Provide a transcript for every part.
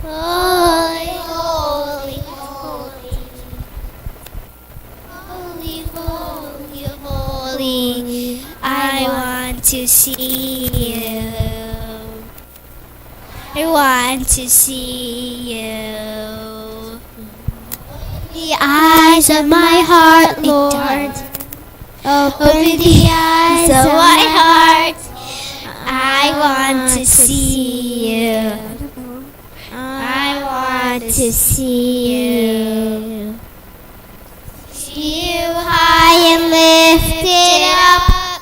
Holy, holy, holy. Holy, holy, holy. I want to see you. I want to see you. The eyes of my heart, Lord. Open the eyes of my heart. I want to see you. I want to see you. See you high and lifted up,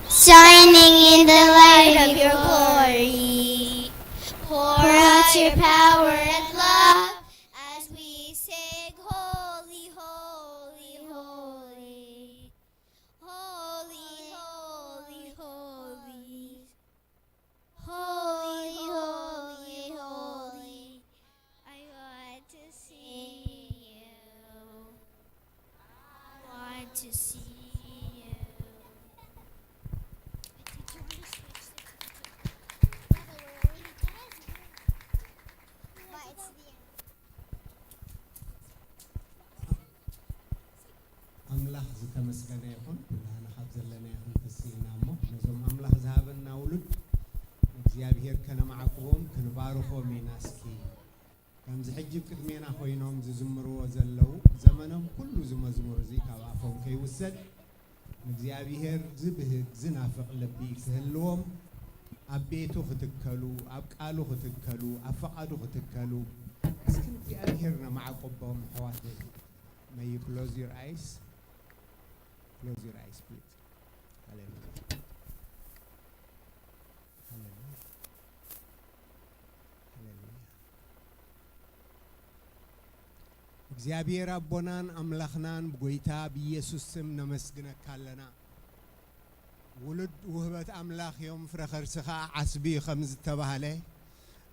shining in the light of your glory. Pour out your power and love as we sing, "Holy, holy, holy." Holy, holy, holy. Holy, holy, holy. I want to see you. I want to see you. But it's the end. ኣምላኽ ዝተመስገነ ይኹን። ኩላህና ካብ ዘለናዮ ክንትስ ኢና እሞ፣ ነዞም ኣምላኽ ዝሃበና ውሉድ እግዚኣብሔር ከነማዕቅቦም ክንባርኾም ኢና። እስኪ ከምዚ ሕጂ ቅድሜና ኮይኖም ዝዝምርዎ ዘለዉ፣ ዘመኖም ኩሉ እዚ መዝሙር እዚ ካብ ኣፎም ከይውሰድ፣ ንእግዚኣብሔር ዝብህግ ዝናፍቕ ልቢ ክህልዎም፣ ኣብ ቤቱ ክትከሉ፣ ኣብ ቃሉ ክትከሉ፣ ኣብ ፈቓዱ ክትከሉ፣ እስኪ ንእግዚኣብሔር ነማዕቅቦም ኣሕዋተይ። May you close your eyes? Close your eyes, please. Hallelujah. Hallelujah. Hallelujah. እግዚኣብሔር ኣቦናን ኣምላኽናን ብጎይታ ብኢየሱስ ስም ነመስግነካ ኣለና። ውሉድ ውህበት ኣምላኽ እዮም፣ ፍረ ከርስኻ ዓስቢ እዩ ከም ዝተባህለ፣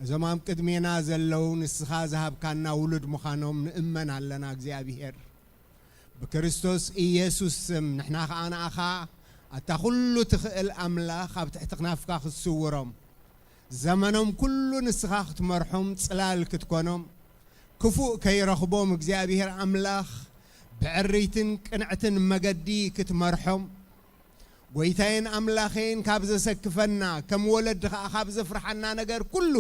እዞም ኣብ ቅድሜና ዘለዉ ንስኻ ዝሃብካና ውሉድ ምዃኖም ንእመን ኣለና እግዚኣብሔር። ብክርስቶስ ኢየሱስ ስም ንሕና ኸኣ ንኣኻ ኣታ ኩሉ ትኽእል ኣምላኽ ኣብ ትሕቲ ክናፍካ ክትስውሮም፣ ዘመኖም ኩሉ ንስኻ ክትመርሖም ጽላል ክትኮኖም፣ ክፉእ ከይረኽቦም እግዚኣብሔር ኣምላኽ ብዕርይትን ቅንዕትን መገዲ ክትመርሖም፣ ጎይታዬን ኣምላኸይን ካብ ዘሰክፈና፣ ከም ወለዲ ኸኣ ካብ ዘፍርሓና ነገር ኩሉ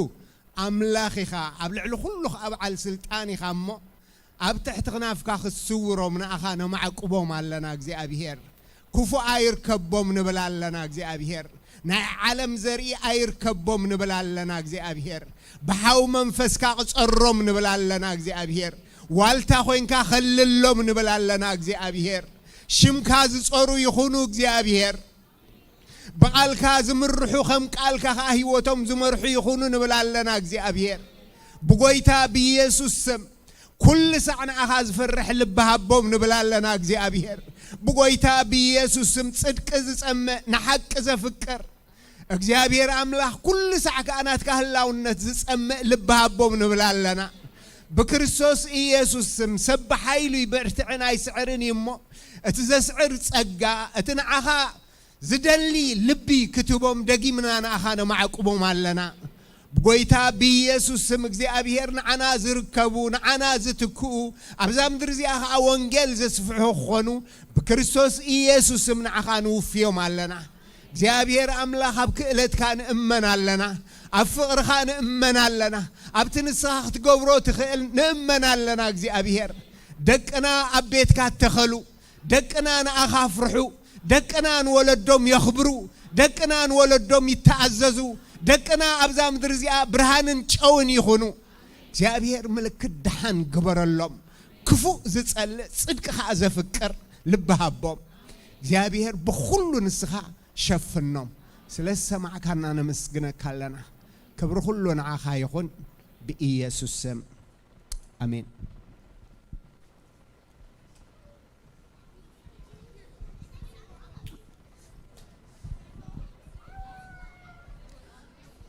ኣምላኽ ኢኻ፣ ኣብ ልዕሊ ኩሉ ኸኣ በዓል ስልጣን ኢኻ እሞ፣ ኣብ ትሕቲ ክናፍካ ክትስውሮም ንኣኻ ነማዕቅቦም ኣለና እግዚኣብሔር። ክፉእ ኣይርከቦም ንብል ኣለና እግዚኣብሔር። ናይ ዓለም ዘርኢ ኣይርከቦም ንብል ኣለና እግዚኣብሔር። ብሓው መንፈስካ ቅጸሮም ንብል ኣለና እግዚኣብሔር። ዋልታ ኮይንካ ከልሎም ንብል ኣለና እግዚኣብሔር። ሽምካ ዝጸሩ ይኹኑ እግዚኣብሔር። ብቓልካ ዝምርሑ ከም ቃልካ ኸኣ ህይወቶም ዝመርሑ ይኹኑ ንብል ኣለና እግዚኣብሔር። ብጎይታ ብኢየሱስ ስም ኩሉ ሳዕ ንኣኻ ዝፈርሕ ልቢ ሃቦም ንብል ኣለና እግዚኣብሔር። ብጎይታ ብኢየሱስ ስም ጽድቂ ዝጸምእ ንሓቂ ዘፍቅር እግዚኣብሔር ኣምላኽ ኩሉ ሳዕ ከኣ ናትካ ህላውነት ዝጸምእ ልቢ ሃቦም ንብል ኣለና። ብክርስቶስ ኢየሱስ ስም ሰብ ብሓይሉ ይበርትዕን ኣይስዕርን እዩ እሞ እቲ ዘስዕር ጸጋ እቲ ንዓኻ ዝደሊ ልቢ ክትህቦም ደጊምና ንኣኻ ነማዕቅቦም ኣለና። ብጎይታ ብኢየሱስ ስም እግዚኣብሔር ንዓና ዝርከቡ፣ ንዓና ዝትክኡ፣ ኣብዛ ምድሪ እዚኣ ኸዓ ወንጌል ዘስፍሑ ክኾኑ ብክርስቶስ ኢየሱስ ስም ንዓኻ ንውፍዮም ኣለና። እግዚኣብሔር ኣምላኽ ኣብ ክእለትካ ንእመን ኣለና። ኣብ ፍቕርኻ ንእመን ኣለና። ኣብቲ ንስኻ ክትገብሮ ትኽእል ንእመን ኣለና እግዚኣብሔር። ደቅና ኣብ ቤትካ ተኸሉ። ደቅና ንኣኻ ኣፍርሑ። ደቅና ንወለዶም የኽብሩ። ደቅና ንወለዶም ይተኣዘዙ። ደቅና ኣብዛ ምድሪ እዚኣ ብርሃንን ጨውን ይኹኑ። እግዚኣብሔር ምልክት ደሓን ግበረሎም። ክፉእ ዝጸልእ ጽድቂ ኸኣ ዘፍቅር ልቢ ሃቦም። እግዚኣብሔር ብኹሉ ንስኻ ሸፍኖም። ስለ ዝሰማዕካና ነመስግነካ ኣለና። ክብሪ ኩሉ ንዓኻ ይኹን ብኢየሱስ ስም። ኣሜን።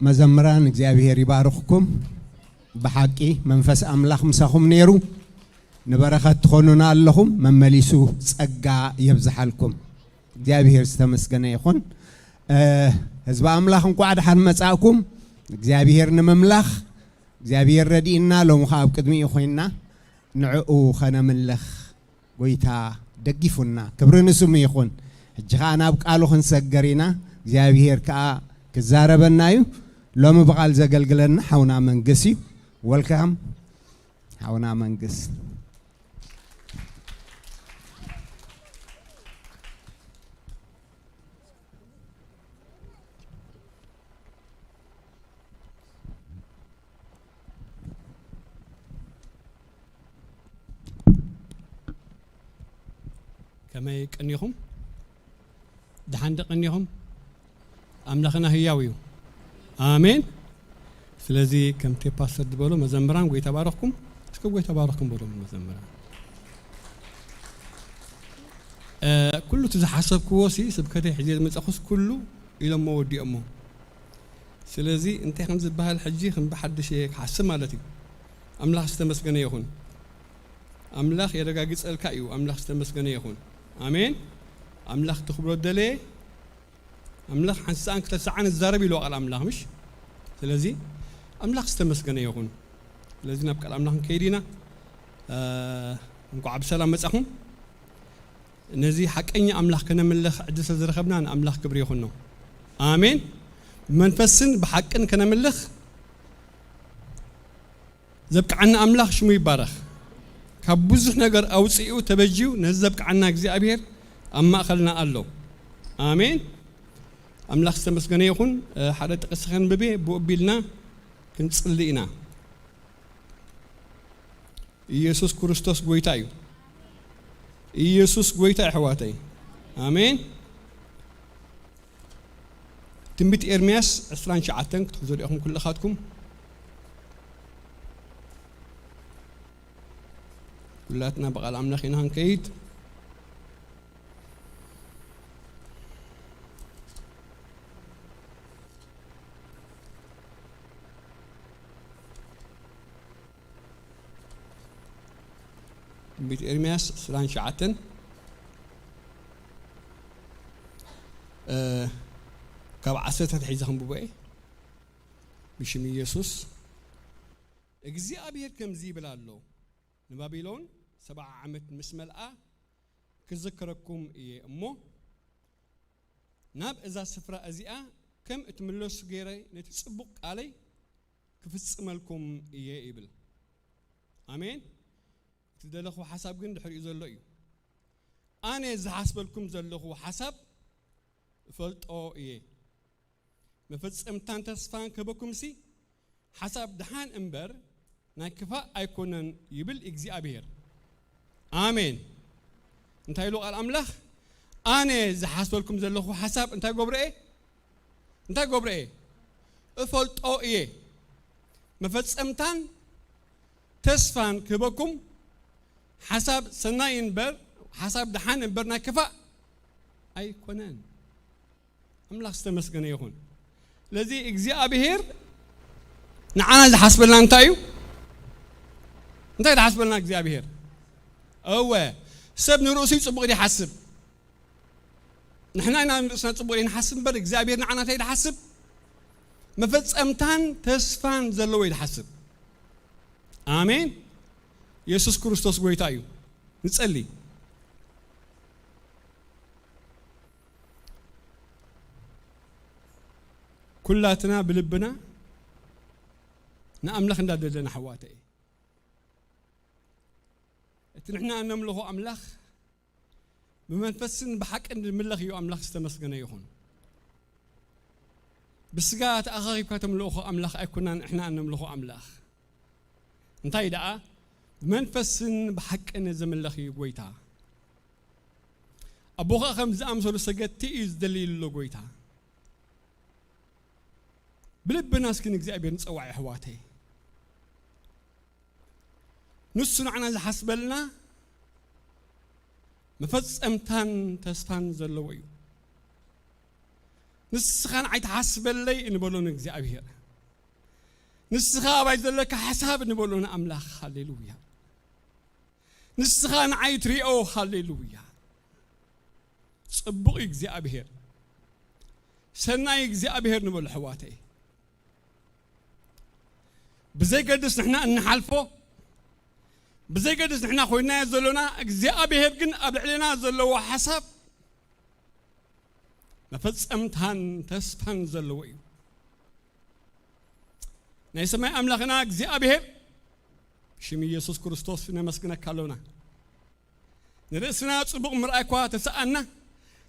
መዘምራን እግዚኣብሔር ይባርኽኩም። ብሓቂ መንፈስ ኣምላኽ ምሳኹም ነይሩ። ንበረኸት ትኾኑና ኣለኹም። መመሊሱ ጸጋ የብዝሓልኩም። እግዚኣብሔር ዝተመስገነ ይኹን። እ፣ ህዝቢ ኣምላኽ እንቋዕ ደሓን መጻእኩም። እግዚኣብሔር ንምምላኽ እግዚኣብሔር ረዲእና፣ ሎሚ ኸዓ ኣብ ቅድሚኡ ኮይንና ንዕኡ ኸነምልኽ ጎይታ ደጊፉና። ክብሪ ንስሙ ይኹን። ሕጂ ኸዓ ናብ ቃሉ ክንሰገር ኢና። እግዚኣብሔር ከኣ ክዛረበና እዩ። ሎሚ ብቓል ዘገልግለና ሓውና መንግስ እዩ። ወልካም ሓውና መንግስ። ከመይ ቀኒኹም? ደሓን ዶ ቀኒኹም? ኣምላኽና ህያው እዩ። ኣሜን። ስለዚ ከምቲ ፓስተር ዝበሎ መዘምራን፣ "ጎይታ ባረኽኩም፣ እስከ ጎይታ ባረኽኩም" በሎም መዘምራን። እ፣ ኩሉ እቲ ዝሓሰብክዎ ሲ ስብከተይ ሕዚ ዝመጻኹስ ኩሉ ኢሎሞ ወዲኦሞ። ስለዚ እንታይ ከም ዝበሃል ሕጂ ከም ብሓድሽ እየ ክሓስብ ማለት እዩ። ኣምላኽ ዝተመስገነ ይኹን። ኣምላኽ የረጋግጸልካ እዩ። ኣምላኽ ዝተመስገነ ይኹን። ኣሜን። ኣምላኽ ትኽብሮ ደለየ። ኣምላኽ ሓንቲ ሰዓን ክልተ ሰዓን ዝዛረብ ኢልዎ ቃል ኣምላኽ፣ ምሽ? ስለዚ ኣምላኽ ዝተመስገነ ይኹን። ስለዚ ናብ ቃል ኣምላኽ ንከይድ ኢና። እ፣ እንኳዕ ብሰላም መጻኹም። ነዚ ሓቀኛ ኣምላኽ ከነምልኽ ዕድል ስለ ዝረኸብና ንኣምላኽ ክብሪ ይኹኖ። ኣሜን። ብመንፈስን ብሓቅን ከነምልኽ ዘብቅዓና ኣምላኽ ሽሙ ይባረኽ። ካብ ብዙሕ ነገር ኣውፂኡ ተበጅዩ ነዚ ዘብቅዓና እግዚኣብሔር ኣብ ማእኸልና ኣሎ። ኣሜን። ኣምላኽ ዝተመስገነ ይኹን። እ፣ ሓደ ጥቕሲ ከንብብ እየ፣ ብኡ ኣቢልና ክንጽሊ ኢና። ኢየሱስ ክርስቶስ ጎይታ እዩ። ኢየሱስ ጎይታ፣ ኣሕዋተይ። ኣሜን። ትንቢት ኤርምያስ ዕስራን ትሽዓተን ክትሕዙ ዲኹም ኩልኻትኩም? ኩላትና ብቓል ኣምላኽ ኢና ክንከይድ። ትንቢት ኤርምያስ ዕስራን ትሽዓተን፣ እ፣ ካብ ዓሰርተ ተታሒዘ ከንብቦ እየ። ብሽም ኢየሱስ። እግዚኣብሔር ከምዚ ይብል ኣሎ፣ ንባቢሎን ሰብዓ ዓመት ምስ መልኣ ክዝክረኩም እየ እሞ፣ ናብ እዛ ስፍራ እዚኣ ከም እትምለሱ ገይረ ነቲ ጽቡቕ ቃለይ ክፍጽመልኩም እየ ይብል። ኣሜን። እቲ ደለኹ ሓሳብ ግን ድሕሪኡ ዘሎ እዩ። ኣነ ዝሓስበልኩም ዘለኹ ሓሳብ እፈልጦ እየ። መፈጸምታን ተስፋን ክህበኩምሲ ሓሳብ ደሓን እምበር ናይ ክፋእ ኣይኮነን ይብል እግዚኣብሔር። ኣሜን። እንታይ ኢሉ ቃል ኣምላኽ? ኣነ ዝሓስበልኩም ዘለኹ ሓሳብ እንታይ ገብረ እየ? እንታይ ገብረ እየ? እፈልጦ እየ። መፈጸምታን ተስፋን ክህበኩም ሓሳብ ሰናይ እምበር፣ ሓሳብ ደሓን እምበር ናይ ክፋእ ኣይኮነን። ኣምላኽ ዝተመስገነ ይኹን። ስለዚ እግዚኣብሔር ንዓና ዝሓስበልና እንታይ እዩ? እንታይ ዝሓስበልና እግዚኣብሔር? እወ፣ ሰብ ንርእሱ እዩ ጽቡቕ ይሓስብ። ንሕና ኢና ንርእስና ጽቡቕ ንሓስብ እምበር እግዚኣብሔር ንዓና እንታይ ይሓስብ? መፈጸምታን ተስፋን ዘለዎ እዩ ዝሓስብ። ኣሜን። የሱስ ክርስቶስ ጎይታ እዩ። ንጸሊ። ኩላትና ብልብና ንኣምላኽ እንዳደለና፣ ኣሕዋተይ፣ እቲ ንሕና እነምልኾ ኣምላኽ ብመንፈስን ብሓቅን ዝምለኽ እዩ። ኣምላኽ ዝተመስገነ ይኹን። ብስጋ ተኣኻኺብካ ተምልእኾ ኣምላኽ ኣይኮናን ንሕና እነምልኾ ኣምላኽ። እንታይ ደኣ ብመንፈስን ብሓቅን ዝምለኽ እዩ ጎይታ። ኣቦኻ ከም ዝኣምሰሉ ሰገድቲ እዩ ዝደልይ ኣሎ ጎይታ። ብልብና እስኪ ንእግዚኣብሔር ንጸዋዕ፣ ኣሕዋተይ። ንሱ ንዓና ዝሓስበልና መፈጸምታን ተስፋን ዘለዎ እዩ። ንስኻ ንዓይ ትሓስበለይ እንበሎ ንእግዚኣብሔር። ንስኻ ኣባይ ዘለካ ሓሳብ እንበሎ ንኣምላኽ። ሃሌሉያ። ንስኻ ንዓይ ትሪኦ። ሃሌሉያ። ጽቡቕ እዩ እግዚኣብሔር። ሰናይ እግዚኣብሔር ንበሎ፣ ኣሕዋተይ። ብዘይገድስ ንሕና እንሓልፎ፣ ብዘይገድስ ንሕና ኮይናዮ ዘሎና፣ እግዚኣብሔር ግን ኣብ ልዕሌና ዘለዎ ሓሳብ መፈጸምታን ተስፋን ዘለዎ እዩ። ናይ ሰማይ ኣምላኽና እግዚኣብሔር፣ ሽም ኢየሱስ ክርስቶስ ነመስግነካ ኣሎና። ንርእስና ጽቡቕ ምርኣይ እኳ ተሰኣና፣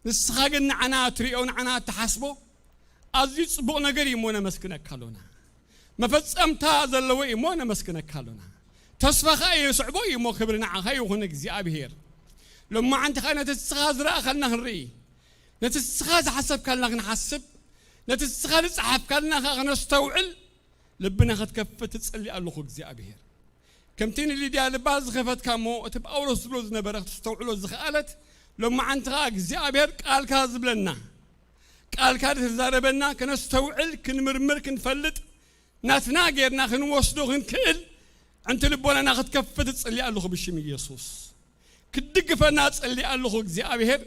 ንስኻ ግን ንዓና እትሪኦ፣ ንዓና እትሓስቦ ኣዝዩ ጽቡቕ ነገር እዩ እሞ ነመስግነካ ኣሎና። መፈጸምታ ዘለዎ እዩ እሞ ነመስግነካ ኣሎና። ተስፋ ኸኣ የስዕቦ እዩ እሞ ክብሪ ንዓኻ ይኹን እግዚኣብሔር። ሎማዓንቲ ኸኣ ነቲ ንስኻ ዝረኣኻልና ክንርኢ፣ ነቲ ንስኻ ዝሓሰብካልና ክንሓስብ፣ ነቲ ንስኻ ዝጸሓፍካልና ኸኣ ክነስተውዕል ልብና ክትከፍት እጽሊ ኣለኹ እግዚኣብሔር። ከምቲ ንሊድያ ልባ ዝኸፈትካ እሞ እቲ ጳውሎስ ዝብሎ ዝነበረ ክተስተውዕሎ ዝኸኣለት፣ ሎማዓንቲ ኸኣ እግዚኣብሔር ቃልካ ዝብለና፣ ቃልካ ዝተዛረበና ክነስተውዕል፣ ክንምርምር፣ ክንፈልጥ፣ ናትና ጌርና ክንወስዶ ክንክእል ዕንቲ ልቦናና ክትከፍት እጽሊ ኣለኹ ብሽም ኢየሱስ። ክትድግፈና እጽሊ ኣለኹ እግዚኣብሔር።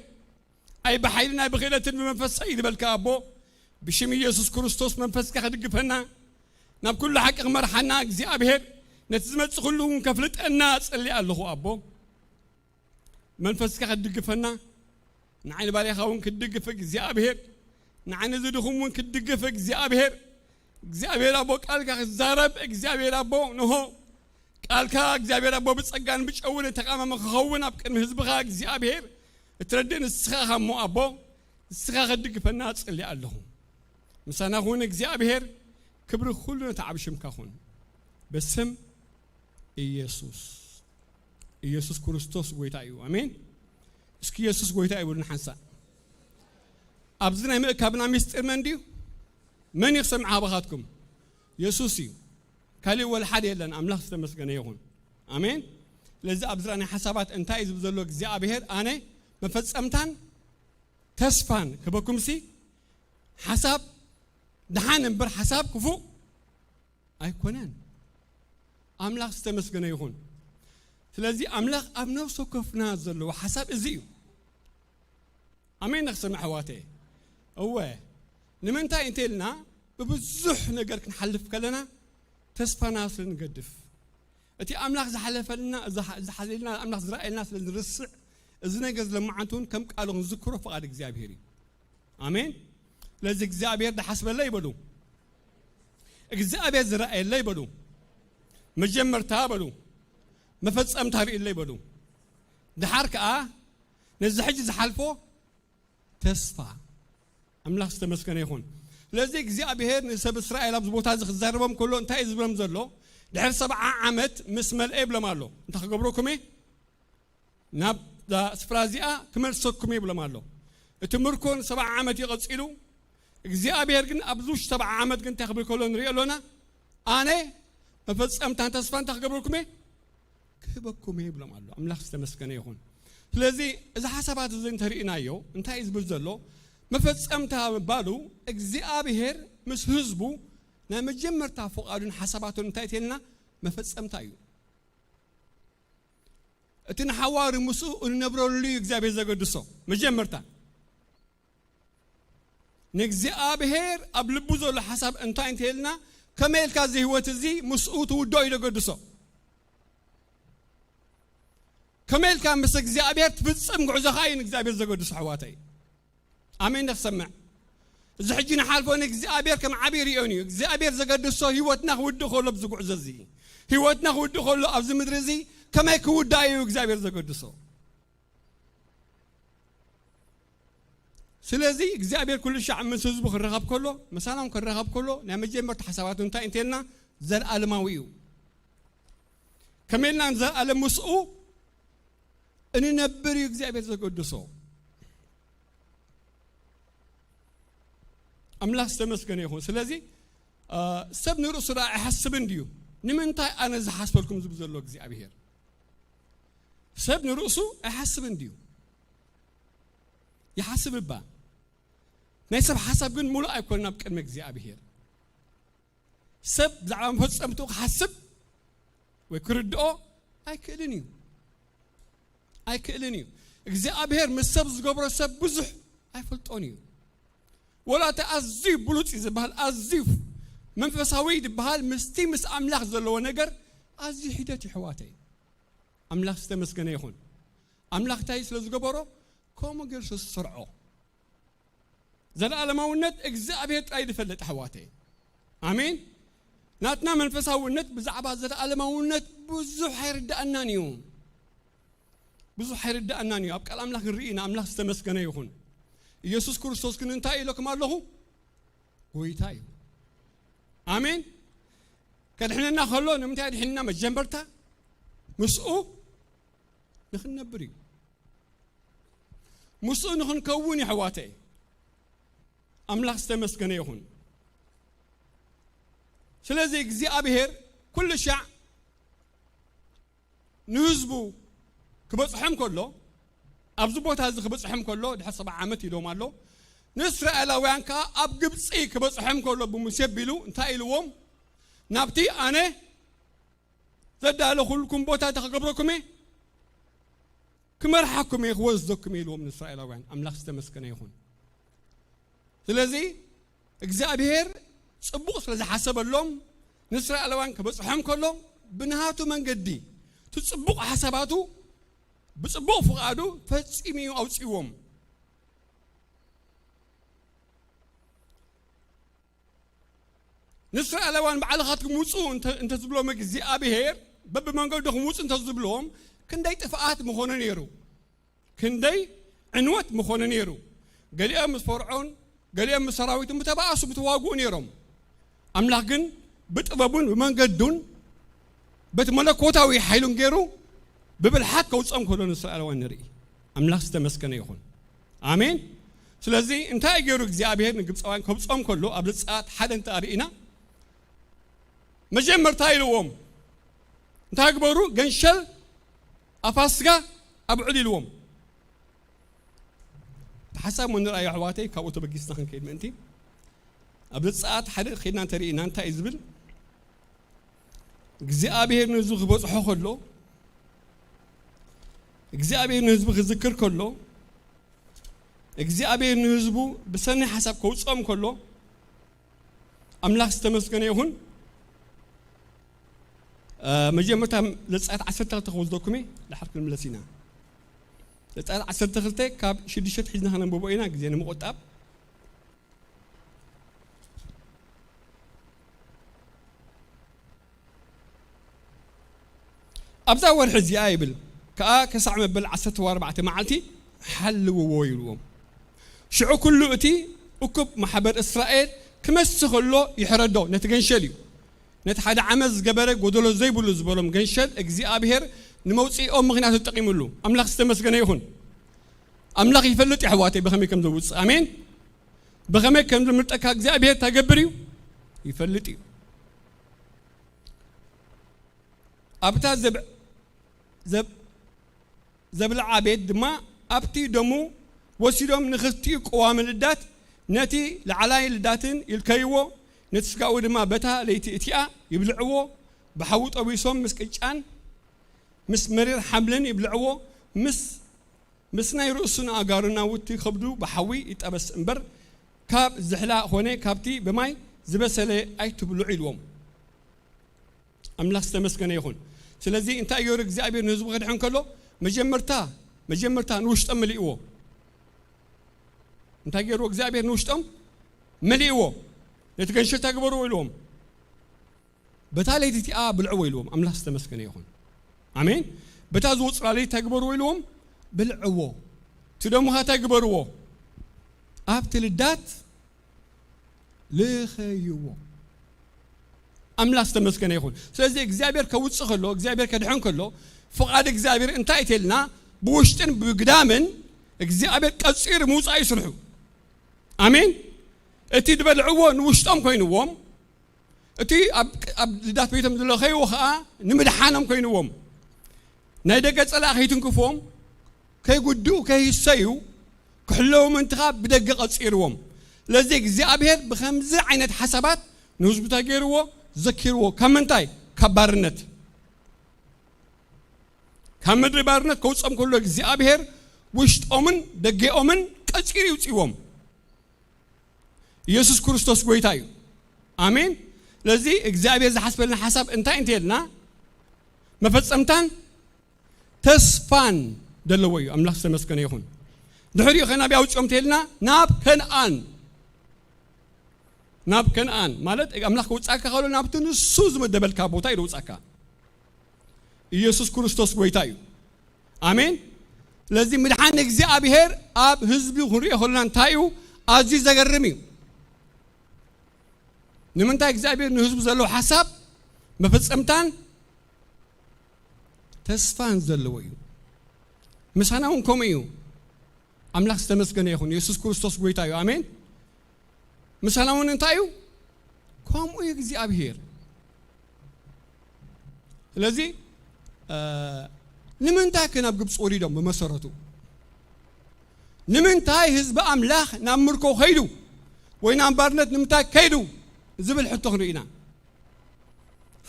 ኣይ ብሓይልን ኣይ ብኽእለትን ብመንፈስካ እዩ ዝበልካ ኣቦ፣ ብሽም ኢየሱስ ክርስቶስ መንፈስካ ክድግፈና፣ ናብ ኩሉ ሓቂ ክመርሓና እግዚኣብሔር፣ ነቲ ዝመጽእ ኩሉ እውን ከፍልጠና እጽሊ ኣለኹ ኣቦ። መንፈስካ ክትድግፈና፣ ንዓይ ንባርያኻ እውን ክትድግፍ እግዚኣብሔር፣ ንዓይ ንዝድኹም እውን ክትድግፍ እግዚኣብሔር፣ እግዚኣብሔር ኣቦ ቃልካ ክዛረብ እግዚኣብሔር ኣቦ ንሆ ቃልካ እግዚኣብሔር ኣቦ ብጸጋን ብጨውን እተቃመመ ክኸውን ኣብ ቅድሚ ህዝብኻ እግዚኣብሔር እትረድእ ንስኻ ኢኻ እሞ ኣቦ ንስኻ ክትድግፈና እጽሊ ኣለኹ። ምሳና ኩን እግዚኣብሔር፣ ክብሪ ኩሉ ነቲ ዓቢ ሽምካ ኩን። በስም ኢየሱስ። ኢየሱስ ክርስቶስ ጎይታ እዩ። ኣሜን። እስኪ ኢየሱስ ጎይታ ይበሉ ንሓንሳእ። ኣብዚ ናይ ምእካብና ሚስጢር መን ድዩ? መን እዩ ክሰምዕ ካባኻትኩም? የሱስ እዩ። ካሊእ ወላ ሓደ የለን። ኣምላኽ ዝተመስገነ ይኹን። ኣሜን። ስለዚ ኣብዚ ናይ ሓሳባት እንታይ እዩ ዝብል ዘሎ እግዚኣብሔር፣ ኣነ መፈጸምታን ተስፋን ክበኩምሲ፣ ሓሳብ ደሓን እምበር ሓሳብ ክፉእ ኣይኮነን። ኣምላኽ ዝተመስገነ ይኹን። ስለዚ ኣምላኽ ኣብ ነፍሲ ወከፍና ዘለዎ ሓሳብ እዚ እዩ። ኣሜን። ንኽሰምዕ ኣሕዋተይ። እወ፣ ንምንታይ እንተ ኢልና ብብዙሕ ነገር ክንሓልፍ ከለና ተስፋና ስለ ንገድፍ፣ እቲ ኣምላኽ ዝሓለፈልና፣ ዝሓ-፣ ዝሓለልና፣ ኣምላኽ ዝረኣየልና ስለ ንርስዕ፣ እዚ ነገር እዚ ለማዓንቲ እውን ከም ቃሉ ክንዝክሮ ፍቓድ እግዚኣብሔር እዩ። ኣሜን። ስለዚ እግዚኣብሔር ዝሓስበለይ በሉ፣ እግዚኣብሔር ዝረኣየለይ በሉ፣ መጀመርታ በሉ፣ መፈጸምታ ርእየለይ በሉ። ድሓር ከኣ ነዚ ሕጂ ዝሓልፎ ተስፋ። ኣምላኽ ዝተመስገነ ይኹን። ስለዚ እግዚኣብሔር ንሰብ እስራኤል ኣብዚ ቦታ እዚ ክዛረቦም ከሎ እንታይ እዩ ዝብሎም ዘሎ? ድሕሪ ሰብዓ ዓመት ምስ መልአ ይብሎም ኣሎ። እንታይ ክገብረኩም እየ? ናብ እዛ ስፍራ እዚኣ ክመልሰኩም እየ ይብሎም ኣሎ። እቲ ምርኮ ንሰብዓ ዓመት እዩ ቀጺሉ። እግዚኣብሔር ግን ኣብዚ ውሽጢ ሰብዓ ዓመት ግን እንታይ ክብል ከሎ ንሪኦ ኣሎና? ኣነ መፈጸምታን ተስፋ እንታይ ክገብረኩም እየ? ክህበኩም እየ ይብሎም ኣሎ። ኣምላኽ ዝተመስገነ ይኹን። ስለዚ እዚ ሓሳባት እዚ እንተርኢናዮ እንታይ እዩ ዝብል ዘሎ? መፈጸምታ ምባሉ እግዚኣብሔር ምስ ህዝቡ ናይ መጀመርታ ፍቓዱን ሓሳባቱን እንታይ ተልና? መፈጸምታ እዩ። እቲ ንሓዋሩ ምስኡ እንነብረሉ እዩ እግዚኣብሔር ዘገድሶ። መጀመርታ ንእግዚኣብሔር ኣብ ልቡ ዘሎ ሓሳብ እንታይ እንተልና፣ ከመይ ኢልካ እዚ ህይወት እዚ ምስኡ ትውድኦ እዩ ዘገድሶ። ከመይ ኢልካ ምስ እግዚኣብሔር ትፍጽም ጉዕዞኻ እዩ ንእግዚኣብሔር ዘገድሶ ኣሕዋተይ። ኣሜን ንኽሰምዕ። እዚ ሕጂ ንሓልፎ ንእግዚኣብሔር ከም ዓብዪ ርእዮን እዩ። እግዚኣብሔር ዘገድሶ ህይወትና ክውድእ ከሎ ኣብዚ ጉዕዞ እዚ፣ ህይወትና ክውድእ ከሎ ኣብዚ ምድሪ እዚ ከመይ ክውዳእ እዩ እግዚኣብሔር ዘገድሶ። ስለዚ እግዚኣብሔር ኩሉ ሻዕ ምስ ህዝቡ ክራኸብ ከሎ፣ ምሳናም ክራኸብ ከሎ ናይ መጀመርታ ሓሳባቱ እንታይ እንተልና ዘልኣለማዊ እዩ። ከመይ ኢልና ንዘልኣለም ምስኡ እንነብር እዩ እግዚኣብሔር ዘገድሶ። ኣምላኽ ዝተመስገነ ይኹን። ስለዚ አ፣ ሰብ ንርእሱ ደኣ ኣይሓስብን ድዩ? ንምንታይ ኣነ ዝሓስበልኩም ዝብል ዘሎ እግዚኣብሔር? ሰብ ንርእሱ ኣይሓስብን ድዩ? ይሓስብ እባ። ናይ ሰብ ሓሳብ ግን ሙሉእ ኣይኮነን ኣብ ቅድሚ እግዚኣብሔር። ሰብ ብዛዕባ መፈጸምትኡ ክሓስብ ወይ ክርድኦ ኣይክእልን እዩ። ኣይክእልን እዩ። እግዚኣብሔር ምስ ሰብ ዝገብሮ ሰብ ብዙሕ ኣይፈልጦን እዩ። ወላ እቲ ኣዝዩ ብሉጽ እዩ ዝበሃል፣ ኣዝዩ መንፈሳዊ ዝበሃል ምስቲ ምስ ኣምላኽ ዘለዎ ነገር ኣዝዩ ሒደት እዩ፣ ኣሕዋተይ። ኣምላኽ ዝተመስገነ ይኹን። ኣምላኽ እንታይ ስለ ዝገበሮ፣ ከምኡ ገይሩ ስለ ዝሰርዖ። ዘለኣለማውነት እግዚኣብሔር ጥራይ ዝፈልጥ፣ ኣሕዋተይ። ኣሜን። ናትና መንፈሳውነት ብዛዕባ ዘለኣለማውነት ብዙሕ ኣይርድኣናን እዩ። ብዙሕ ኣይርድኣናን እዩ። ኣብ ቃል ኣምላኽ ንርኢ ኢና። ኣምላኽ ዝተመስገነ ይኹን። ኢየሱስ ክርስቶስ ግን እንታይ ኢለኩም ኣለኹ? ጎይታ እዩ። ኣሜን። ከድሕነና ከሎ ንምንታይ ድሕንና? መጀመርታ ምስኡ ንኽንነብር እዩ። ምስኡ ንኽንከውን እዩ፣ ኣሕዋተይ። ኣምላኽ ዝተመስገነ ይኹን። ስለዚ እግዚኣብሔር ኩሉ ሻዕ ንህዝቡ ክበጽሖም ከሎ፣ ኣብዚ ቦታ እዚ ክበጽሖም ከሎ ድሕሪ ሰብዓ ዓመት ኢሎም ኣሎ። ንእስራኤላውያን ከኣ ኣብ ግብጺ ክበጽሖም ከሎ ብሙሴ ኣቢሉ እንታይ ኢልዎም? ናብቲ ኣነ ዘዳለኹልኩም ቦታ እንታይ ክገብረኩም እየ? ክመርሓኩም እየ፣ ክወስደኩም እየ ኢልዎም ንእስራኤላውያን። ኣምላኽ ዝተመስገነ ይኹን። ስለዚ እግዚኣብሔር ጽቡቕ ስለ ዝሓሰበሎም ንእስራኤላውያን ክበጽሖም ከሎ ብናቱ መንገዲ እቲ ጽቡቕ ሓሳባቱ ብጽቡቕ ፍቓዱ ፈጺሙ እዩ ኣውጺዎም። ንእስራኤላውያን ባዕልኻትኩም ውጹ እንተ-፣ እንተ ዝብሎም እግዚኣብሔር በብመንገድኹም ውጹ እንተ ዝብሎም ክንደይ ጥፍኣት ምኾነ ነይሩ፣ ክንደይ ዕንወት ምኾነ ነይሩ። ገሊኦም ምስ ፈርዖን፣ ገሊኦም ምስ ሰራዊቱ ምተባኣሱ ምተዋግኡ ነይሮም። ኣምላኽ ግን ብጥበቡን ብመንገዱን በቲ መለኮታዊ ሓይሉን ገይሩ ብብልሓት ከውፅኦም ከሎ ንእስራኤላውያን ንርኢ። ኣምላኽ ዝተመስገነ ይኹን። ኣሜን። ስለዚ እንታይ ገይሩ እግዚኣብሔር ንግብፃውያን ከውፅኦም ከሎ ኣብ ዘጸኣት ሓደ እንተ ርኢና፣ መጀመርታ ኢልዎም እንታይ ግበሩ? ገንሸል ኣፋስጋ ኣብዕሉ ኢልዎም። እቲ ሓሳብ እሞ ንርኣዮ ኣሕዋተይ፣ ካብኡ ተበጊስና ክንከይድ ምእንቲ። ኣብ ዘጸኣት ሓደ ኸይድና እንተርኢና እንታይ እዩ ዝብል? እግዚኣብሔር ንህዝቡ ክበጽሖ ከሎ፣ እግዚኣብሔር ንህዝቡ ክዝክር ከሎ፣ እግዚኣብሔር ንህዝቡ ብሰናይ ሓሳብ ከውጽኦም ከሎ፣ ኣምላኽ ዝተመስገነ ይኹን። እ፣ መጀመርታ ዘጸኣት ዓሰርተ ክልተ ክወስደኩም እየ፣ ድሓር ክንምለስ ኢና። ዘጸኣት ዓሰርተ ክልተ ካብ ሽዱሽተ ሒዝና ከነንብቦ ኢና፣ ግዜ ንምቑጣብ። ኣብዛ ወርሒ እዚኣ ይብል ከኣ፣ ክሳዕ መበል ዓሰርተ ኣርባዕተ መዓልቲ ሓልውዎ ይብልዎም። ሽዑ ኩሉ እቲ እኩብ ማሕበር እስራኤል ክመሲ ከሎ ይሕረዶ፣ ነቲ ገንሸል እዩ። ነቲ ሓደ ዓመት ዝገበረ ጎደሎ ዘይብሉ ዝበሎም ገንሸል እግዚኣብሔር ንመውፅኢኦም ምኽንያት ተጠቒሙሉ። ኣምላኽ ዝተመስገነ ይኹን። ኣምላኽ ይፈልጥ እዩ ኣሕዋተይ ብኸመይ ከም ዘውፅእ። ኣሜን። ብኸመይ ከም ዝምርጠካ እግዚኣብሔር ተገብር እዩ፣ ይፈልጥ እዩ። ኣብታ ዘብ-፣ ዘብ-፣ ዘብልዓ ቤት ድማ ኣብቲ ደሙ ወሲዶም ንኽልቲኡ ቀዋሚ ልዳት ነቲ ላዕላይ ልዳትን ይልከይዎ፣ ነቲ ስጋኡ ድማ በታ ለይቲ እቲኣ ይብልዕዎ። ብሓዊ ጠቢሶም ምስ ቅጫን ምስ መሪር ሓምልን ይብልዕዎ። ምስ፣ ምስ ናይ ርእሱን ኣእጋሩን ናውቲ ከብዱ ብሓዊ ይጠበስ እምበር ካብ ዝሕላ ኾነ ካብቲ ብማይ ዝበሰለ ኣይትብልዑ ኢልዎም። ኣምላኽ ዝተመስገነ ይኹን። ስለዚ እንታይ ገይሩ እግዚኣብሔር ንህዝቡ ከድሕን ከሎ መጀመርታ፣ መጀመርታ ንውሽጦም መሊእዎ። እንታይ ገይርዎ እግዚኣብሔር ንውሽጦም መሊእዎ። ነቲ ገንሸል እንታይ ግበርዎ ኢልዎም? በታ ለይቲ እቲኣ ብልዕዎ ኢልዎም። ኣምላኽ ዝተመስገነ ይኹን። ኣሜን። በታ ዝወፅላ ለይቲ እንታይ ግበርዎ ኢልዎም? ብልዕዎ። እቲ ደሙኻ እንታይ ግበርዎ? ኣብቲ ልዳት ልኸይዎ። ኣምላኽ ዝተመስገነ ይኹን። ስለዚ እግዚኣብሔር ከውፅእ ከሎ፣ እግዚኣብሔር ከድሕን ከሎ፣ ፍቓድ እግዚኣብሔር እንታይ እተልና? ብውሽጥን ብግዳምን እግዚኣብሔር ቀፂሩ ምውፃእ እዩ ስርሑ። ኣሜን። እቲ ዝበልዕዎ ንውሽጦም ኮይንዎም፣ እቲ ኣብ፣ ኣብ ልዳት ቤቶም ዝለኸይዎ ኸዓ ንምድሓኖም ኮይንዎም። ናይ ደገ ጸላእ ከይትንክፎም፣ ከይጉድኡ፣ ከይህሰዩ፣ ክሕለዉ ምእንቲ ኸዓ ብደገ ቀጺርዎም። ስለዚ እግዚኣብሔር ብኸምዚ ዓይነት ሓሳባት ንህዝቡ እንታይ ገይርዎ? ዘኪርዎ። ካብ ምንታይ? ካብ ባርነት። ካብ ምድሪ ባርነት ከውጾም ከሎ እግዚኣብሔር ውሽጦምን ደገኦምን ቀጺሩ ይውጽእዎም። ኢየሱስ ክርስቶስ ጎይታ እዩ። ኣሜን። ስለዚ እግዚኣብሔር ዝሓስበልና ሓሳብ እንታይ እንተልና መፈጸምታን ተስፋን ዘለዎ እዩ። ኣምላኽ ዝተመስገነ ይኹን። ድሕሪኡ ከ ናበይ ኣውፅኦም እንተልና ናብ ከነኣን፣ ናብ ከነኣን ማለት ኣምላኽ ክውፃካ ከሎ ናብቲ ንሱ ዝመደበልካ ቦታ እዩ ዝውፃካ። ኢየሱስ ክርስቶስ ጎይታ እዩ። ኣሜን። ስለዚ ምድሓን እግዚኣብሔር ኣብ ህዝቢ ክንሪኦ ከለና እንታይ እዩ ኣዝዩ ዘገርም እዩ። ንምንታይ እግዚኣብሔር ንህዝቡ ዘለዎ ሓሳብ መፈጸምታን ተስፋን ዘለዎ እዩ። ምሳና እውን ከምኡ እዩ። ኣምላኽ ዝተመስገነ ይኹን። የሱስ ክርስቶስ ጎይታ እዩ። ኣሜን። ምሳና እውን እንታይ እዩ? ከምኡ እዩ እግዚኣብሔር። ስለዚ ንምንታይ ከ ናብ ግብፂ ወሪዶም? ብመሰረቱ ንምንታይ ህዝቢ ኣምላኽ ናብ ምርኮ ከይዱ ወይ ናብ ባርነት ንምንታይ ከይዱ ዝብል ሕቶ ክንርኢ ኢና።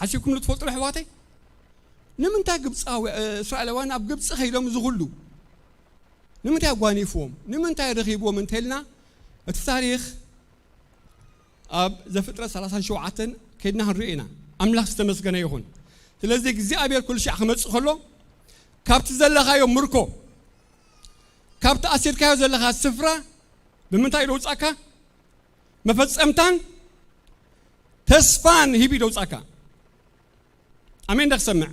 ሓሲብኩም ትፈልጡ ኣሕዋተይ? ንምንታይ ግብፃዊ እስራኤላውያን ናብ ግብፂ ከይዶም ዝኹሉ ንምንታይ ኣጓኒፍዎም? ንምንታይ ረኺብዎም እንተልና እቲ ታሪኽ ኣብ ዘፍጥረት ሰላሳን ሸውዓተን ከይድና ክንሪኦ ኢና። ኣምላኽ ዝተመስገነ ይኹን። ስለዚ እግዚኣብሔር ኩሉ ሻዕ ክመጽእ ከሎ ካብቲ ዘለኻዮ ምርኮ፣ ካብቲ ኣሲርካዮ ዘለኻ ስፍራ ብምንታይ ደውጻካ? መፈጸምታን ተስፋን ሂቢ ደውጻካ። ኣሜን። ደክሰምዕ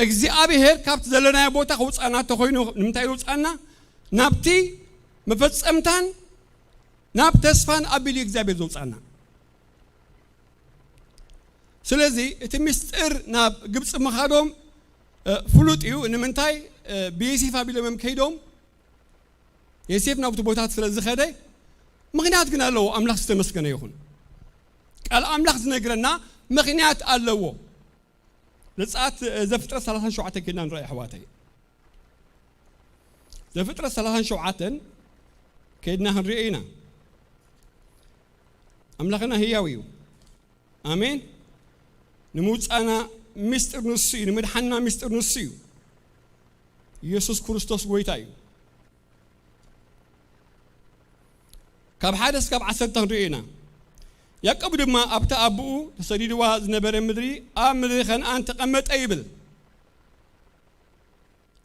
እግዚኣብሔር ካብቲ ዘለናዮ ቦታ ከውፃና ተኮይኑ ንምንታይ ደውፃና? ናብቲ መፈጸምታን ናብ ተስፋን ኣቢሉ እግዚኣብሔር ዘውፃና። ስለዚ እቲ ምስጢር ናብ ግብፂ ምኻዶም ፍሉጥ እዩ። ንምንታይ? ብየሲፍ ኣቢሎም እዮም ከይዶም። የሴፍ ናብቲ ቦታት ስለ ዝኸደ ምኽንያት ግን ኣለዎ። ኣምላኽ ዝተመስገነ ይኹን። ቃል ኣምላኽ ዝነግረና ምኽንያት ኣለዎ። ዘጸኣት ዘፍጥረት ሰላሳን ሸውዓተን ከይድና ንረኣይ ኣሕዋተይ። ዘፍጥረት ሰላሳን ሸውዓተን ከይድና ክንሪኦ ኢና። ኣምላኽና ህያው እዩ። ኣሜን። ንምውፃና ምስጢር ንሱ እዩ። ንምድሓና ምስጢር ንሱ እዩ። ኢየሱስ ክርስቶስ ጎይታ እዩ። ካብ ሓደ እስካብ ዓሰርተ ክንሪኦ ኢና። ያዕቆብ ድማ ኣብታ ኣቦኡ ተሰዲድዋ ዝነበረ ምድሪ ኣብ ምድሪ ከነኣን ተቐመጠ ይብል።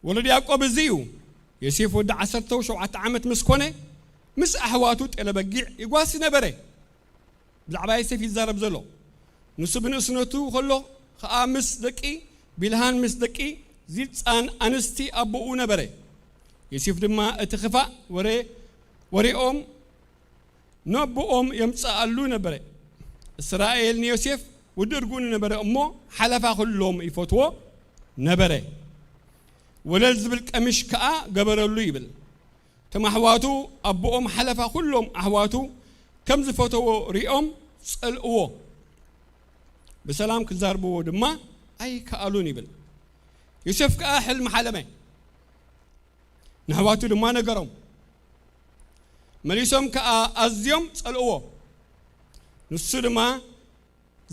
ወለዲ ያዕቆብ እዚ እዩ። ዮሴፍ ወዲ ዓሰርተ ሸውዓተ ዓመት ምስ ኮነ ምስ ኣሕዋቱ ጤለ በጊዕ ይጓሲ ነበረ። ብዛዕባ ዮሴፍ ይዛረብ ዘሎ። ንሱ ብንእስነቱ ከሎ ኸኣ ምስ ደቂ ቢልሃን ምስ ደቂ ዚብጻን ኣንስቲ ኣቦኡ ነበረ። ዮሴፍ ድማ እቲ ክፋእ ወረ ወሬኦም ነቦኦም የምጽኣሉ ነበረ። እስራኤል ንዮሴፍ ውዲ እርጉኑ ነበረ እሞ ሓለፋ ኩሎም ይፈትዎ ነበረ። ወለል ዝብል ቀሚሽ ከኣ ገበረሉ ይብል። እቶም ኣሕዋቱ ኣቦኦም ሓለፋ ኩሎም ኣሕዋቱ ከም ዝፈተዎ ሪኦም ጸልእዎ። ብሰላም ክዛርብዎ ድማ ኣይከኣሉን ይብል። ዮሴፍ ከኣ ሕልሚ ሓለመ። ንኣሕዋቱ ድማ ነገሮም። መሊሶም ከኣ ኣዝዮም ጸልእዎ። ንሱ ድማ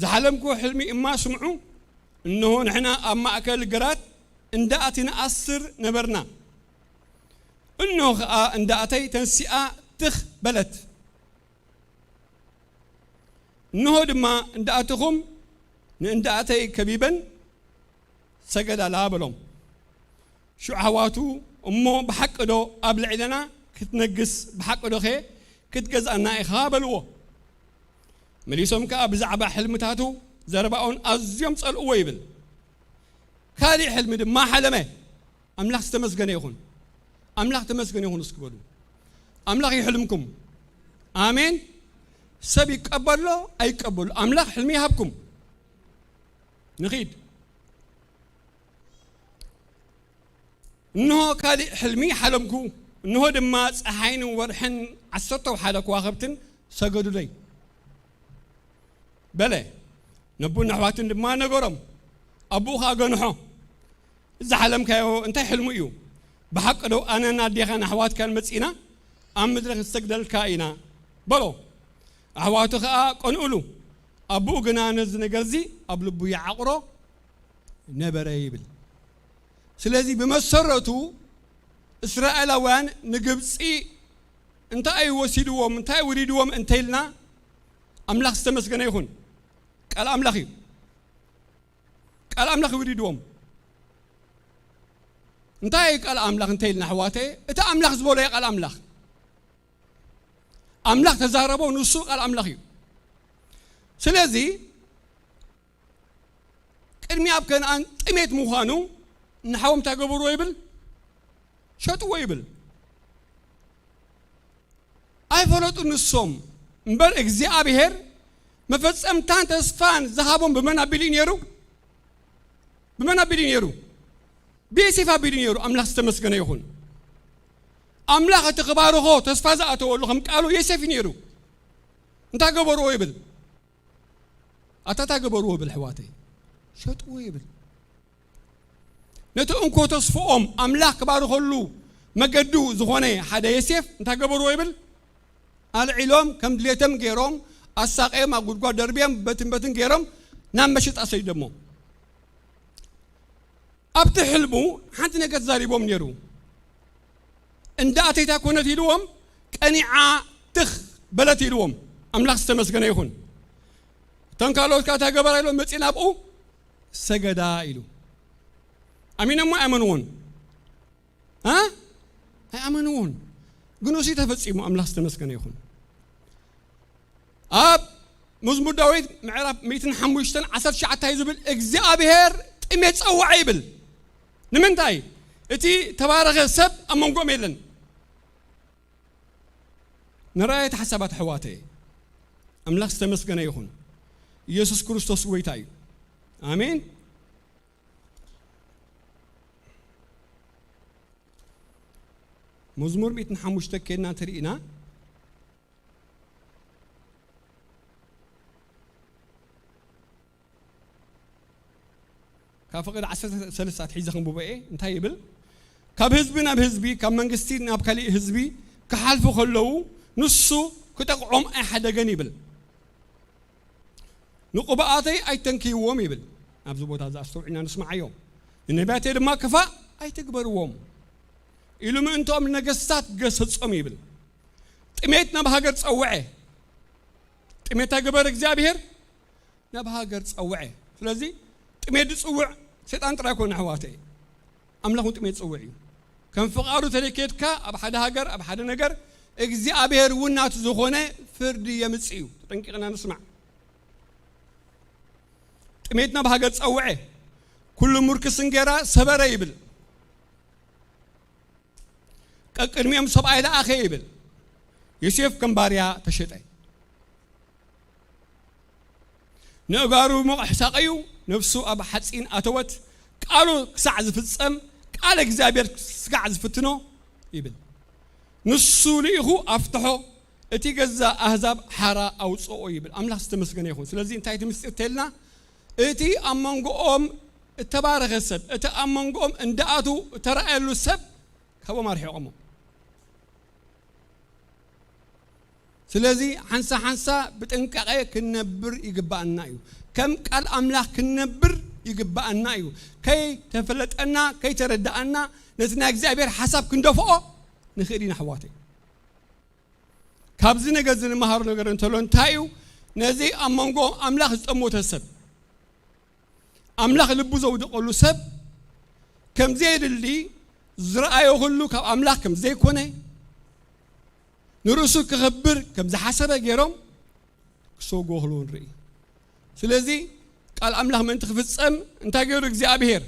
ዝሓለምኩ ሕልሚ እማ ስምዑ። እንሆ ንሕና ኣብ ማእከል ግራት እንዳ ኣቲ ንኣስር ነበርና። እንሆ ኸኣ እንዳ ኣተይ ተንሲኣ ትኽ በለት። እንሆ ድማ እንዳ ኣትኹም ንእንዳ ኣተይ ከቢበን ሰገዳላ በሎም። ሽዑ ኣሕዋቱ እሞ ብሓቂ ዶ ኣብ ልዕለና ክትነግስ ብሓቂ ዶኸ ክትገዝኣና ኢኻ በልዎ። መሊሶም ከኣ ብዛዕባ ሕልምታቱ ዘረባኡን ኣዝዮም ጸልእዎ ይብል። ካሊእ ሕልሚ ድማ ሓለመ። ኣምላኽ ዝተመስገነ ይኹን። ኣምላኽ ተመስገነ ይኹን እስኪ በሉ። ኣምላኽ ይሕልምኩም። ኣሜን። ሰብ ይቀበሎ ኣይቀበሉ ኣምላኽ ሕልሚ ይሃብኩም። ንኺድ። እንሆ ካሊእ ሕልሚ ሓለምኩ። እንሆ ድማ ፀሓይን ወርሕን ዓሰርተው ሓደ ከዋኽብትን ሰገዱለይ በለ። ነቡን ኣሕዋትን ድማ ነገሮም። ኣቦኡ ኸኣ ገንሖ። እዚ ሓለምካዮ እንታይ ሕልሙ እዩ? ብሓቂ ዶ ኣነን ኣዴኻን ኣሕዋትካን መጺእና ኣብ ምድሪ ክንሰግደልካ ኢና በሎ። ኣሕዋቱ ኸኣ ቀንኡሉ። ኣቦኡ ግና ነዚ ነገር እዚ ኣብ ልቡ ይዓቕሮ ነበረ ይብል። ስለዚ ብመሰረቱ እስራኤላውያን ንግብፂ እንታይ እዩ ወሲድዎም እንታይ ውሪድዎም እንተኢልና ኣምላኽ ዝተመስገነ ይኹን። ቃል ኣምላኽ እዩ። ቃል ኣምላኽ ይውዲድዎም። እንታይ እዩ ቃል ኣምላኽ እንተ ኢልና ኣሕዋተየ፣ እቲ ኣምላኽ ዝበሎ እዩ ቃል ኣምላኽ። ኣምላኽ ተዛረቦ፣ ንሱ ቃል ኣምላኽ እዩ። ስለዚ ቅድሚ ኣብ ከነኣን ጥሜት ምዃኑ ንሓዎም እንታይ ገበርዎ ይብል? ሸጥዎ ይብል። ኣይፈለጡ ንሶም እምበር እግዚኣብሔር መፈጸምታን ተስፋን ዝሃቦም ብመን ኣቢሉ እዩ ነይሩ? ብመን ኣቢሉ እዩ ነይሩ? ብዮሴፍ ኣቢሉ እዩ ነይሩ። ኣምላኽ ዝተመስገነ ይኹን። ኣምላኽ እቲ ክባርኾ ተስፋ ዝኣተወሉ ከም ቃሉ ዮሴፍ እዩ ነይሩ። እንታይ ገበርዎ ይብል? ኣታ እንታይ ገበርዎ ይብል ኣሕዋተይ? ሸጥዎ ይብል። ነቲ እንኮ ተስፍኦም ኣምላኽ ክባርኸሉ መገዱ ዝኾነ ሓደ ዮሴፍ እንታይ ገበርዎ ይብል? ኣልዒሎም ከም ድሌቶም ገይሮም ኣሳቕዮም ኣብ ጉድጓድ ደርብዮም በትን በትን ገይሮም ናብ መሸጣ ሰዲዶሞ። ኣብቲ ሕልሙ ሓንቲ ነገር ተዛሪቦም ነይሩ። እንዳ ኣተይታ ኮነት ኢልዎም፣ ቀኒዓ ትኽ በለት ኢልዎም። ኣምላኽ ዝተመስገነ ይኹን። እቶም ካልኦት ካታ ገበራ ኢሎም መጺእ ናብኡ ሰገዳ ኢሉ። ኣሚኖሞ ኣይኣመንዎን። እ? ኣይኣመንዎን። ግን እሱ ተፈጺሙ። ኣምላኽ ዝተመስገነ ይኹን። ኣብ መዝሙር ዳዊት ምዕራፍ ሚእትን ሓሙሽተን ዓሰርተ ትሽዓተ ዝብል እግዚኣብሔር ጥሜት ጸውዐ ይብል። ንምንታይ? እቲ ተባረኸ ሰብ ኣብ መንጎኦም የለን። ንራእየት ሓሳባት ኣሕዋተየ ኣምላኽ ዝተመስገነ ይኹን። ኢየሱስ ክርስቶስ ጎይታ እዩ። ኣሜን። መዝሙር ሚእትን ሓሙሽተ ኬድና እንተርኢና፣ ካብ ፍቕዲ ዓሰርተ ሰለስተ ኣትሒዘ ከንብቦ እየ። እንታይ ይብል? ካብ ህዝቢ ናብ ህዝቢ፣ ካብ መንግስቲ ናብ ካሊእ ህዝቢ ክሓልፉ ከለዉ፣ ንሱ ክጠቕዖም ኣይሓደገን ይብል። ንቕቡኣተይ ኣይተንክይዎም ይብል። ኣብዚ ቦታ እዚ ኣስተውዒልና ንስምዓዮ። ንነቢያተይ ድማ ክፋእ ኣይትግበርዎም ኢሉ ምእንትኦም ንነገስታት ገሰጾም ይብል። ጥሜት ናብ ሃገር ጸውዐ። ጥሜት ኣገበር እግዚኣብሔር ናብ ሃገር ጸውዐ። ስለዚ ጥሜት ዝጽውዕ ሰይጣን ጥራይ ኮነ ኣሕዋተይ። ኣምላኽ እውን ጥሜት ዝጽውዕ እዩ። ከም ፍቓዱ ተለይኬድካ ኣብ ሓደ ሃገር፣ ኣብ ሓደ ነገር፣ እግዚኣብሔር እውን ናቱ ዝኾነ ፍርዲ የምጽእ እዩ። ተጠንቂቕና ንስማዕ። ጥሜት ናብ ሃገር ጸውዐ። ኩሉ ምርኩስ እንጌራ ሰበረ ይብል። ቀቅድሚኦም ሰብኣይ ለኣኸ ይብል። ዮሴፍ ከም ባርያ ተሸጠ። ንእጋሩ ብመቑሕ ሳቐዩ፣ ነፍሱ ኣብ ሓጺን ኣተወት። ቃሉ ክሳዕ ዝፍጸም፣ ቃል እግዚኣብሔር ክሳዕ ዝፍትኖ ይብል። ንሱ ልኢኹ ኣፍትሖ፣ እቲ ገዛ ኣህዛብ ሓራ ኣውፅኦ ይብል። ኣምላኽ ዝተመስገነ ይኹን። ስለዚ እንታይ እቲ ምስጢር ተልና? እቲ ኣብ መንጎኦም እተባረኸ ሰብ፣ እቲ ኣብ መንጎኦም እንዳኣቱ እተረኣየሉ ሰብ ካብኦም ኣርሒቖሞ። ስለዚ ሓንሳ ሓንሳ ብጥንቃቐ ክንነብር ይግባኣና እዩ። ከም ቃል ኣምላኽ ክንነብር ይግባኣና እዩ። ከይተፈለጠና፣ ከይተረዳኣና ነቲ ናይ እግዚኣብሔር ሓሳብ ክንደፍኦ ንኽእል ኢና ኣሕዋተይ። ካብዚ ነገር እዚ ንመሃሮ ነገር እንተሎ እንታይ እዩ? ነዚ ኣብ መንጎ ኣምላኽ ዝጠሞተ ሰብ፣ ኣምላኽ ልቡ ዘውደቐሉ ሰብ ከም ዘየድሊ ዝረኣዮ ኩሉ ካብ ኣምላኽ ከም ዘይኮነ፣ ንርእሱ ክኸብር ከም ዝሓሰበ ገይሮም ክሰውግዎ ከለዉ ንርኢ። ስለዚ ቃል ኣምላኽ ምእንቲ ክፍጸም እንታይ ገይሩ እግዚኣብሔር?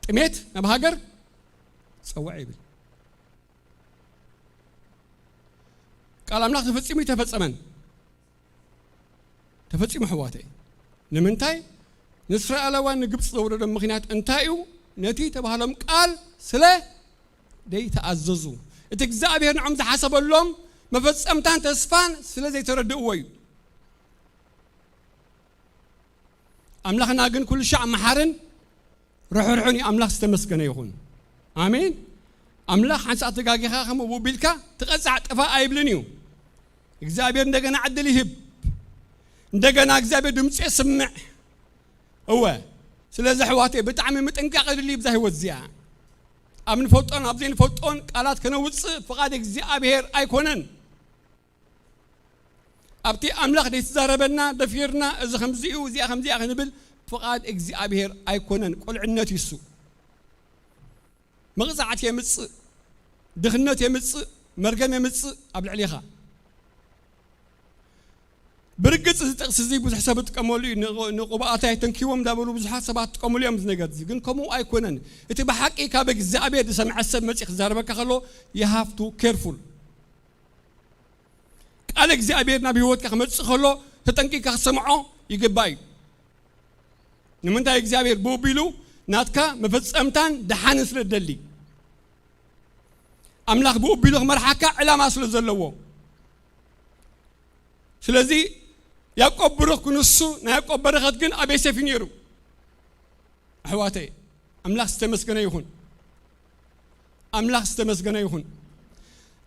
ጥሜት ናብ ሃገር ጸውዐ ይብል። ቃል ኣምላኽ ተፈጺሙ ይተፈጸመን? ተፈጺሙ ኣሕዋተይ። ንምንታይ? ንእስራኤላውያን ንግብጺ ዘውረዶም ምኽንያት እንታይ እዩ? ነቲ ተባህሎም ቃል ስለ ዘይተኣዘዙ። እቲ እግዚኣብሔር ንዖም ዝሓሰበሎም መፈጸምታን ተስፋን ስለ ዘይተረድእዎ እዩ። ኣምላኽና ግን ኩሉ ሻዕ መሓርን ርሕርሑን እዩ። ኣምላኽ ዝተመስገነ ይኹን። ኣሜን። ኣምላኽ ሓንሳእ ተጋጊኻ ከም ብኡ ቢልካ ትቐጻዕ ጥፋእ ኣይብልን እዩ። እግዚኣብሔር እንደገና ዕድል ይህብ። እንደገና እግዚኣብሔር ድምፁ የስምዕ። እወ፣ ስለዚ ኣሕዋተይ ብጣዕሚ ምጥንቃቕ የድሊ ብዛ ህይወት እዚኣ። ኣብ ንፈልጦን ኣብ ዘይንፈልጦን ቃላት ከነውፅእ ፍቓድ እግዚኣብሔር ኣይኮነን። ኣብቲ ኣምላኽ ዘይተዛረበና ደፊርና፣ እዚ ከምዚ እዩ፣ እዚኣ ከምዚኣ ክንብል ፍቓድ እግዚኣብሔር ኣይኮነን። ቁልዕነት እዩ እሱ። መቕጻዕቲ የምጽእ፣ ድኽነት የምጽእ፣ መርገም የምጽእ ኣብ ልዕሌኻ። ብርግጽ እዚ ጥቕሲ እዚ ብዙሕ ሰብ ዝጥቀመሉ እዩ። ንቕ-፣ ንቕቡኣት ኣይተንክይዎም እንዳበሉ ብዙሓት ሰባት ዝጥቀምሉ እዮም እዚ ነገር እዚ። ግን ከምኡ ኣይኮነን። እቲ ብሓቂ ካብ እግዚኣብሔር ዝሰምዐ ሰብ መጺኡ ክዛረበካ ከሎ፣ you have to careful። ቃል እግዚኣብሔር ናብ ህይወትካ ክመጽእ ከሎ ተጠንቂቕካ ክትሰምዖ ይግባእ እዩ። ንምንታይ እግዚኣብሔር ብኡ ኣቢሉ ናትካ መፈጸምታን ደሓንን ስለ ዝደሊ። ኣምላኽ ብኡ ኣቢሉ ክመርሓካ ዕላማ ስለ ዘለዎ። ስለዚ ያዕቆብ ብሩኽ ክንሱ፣ ናይ ያዕቆብ በረኸት ግን ኣብ ዮሴፍ እዩ ነይሩ። ኣሕዋተይ፣ ኣምላኽ ዝተመስገነ ይኹን። ኣምላኽ ዝተመስገነ ይኹን።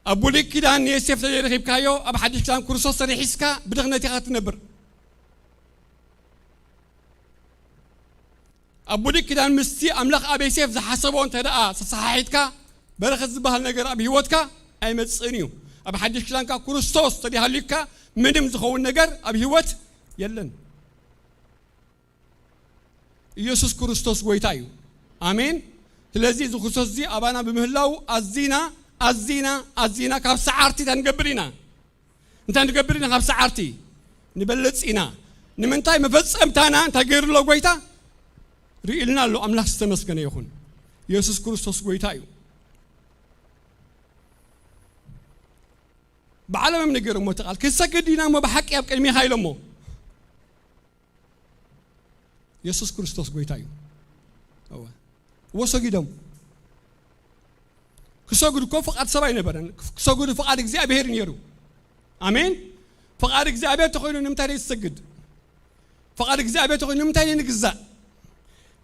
ኣብ ብሉይ ኪዳን ንዮሴፍ ተዘይረኺብካዮ፣ ኣብ ሓድሽ ኪዳን ክርስቶስ ተደሒስካ ብድኽነት ኢኻ ትነብር። ኣብ ብሉይ ኪዳን ምስቲ ኣምላኽ ኣብ ዮሴፍ ዝሓሰቦ እንተ ደኣ ተሰሓሒትካ፣ በረኸት ዝበሃል ነገር ኣብ ህይወትካ ኣይመጽእን እዩ። ኣብ ሓድሽ ኪዳንካ ክርስቶስ ተደይሃልዩካ፣ ምንም ዝኸውን ነገር ኣብ ህይወት የለን። ኢየሱስ ክርስቶስ ጎይታ እዩ። ኣሜን። ስለዚ እዚ ክርስቶስ እዚ ኣባና ብምህላው ኣዚና፣ ኣዚና፣ ኣዚና ካብ ሰዓርቲ እንታይ ንገብር ኢና? እንታይ ንገብር ኢና? ካብ ሰዓርቲ ንበልጽ ኢና። ንምንታይ? መፈጸምታና እንታይ ገይሩ ኣሎ ጎይታ? ርእልና ኣሎ። ኣምላኽ ዝተመስገነ ይኹን። ኢየሱስ ክርስቶስ ጎይታ እዩ። ብዓለምም ነገርሞ እቲ ቃል፣ "ክንሰግድ ኢና እሞ ብሓቂ ኣብ ቅድሜኻ?" ኢሎሞ። ኢየሱስ ክርስቶስ ጎይታ እዩ። እወ። እወ ሰጊዶም። ክሰግዱ እኮ ፍቓድ ሰብ ኣይነበረን። ክሰግዱ ፍቓድ እግዚኣብሔር ነይሩ። ኣሜን። ፍቓድ እግዚኣብሔር ተኾይኑ ንምንታይ ደይ ትሰግድ? ፍቓድ እግዚኣብሔር ተኾይኑ ንምንታይ ደይ ንግዛእ?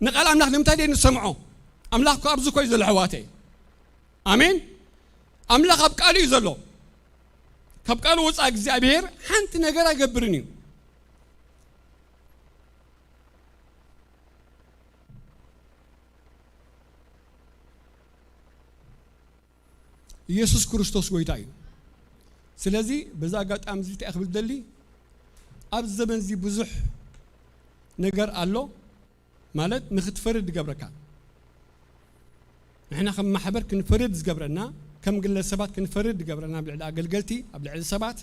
ንቃል ኣምላኽ ንምንታይ ደይ ንሰምዖ? ኣምላኽ እኮ ኣብዚ እኮ እዩ ዘሎ ኣሕዋተይ። ኣሜን። ኣምላኽ ኣብ ቃሉ እዩ ዘሎ። ካብ ቃሉ ወፃእ እግዚኣብሔር ሓንቲ ነገር ኣይገብርን እዩ። ኢየሱስ ክርስቶስ ጎይታ እዩ። ስለዚ በዚ ኣጋጣሚ እዚ እንታይ ክብል ደሊ፣ ኣብ ዘመን እዚ ብዙሕ ነገር ኣሎ፣ ማለት ንኽትፈርድ ዝገብረካ። ንሕና ከም ማሕበር ክንፈርድ ዝገብረና፣ ከም ግለሰባት ክንፈርድ ዝገብረና፣ ኣብ ልዕሊ ኣገልገልቲ፣ ኣብ ልዕሊ ሰባት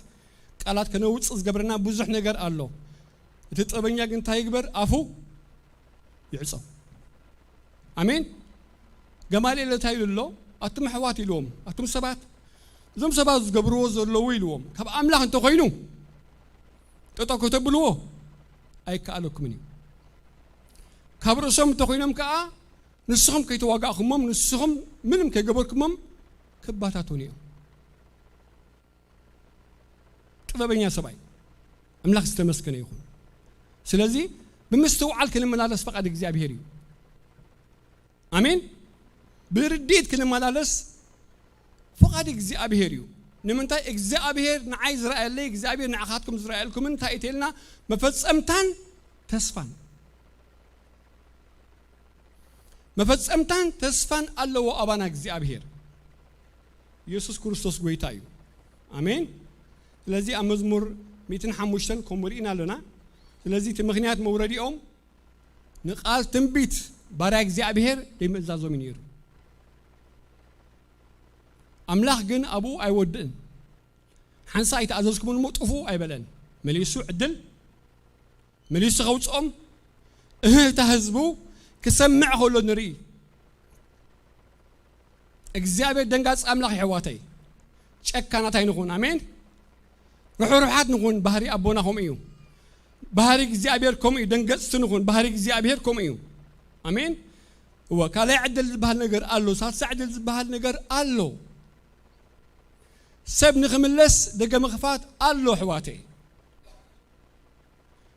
ቃላት ከነውጽእ ዝገብረና ብዙሕ ነገር ኣሎ። እቲ ጥበበኛ ግን እንታይ ይግበር? ኣፉ ይዕጾ። ኣሜን። ገማልኤል እንታይ ኢሉ ኣሎ? ኣቱም ኣሕዋት ኢልዎም፣ ኣቱም ሰባት፣ እዞም ሰባት ዝገብርዎ ዘለዉ ኢልዎም፣ ካብ ኣምላኽ እንተኾይኑ ጠጠው ከተብልዎ ኣይከኣለኩምን እዩ። ካብ ርእሶም እንተኾይኖም ከኣ ንስኹም ከይተዋጋእኩሞም፣ ንስኹም ምንም ከይገበርኩሞም ክባታተኑ እዮም። ጥበበኛ ሰብኣይ፣ ኣምላኽ ዝተመስገነ ይኹን። ስለዚ ብምስትውዓል ክንመላለስ ፍቓድ እግዚኣብሔር እዩ። ኣሜን። ብርድኢት ክንመላለስ ፍቓድ እግዚኣብሔር እዩ። ንምንታይ? እግዚኣብሔር ንዓይ ዝረኣየለይ፣ እግዚኣብሔር ንዓኻትኩም ዝረኣየልኩምን እንታይ እዩ ተልና? መፈጸምታን ተስፋን። መፈጸምታን ተስፋን ኣለዎ ኣባና እግዚኣብሔር። ኢየሱስ ክርስቶስ ጎይታ እዩ። ኣሜን። ስለዚ ኣብ መዝሙር ሚእትን ሓሙሽተን ከምኡ ርኢና ኣለና። ስለዚ እቲ ምኽንያት መውረዲኦም ንቃል ትንቢት ባርያ እግዚኣብሔር ዘይምእዛዞም እዩ ነይሩ። ኣምላኽ ግን ኣብኡ ኣይወድእን። ሓንሳእ ኣይተኣዘዝኩምን እሞ ጥፉ ኣይበለን። መሊሱ ዕድል መሊሱ ከውፅኦም፣ እህ፣ እታ ህዝቡ ክሰምዕ ከሎ ንርኢ። እግዚኣብሔር ደንጋፂ ኣምላኽ የሕዋተይ፣ ጨካናት ኣይንኹን። ኣሜን። ርሑሩሓት ንኹን፣ ባህሪ ኣቦና ከምኡ እዩ። ባህሪ እግዚኣብሔር ከምኡ እዩ። ደንገፅቲ ንኹን፣ ባህሪ እግዚኣብሔር ከምኡ እዩ። ኣሜን። እወ፣ ካልኣይ ዕድል ዝበሃል ነገር ኣሎ፣ ሳልሳይ ዕድል ዝበሃል ነገር ኣሎ። ሰብ ንኽምለስ ደገ ምኽፋት ኣሎ ኣሕዋተይ።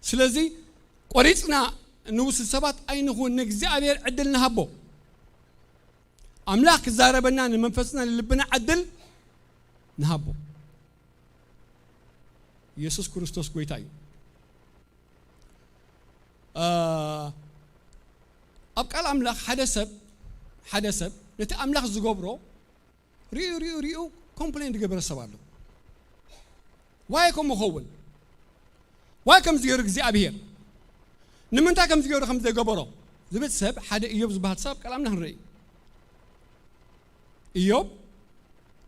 ስለዚ ቆሪፅና ንውስድ ሰባት ኣይንኹን፣ ንእግዚኣብሔር ዕድል ንሃቦ። ኣምላኽ ክዛረበና ንመንፈስና ንልብና ዕድል ንሃቦ። ኢየሱስ ክርስቶስ ጎይታ እዩ። አ፣ ኣብ ቃል ኣምላኽ ሓደ ሰብ፣ ሓደ ሰብ ነቲ ኣምላኽ ዝገብሮ ሪኡ፣ ሪኡ፣ ሪኡ ኮምፕሌን ዝገበረ ሰብ ኣሎ። ዋይ ከምኡ ኸውን? ዋይ ከምዚ ገይሩ እግዚኣብሔር? ንምንታይ ከምዚ ገይሩ ከም ዘይገበሮ ዝብል ሰብ ሓደ ኢዮብ ዝበሃል ሰብ ኣብ ቃል ኣምላኽ ንርኢ። ኢዮብ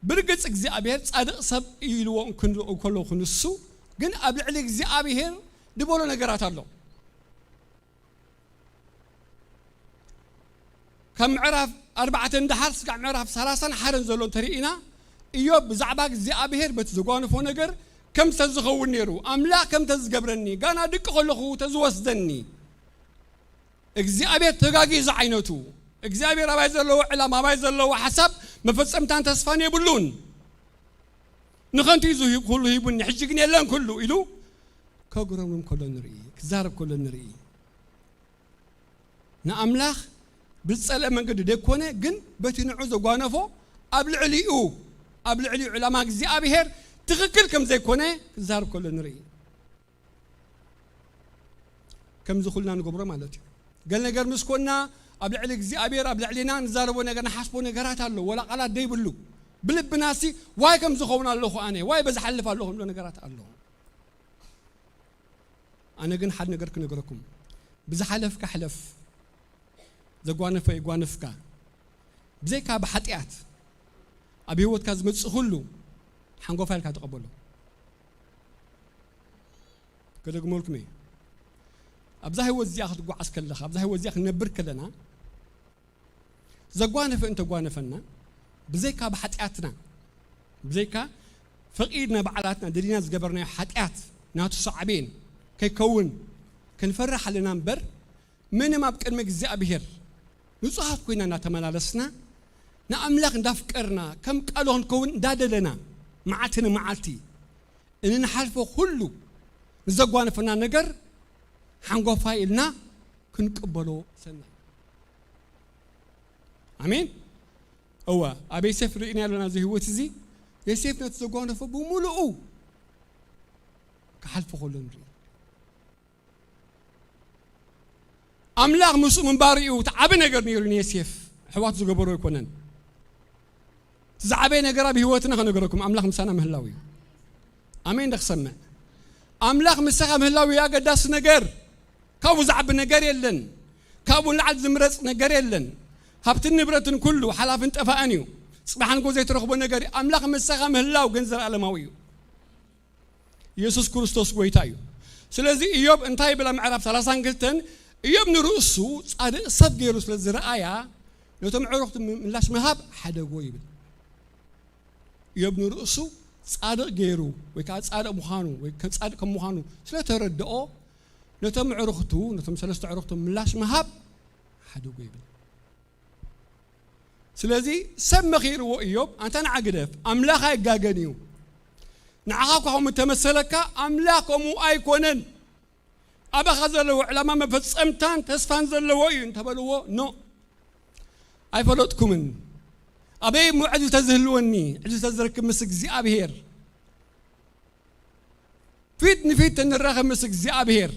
ብርግጽ እግዚኣብሔር ጻድቕ ሰብ ኢልዎ እንክንርኢ ከለኹ ንሱ ግን ኣብ ልዕሊ እግዚኣብሔር ዝበሎ ነገራት ኣሎ። ካብ ምዕራፍ ኣርባዕተ ንደሓር ስጋዕ ምዕራፍ ሰላሳን ሓደን ዘሎ እንተርኢና ኢዮብ ብዛዕባ እግዚኣብሔር በቲ ዘጓነፎ ነገር ከም ዝተዝኸውን ነይሩ፣ ኣምላኽ ከም ተዝገብረኒ፣ ጋና ድቂ ከለኹ ተዝወስደኒ እግዚኣብሔር ተጋጊ ዝዓይነቱ እግዚኣብሔር ኣባይ ዘለዎ ዕላማ ኣባይ ዘለዎ ሓሳብ መፈጸምታን ተስፋን የብሉን። ንኸንቱ እዩ ዝህብ ኩሉ ሂቡኒ ሕጂ ግን የለን ኩሉ ኢሉ ከጉረምርም ከሎ ንርኢ፣ ክዛረብ ከሎ ንርኢ። ንኣምላኽ ብዝጸልአ መንገዲ ደይኮነ ግን በቲ ንዑ ዘጓነፎ ኣብ ልዕሊኡ ኣብ ልዕሊኡ ዕላማ እግዚኣብሔር ትኽክል ከም ዘይኮነ ክዛረብ ከሎ ንርኢ። ከምዚ ኩልና ንገብሮ ማለት እዩ። ገለ ነገር ምስ ኮና ኣብ ልዕሊ እግዚኣብሔር ኣብ ልዕሊና ንዛረቦ ነገር ንሓስቦ ነገራት ኣሎ፣ ወላ ቃላት ደይብሉ ብልብና ሲ ዋይ ከም ዝኸውን ኣለኹ ኣነ ዋይ በዝሓልፍ ኣለኹ ንብሎ ነገራት ኣሎ። ኣነ ግን ሓደ ነገር ክነግረኩም፣ ብዝሓለፍካ ሕለፍ፣ ዘጓነፈ የጓነፍካ። ብዘይካ ብሓጢኣት ኣብ ህይወትካ ዝመጽእ ኩሉ ሓንጎፋ ኢልካ ተቐበሎ። ከደግመልኩም እየ። ኣብዛ ህይወት እዚኣ ክትጓዓዝ ከለኻ ኣብዛ ህይወት እዚኣ ክንነብር ከለና ዘጓነፈ እንተጓነፈና ብዘይካ ብሓጢኣትና ብዘይካ ፈቒድና ባዕላትና ደሊና ዝገበርናዮ ሓጢኣት ናቱ ሳዕቤን ከይከውን ክንፈርሕ ኣለና እምበር ምንም ኣብ ቅድሚ እግዚኣብሔር ንጹሃት ኮይና እናተመላለስና ንኣምላኽ እንዳፍቀርና ከም ቃሉ ክንከውን እንዳደለና መዓልቲ ንመዓልቲ እንንሓልፎ ኩሉ ንዘጓነፈና ነገር ሓንጎፋይ ኢልና ክንቅበሎ ሰናይ። ኣሜን። እወ ኣብ ዮሴፍ ርኢና ኣለና እዚ ህይወት እዚ ዮሴፍ ነቲ ዘጓነፎ ብምሉኡ ክሓልፎ ከሎ ንርኢ። ኣምላኽ ምስኡ ምንባሩ እዩ እቲ ዓቢ ነገር ነይሩ ንዮሴፍ። ኣሕዋቱ ዝገበሮ ኣይኮነን። እቲ ዝዓበየ ነገር ኣብ ህይወትና ክነገረኩም ኣምላኽ ምሳና ምህላው እዩ። ኣሜን ዶ ክሰምዕ? ኣምላኽ ምሳኻ ምህላው እዩ ኣገዳሲ ነገር። ካብኡ ዝዓቢ ነገር የለን። ካብኡ ንላዕሊ ዝምረጽ ነገር የለን። ሃብትን ንብረትን ኩሉ ሓላፍን ጠፋእን እዩ። ጽባሕ ንጎ ዘይትረኽቦ ነገር እዩ። ኣምላኽ ምሳኻ ምህላው ግን ዘለኣለማዊ እዩ። ኢየሱስ ክርስቶስ ጎይታ እዩ። ስለዚ ኢዮብ እንታይ ይብል ኣብ ምዕራፍ ሰላሳን ክልተን? ኢዮብ ንርእሱ ጻድቕ ሰብ ገይሩ ስለ ዝረኣያ ነቶም ኣዕሩኽቱ ምላሽ ምሃብ ሓደጎ ይብል። ኢዮብ ንርእሱ ጻድቕ ገይሩ ወይ ከዓ ጻድቕ ምዃኑ ወይ ከም ጻድቕ ከም ምዃኑ ስለ ተረድኦ ነቶም ኣዕሩኽቱ ነቶም ሰለስተ ኣዕሩኽቱ ምላሽ ምሃብ ሓደጎ ይብል። ስለዚ ሰብ መኺርዎ ኢዮብ ኣንታ ንዓ ግደፍ ኣምላኽ ኣይጋገን እዩ። ንዓኻ እኳ ከምኡ እንተመሰለካ ኣምላኽ ከምኡ ኣይኮነን። ኣባኻ ዘለዎ ዕላማ መፈጸምታን ተስፋን ዘለዎ እዩ እንተበልዎ ኖ ኣይፈለጥኩምን። ኣበይ እሞ ዕድል ተዝህልወኒ ዕድል ተዝረክብ ምስ እግዚኣብሔር ፊት ንፊት ተንራኸብ ምስ እግዚኣብሔር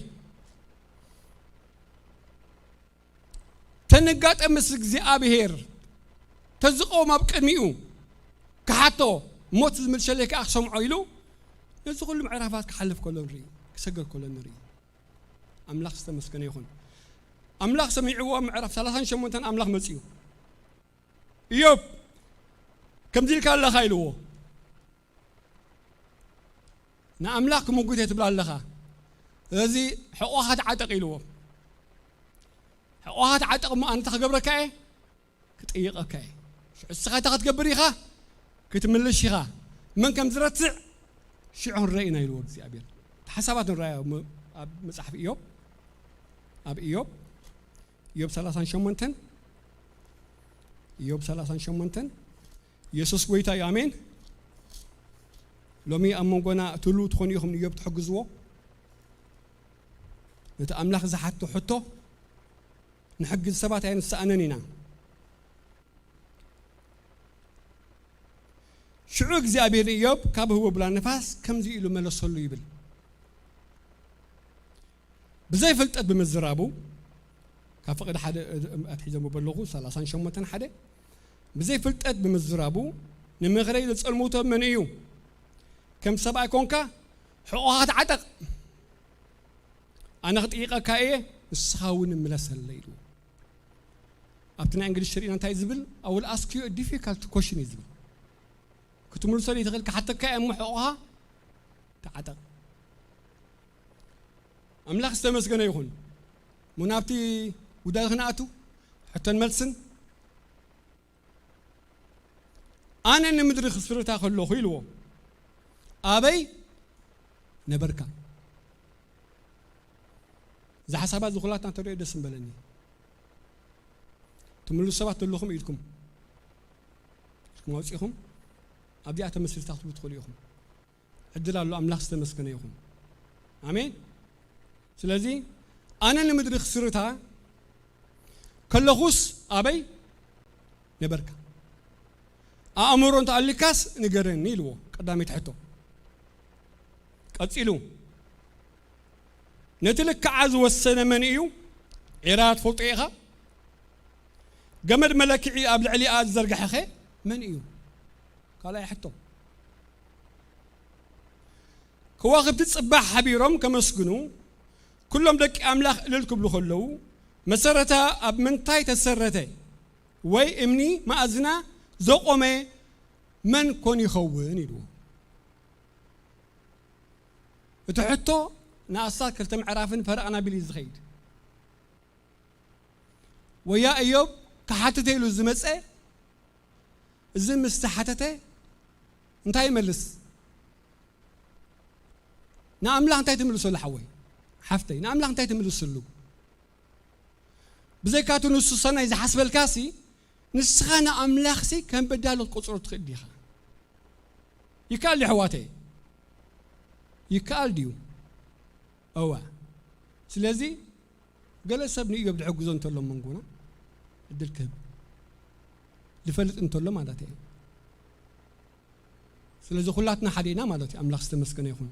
ተንጋጠም ምስ እግዚኣብሔር ተዝቆም ኣብ ቅድሚኡ ክሓቶ ሞት ዝምልሸለይ ከዓ ክሰምዖ ኢሉ ነዚ ኩሉ ምዕራፋት ክሓልፍ ከሎ ንርኢ ክሰገር ከሎ ንርኢ ኣምላኽ ዝተመስገነ ይኹን ኣምላኽ ሰሚዕዎ ምዕራፍ ሰላሳን ሸሞንተን ኣምላኽ መፅኡ እዮብ ከምዚ ኢልካ ኣለኻ ኢልዎ ንኣምላኽ ክምጉት እየ ትብል ኣለኻ ስለዚ ሕቆኻ ተዓጠቕ ኢልዎ ሕቆኻ ተዓጠቕ እሞ ኣነ እንታይ ክገብረካ እየ ክጥይቐካ እየ ሽዑ እስኻ እንታይ ክትገብር ኢኻ ክትምልሽ ኢኻ መን ከም ዝረትዕ ሽዑ ንረኢና ኢልዎ እግዚኣብሔር ሓሳባት ንረኣዮ ኣብ መፅሓፍ እዮብ ኣብ እዮብ እዮብ ሰላሳን ሸሞንተን እዮብ ሰላሳን ሸሞንተን የሱስ ጎይታ እዩ ኣሜን ሎሚ ኣብ መንጎና ትህልው ትኾኑ ኢኹም ንዮብ ትሕግዝዎ ነቲ ኣምላኽ ዝሓቶ ሕቶ ንሕግዝ ሰባት ኣይንሰኣነን ኢና ሽዑ እግዚኣብሔር ንእዮብ ካብ ህቦ ብላ ንፋስ ከምዚ ኢሉ መለሰሉ ይብል ብዘይ ፍልጠት ብምዝራቡ ካብ ፍቕዲ ሓደ ኣትሒዘሞ በለኹ ሰላሳን ሸሞንተን ሓደ ብዘይ ፍልጠት ብምዝራቡ ንምኽረይ ዘጸልምቶ መን እዩ ከም ሰብኣይ ኮንካ ሕቖኻ ተዓጠቕ ኣነ ክጥይቐካ እየ፣ ንስኻ እውን ምለሰለይ ኢልዎ። ኣብቲ ናይ እንግሊሽ ትርእይና እንታይ ዝብል? I will ask you a difficult question እዩ ዝብል። ክትምልሶ ዘይትኽእል ክሓተካ እየ፣ እሞ ሕቖኻ ተዓጠቕ። ኣምላኽ ዝተመስገነ ይኹን። እሞ ናብቲ ጉዳይ ክንኣቱ፣ ሕቶን መልስን። ኣነ ንምድሪ ክስርታ ከለኹ ኢልዎ፣ ኣበይ ነበርካ? እዚ ሓሳባት ዝኹላትና ተሪኦ ደስ ምበለኒ። ትምሉ ሰባት ዘለኹም ኢድኩም ኢድኩም ኣውፂኹም ኣብዚኣ ተመስሪታ ክትቡ ትኽእሉ ኢኹም። ዕድል ኣሎ። ኣምላኽ ዝተመስገነ ይኹን። ኣሜን። ስለዚ ኣነ ንምድሪ ክስርታ ከለኹስ ኣበይ ነበርካ? ኣእምሮ እንተኣሊካስ ንገረኒ ኢልዎ። ቀዳመይቲ ሕቶ። ቀጺሉ፣ ነቲ ልክዓ ዝወሰነ መን እዩ? ዒራ ትፈልጦ ኢኻ? ገመድ መለክዒ ኣብ ልዕሊኣ ዝዘርግሐኸ መን እዩ? ካልኣይ ሕቶ። ከዋኽብቲ ጽባሕ ሓቢሮም ከመስግኑ፣ ኩሎም ደቂ ኣምላኽ እልል ክብሉ ከለዉ፣ መሰረታ ኣብ ምንታይ ተሰረተ? ወይ እምኒ መኣዝና ዘቖመ መን ኮን ይኸውን? ኢልዎ። እቲ ሕቶ ንኣስታት ክልተ ምዕራፍን ፈረቕ ናቢል እዩ ዝኸይድ። ወያ እዮብ ክሓትተ ኢሉ ዝመጸ፣ እዚ ምስ ተሓተተ እንታይ ይመልስ? ንኣምላኽ እንታይ ትምልሰሉ ሓወይ? ሓፍተይ፣ ንኣምላኽ እንታይ ትምልስሉ? ብዘይካቱ ንሱ ሰናይ ዝሓስበልካሲ፣ ንስኻ ንኣምላኽሲ ከም በዳሎ ክትቆጽሮ ትኽእል ዲኻ? ይከኣል ድዩ ኣሕዋተይ? ይከኣል ድዩ? እወ። ስለዚ ገለ ሰብ ንእዮብ ዝሕግዞ እንተሎ መንጎና ዕድል ክህብ ዝፈልጥ እንተሎ ማለት እየ። ስለዚ ኩላትና ሓደ ኢና ማለት እዩ። ኣምላኽ ዝተመስገነ ይኹን።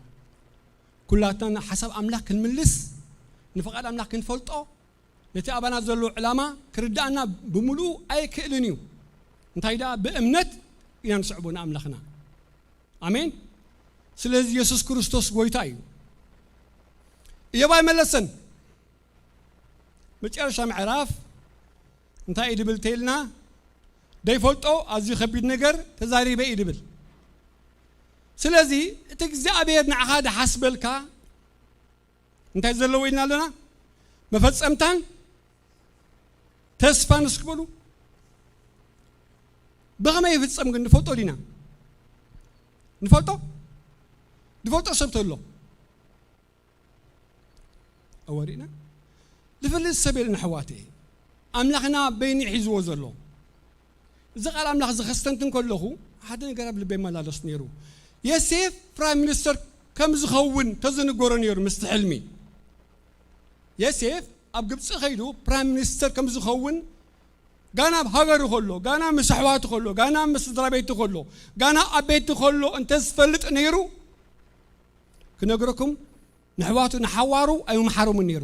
ኩላትና ንሓሳብ ኣምላኽ ክንምልስ፣ ንፍቓድ ኣምላኽ ክንፈልጦ፣ ነቲ ኣባና ዘሎ ዕላማ ክርድኣና ብምሉኡ ኣይክእልን እዩ። እንታይ ደኣ ብእምነት ኢና ንስዕቦ ንኣምላኽና። ኣሜን። ስለዚ የሱስ ክርስቶስ ጎይታ እዩ። እዮብ ኣይመለሰን። መጨረሻ ምዕራፍ እንታይ እዩ ድብል ተይልና? ደይፈልጦ ኣዝዩ ከቢድ ነገር ተዛሪበ እዩ ድብል። ስለዚ እቲ እግዚኣብሔር ንዓኻ ድሓስበልካ እንታይ ዘለዎ ኢልና ኣለና? መፈጸምታን ተስፋን እስኪ በሉ። ብኸመይ ይፍጸም ግን ንፈልጦ ዲና? ንፈልጦ? ንፈልጦ ሰብ ተሎ? ኣወሪና? ዝፈልጥ ሰብ የለን ኣሕዋተይ። ኣምላኽና በይኑ ሒዝዎ ዘሎ። እዚ ቃል ኣምላኽ እዚ ከስተንትን ከለኹ ሓደ ነገር ኣብ ልበይ ይመላለስ ነይሩ። ዮሴፍ ፕራይም ሚኒስተር ከም ዝኸውን ተዝንገሮ ነይሩ ምስቲ ሕልሚ። ዮሴፍ ኣብ ግብፂ ከይዱ ፕራይም ሚኒስተር ከም ዝኸውን ጋና ኣብ ሃገሩ ከሎ፣ ጋና ምስ ኣሕዋቱ ከሎ፣ ጋና ምስ ስድራ ቤቱ ከሎ፣ ጋና ኣብ ቤቱ ከሎ እንተዝፈልጥ ነይሩ ክነግረኩም ንሕዋቱ ንሓዋሩ ኣይምሓሮምን ነይሩ።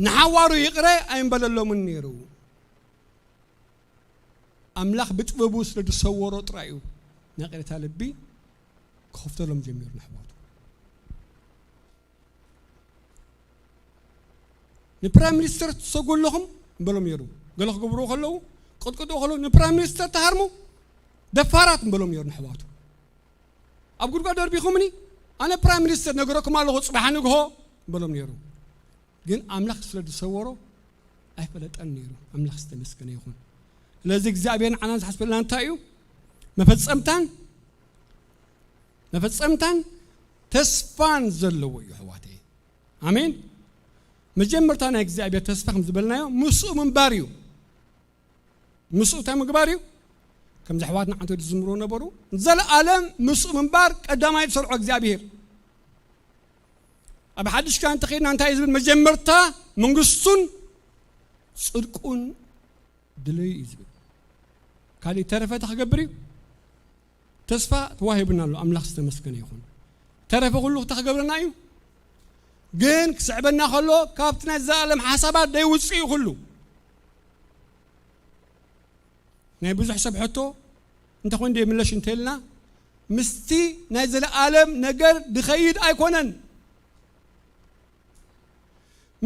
ንሓዋሩ ይቕረ ኣይምበለሎምን ነይሩ። ኣምላኽ ብጥበቡ ስለ ዝሰወሮ ጥራይ እዩ ንቕሬታ ልቢ ክኸፍተሎም ጀሚሩ ንኣሕዋቱ። ንፕራይም ሚኒስተር ትሰጉ ኣለኹም እምበሎም ነይሩ። ገለ ክገብርዎ ከለዉ ቅጥቅጥዎ ከለዉ ንፕራይም ሚኒስተር ተሃርሙ ደፋራት እምበሎም ነይሩ ንኣሕዋቱ። ኣብ ጉድጓድ ደርቢኹምኒ ኣነ ፕራይም ሚኒስተር ነገረኩም ኣለኹ ጽባሕ ንግሆ እምበሎም ነይሩ። ግን ኣምላኽ ስለ ዝሰወሮ ኣይፈለጠን ነይሩ። ኣምላኽ ዝተመስገነ ይኹን። ስለዚ እግዚኣብሔር ንዓና ዝሓስበልና እንታይ እዩ? መፈጸምታን መፈጸምታን ተስፋን ዘለዎ እዩ ኣሕዋተይ። ኣሜን። መጀመርታ ናይ እግዚኣብሔር ተስፋ ከም ዝበልናዮ ምስኡ ምንባር እዩ። ምስኡ እንታይ ምግባር እዩ? ከምዚ ኣሕዋትና ዓንቶ ዝዝምርዎ ነበሩ፣ ዘለኣለም ምስኡ ምንባር ቀዳማይ ዝሰርዖ እግዚኣብሔር። ኣብ ሓድሽ ኪዳን እንተኸይድና እንታይ እዩ ዝብል? መጀመርታ መንግስቱን ጽድቁን ድለዩ እዩ ዝብል። ካሊእ ተረፈ እንታይ ክገብር እዩ? ተስፋ ተዋሂቡና ኣሎ። ኣምላኽ ዝተመስገነ ይኹን። ተረፈ ኩሉ እንታይ ክገብረና እዩ? ግን ክስዕበና ከሎ ካብቲ ናይ ዘላለም ሓሳባት ደይውፅእ እዩ ኩሉ። ናይ ብዙሕ ሰብ ሕቶ እንተኾይኑ ደይምለሽ እንተልና ምስቲ ናይ ዘለኣለም ነገር ድኸይድ ኣይኮነን።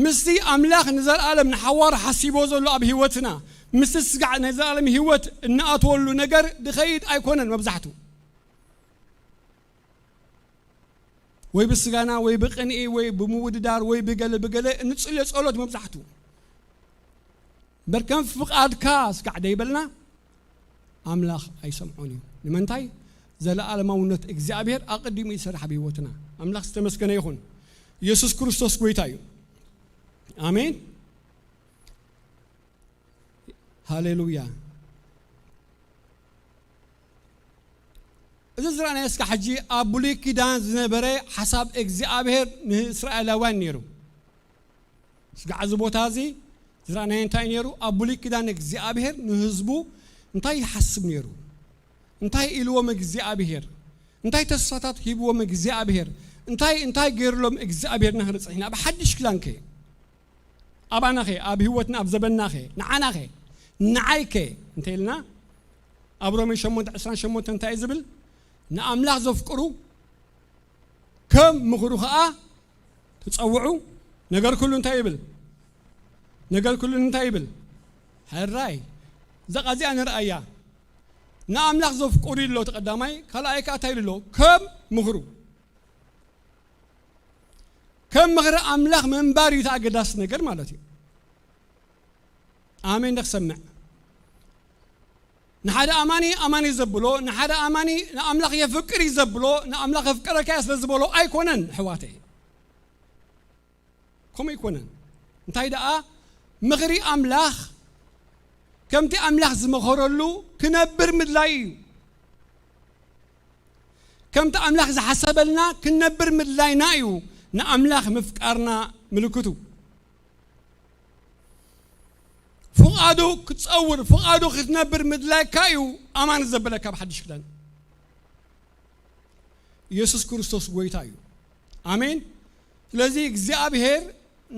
ምስቲ ኣምላኽ ንዘለኣለም ንሓዋሩ ሓሲቦ ዘሎ ኣብ ህይወትና፣ ምስቲ ስጋዕ ናይ ዘለኣለም ህይወት እንኣትወሉ ነገር ድኸይድ ኣይኮነን። መብዛሕቱ ወይ ብስጋና ወይ ብቕንኢ ወይ ብምውድዳር ወይ ብገለ ብገለ እንጽልዮ ጸሎት መብዛሕቱ እምበር ከም ፍቓድካ ስጋዕ ደይበልና ኣምላኽ ኣይሰምዖን እዩ። ንምንታይ? ዘለኣለማውነት እግዚኣብሔር ኣቐዲሙ ይሰርሕ ኣብ ህይወትና። ኣምላኽ ዝተመስገነ ይኹን። ኢየሱስ ክርስቶስ ጎይታ እዩ። ኣሜን። ሃሌሉያ። እዚ ዝረኣናዮ እስከ ሕጂ ኣብ ብሉይ ኪዳን ዝነበረ ሓሳብ እግዚኣብሔር ንእስራኤላውያን ነይሩ። ስጋዕ እዚ ቦታ እዚ ዝረኣናዮ እንታይ ነይሩ? ኣብ ብሉይ ኪዳን እግዚኣብሔር ንህዝቡ እንታይ ይሓስብ ነይሩ? እንታይ ኢልዎም እግዚኣብሔር? እንታይ ተስፋታት ሂብዎም እግዚኣብሔር? እንታይ እንታይ ገይርሎም እግዚኣብሔር? ንኽርኢ ጸኒሕና። ኣብ ሓድሽ ኪዳን ከ ኣባናኸ ኣብ ህይወትና ኣብ ዘበናኸ ንዓናኸ ንዓይከ እንተ ኢልና ኣብ ሮሜ ሸሞንተ ዕስራን ሸሞንተን እንታይ እዩ ዝብል? ንኣምላኽ ዘፍቅሩ ከም ምኽሩ ኸዓ ትጸውዑ። ነገር ኩሉ እንታይ ይብል? ነገር ኩሉ እንታይ ይብል? ሕራይ። እዛ ቃዚኣ ንርኣያ። ንኣምላኽ ዘፍቅሩ ኢሎ እቲ ቀዳማይ፣ ካልኣይ ከዓ እንታይ ኢሉ ኣሎ? ከም ምኽሩ። ከም ምኽሪ ኣምላኽ ምንባር እዩ እቲ ኣገዳሲ ነገር ማለት እዩ። ኣሜን ደክሰምዕ። ንሓደ ኣማኒ ኣማኒ ዘብሎ፣ ንሓደ ኣማኒ ንኣምላኽ የፍቅር እዩ ዘብሎ፣ ንኣምላኽ የፍቅረካ እየ ስለ ዝበሎ ኣይኮነን ኣሕዋተይ። ከምኡ ኣይኮነን። እንታይ ደኣ ምኽሪ ኣምላኽ ከምቲ ኣምላኽ ዝመኸረሉ ክነብር ምድላይ እዩ። ከምቲ ኣምላኽ ዝሓሰበልና ክንነብር ምድላይና እዩ ንኣምላኽ ምፍቃርና ምልክቱ። ፍቓዱ ክትጸውር፣ ፍቓዱ ክትነብር ምድላይካ እዩ ኣማን ዘበለካ ብሓድሽ ክዳን። ኢየሱስ ክርስቶስ ጎይታ እዩ። ኣሜን። ስለዚ እግዚኣብሔር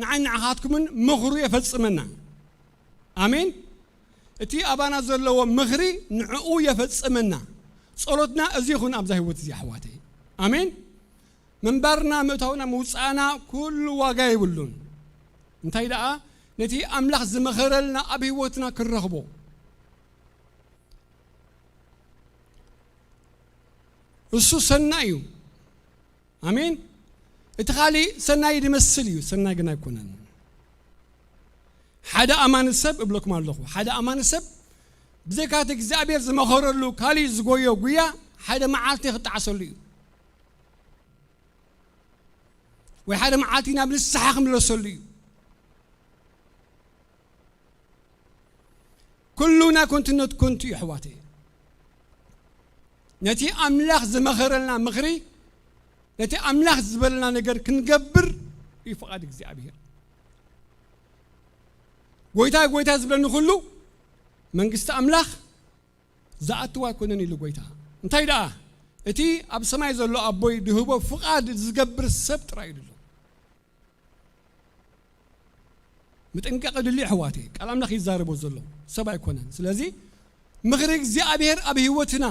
ንዓይ ንዓኻትኩምን ምኽሩ የፈጽመና። ኣሜን። እቲ ኣባና ዘለዎ ምኽሪ ንዕኡ የፈጽመና። ጸሎትና እዚ ይኹን ኣብዛ ህይወት እዚ ኣሕዋተይ። ኣሜን። ምንባርና፣ ምእታውና፣ ምውጻእና ኩሉ ዋጋ የብሉን። እንታይ ደኣ ነቲ ኣምላኽ ዝመኸረልና ኣብ ህይወትና ክንረኽቦ። እሱ ሰናይ እዩ። ኣሜን። እቲ ካሊእ ሰናይ ዝመስል እዩ፣ ሰናይ ግን ኣይኮነን። ሓደ ኣማኒ ሰብ እብለኩም ኣለኹ፣ ሓደ ኣማኒ ሰብ ብዘይካ እቲ እግዚኣብሔር ዝመኸረሉ ካሊእ ዝጎዮ ጉያ ሓደ መዓልቲ ክጠዓሰሉ እዩ፣ ወይ ሓደ መዓልቲ ናብ ንስሓ ክምለሰሉ እዩ። ኩሉ ናይ ኮንትነት ኮንቱ እዩ ኣሕዋተይ። ነቲ ኣምላኽ ዝመኸረልና ምኽሪ፣ ነቲ ኣምላኽ ዝበለና ነገር ክንገብር እዩ ፍቓድ እግዚኣብሔር። ጎይታ ጎይታ ዝብለኒ ኩሉ መንግስቲ ኣምላኽ ዝኣትው ኣይኮነን ኢሉ ጎይታ። እንታይ ደኣ እቲ ኣብ ሰማይ ዘሎ ኣቦይ ድህቦ ፍቓድ ዝገብር ሰብ ጥራይ እዩ ድሎ። ምጥንቃቕ ድልዩ ኣሕዋተይ፣ ቃል ኣምላኽ ይዛረቦ ዘሎ ሰብ ኣይኮነን። ስለዚ ምኽሪ እግዚኣብሔር ኣብ ህይወትና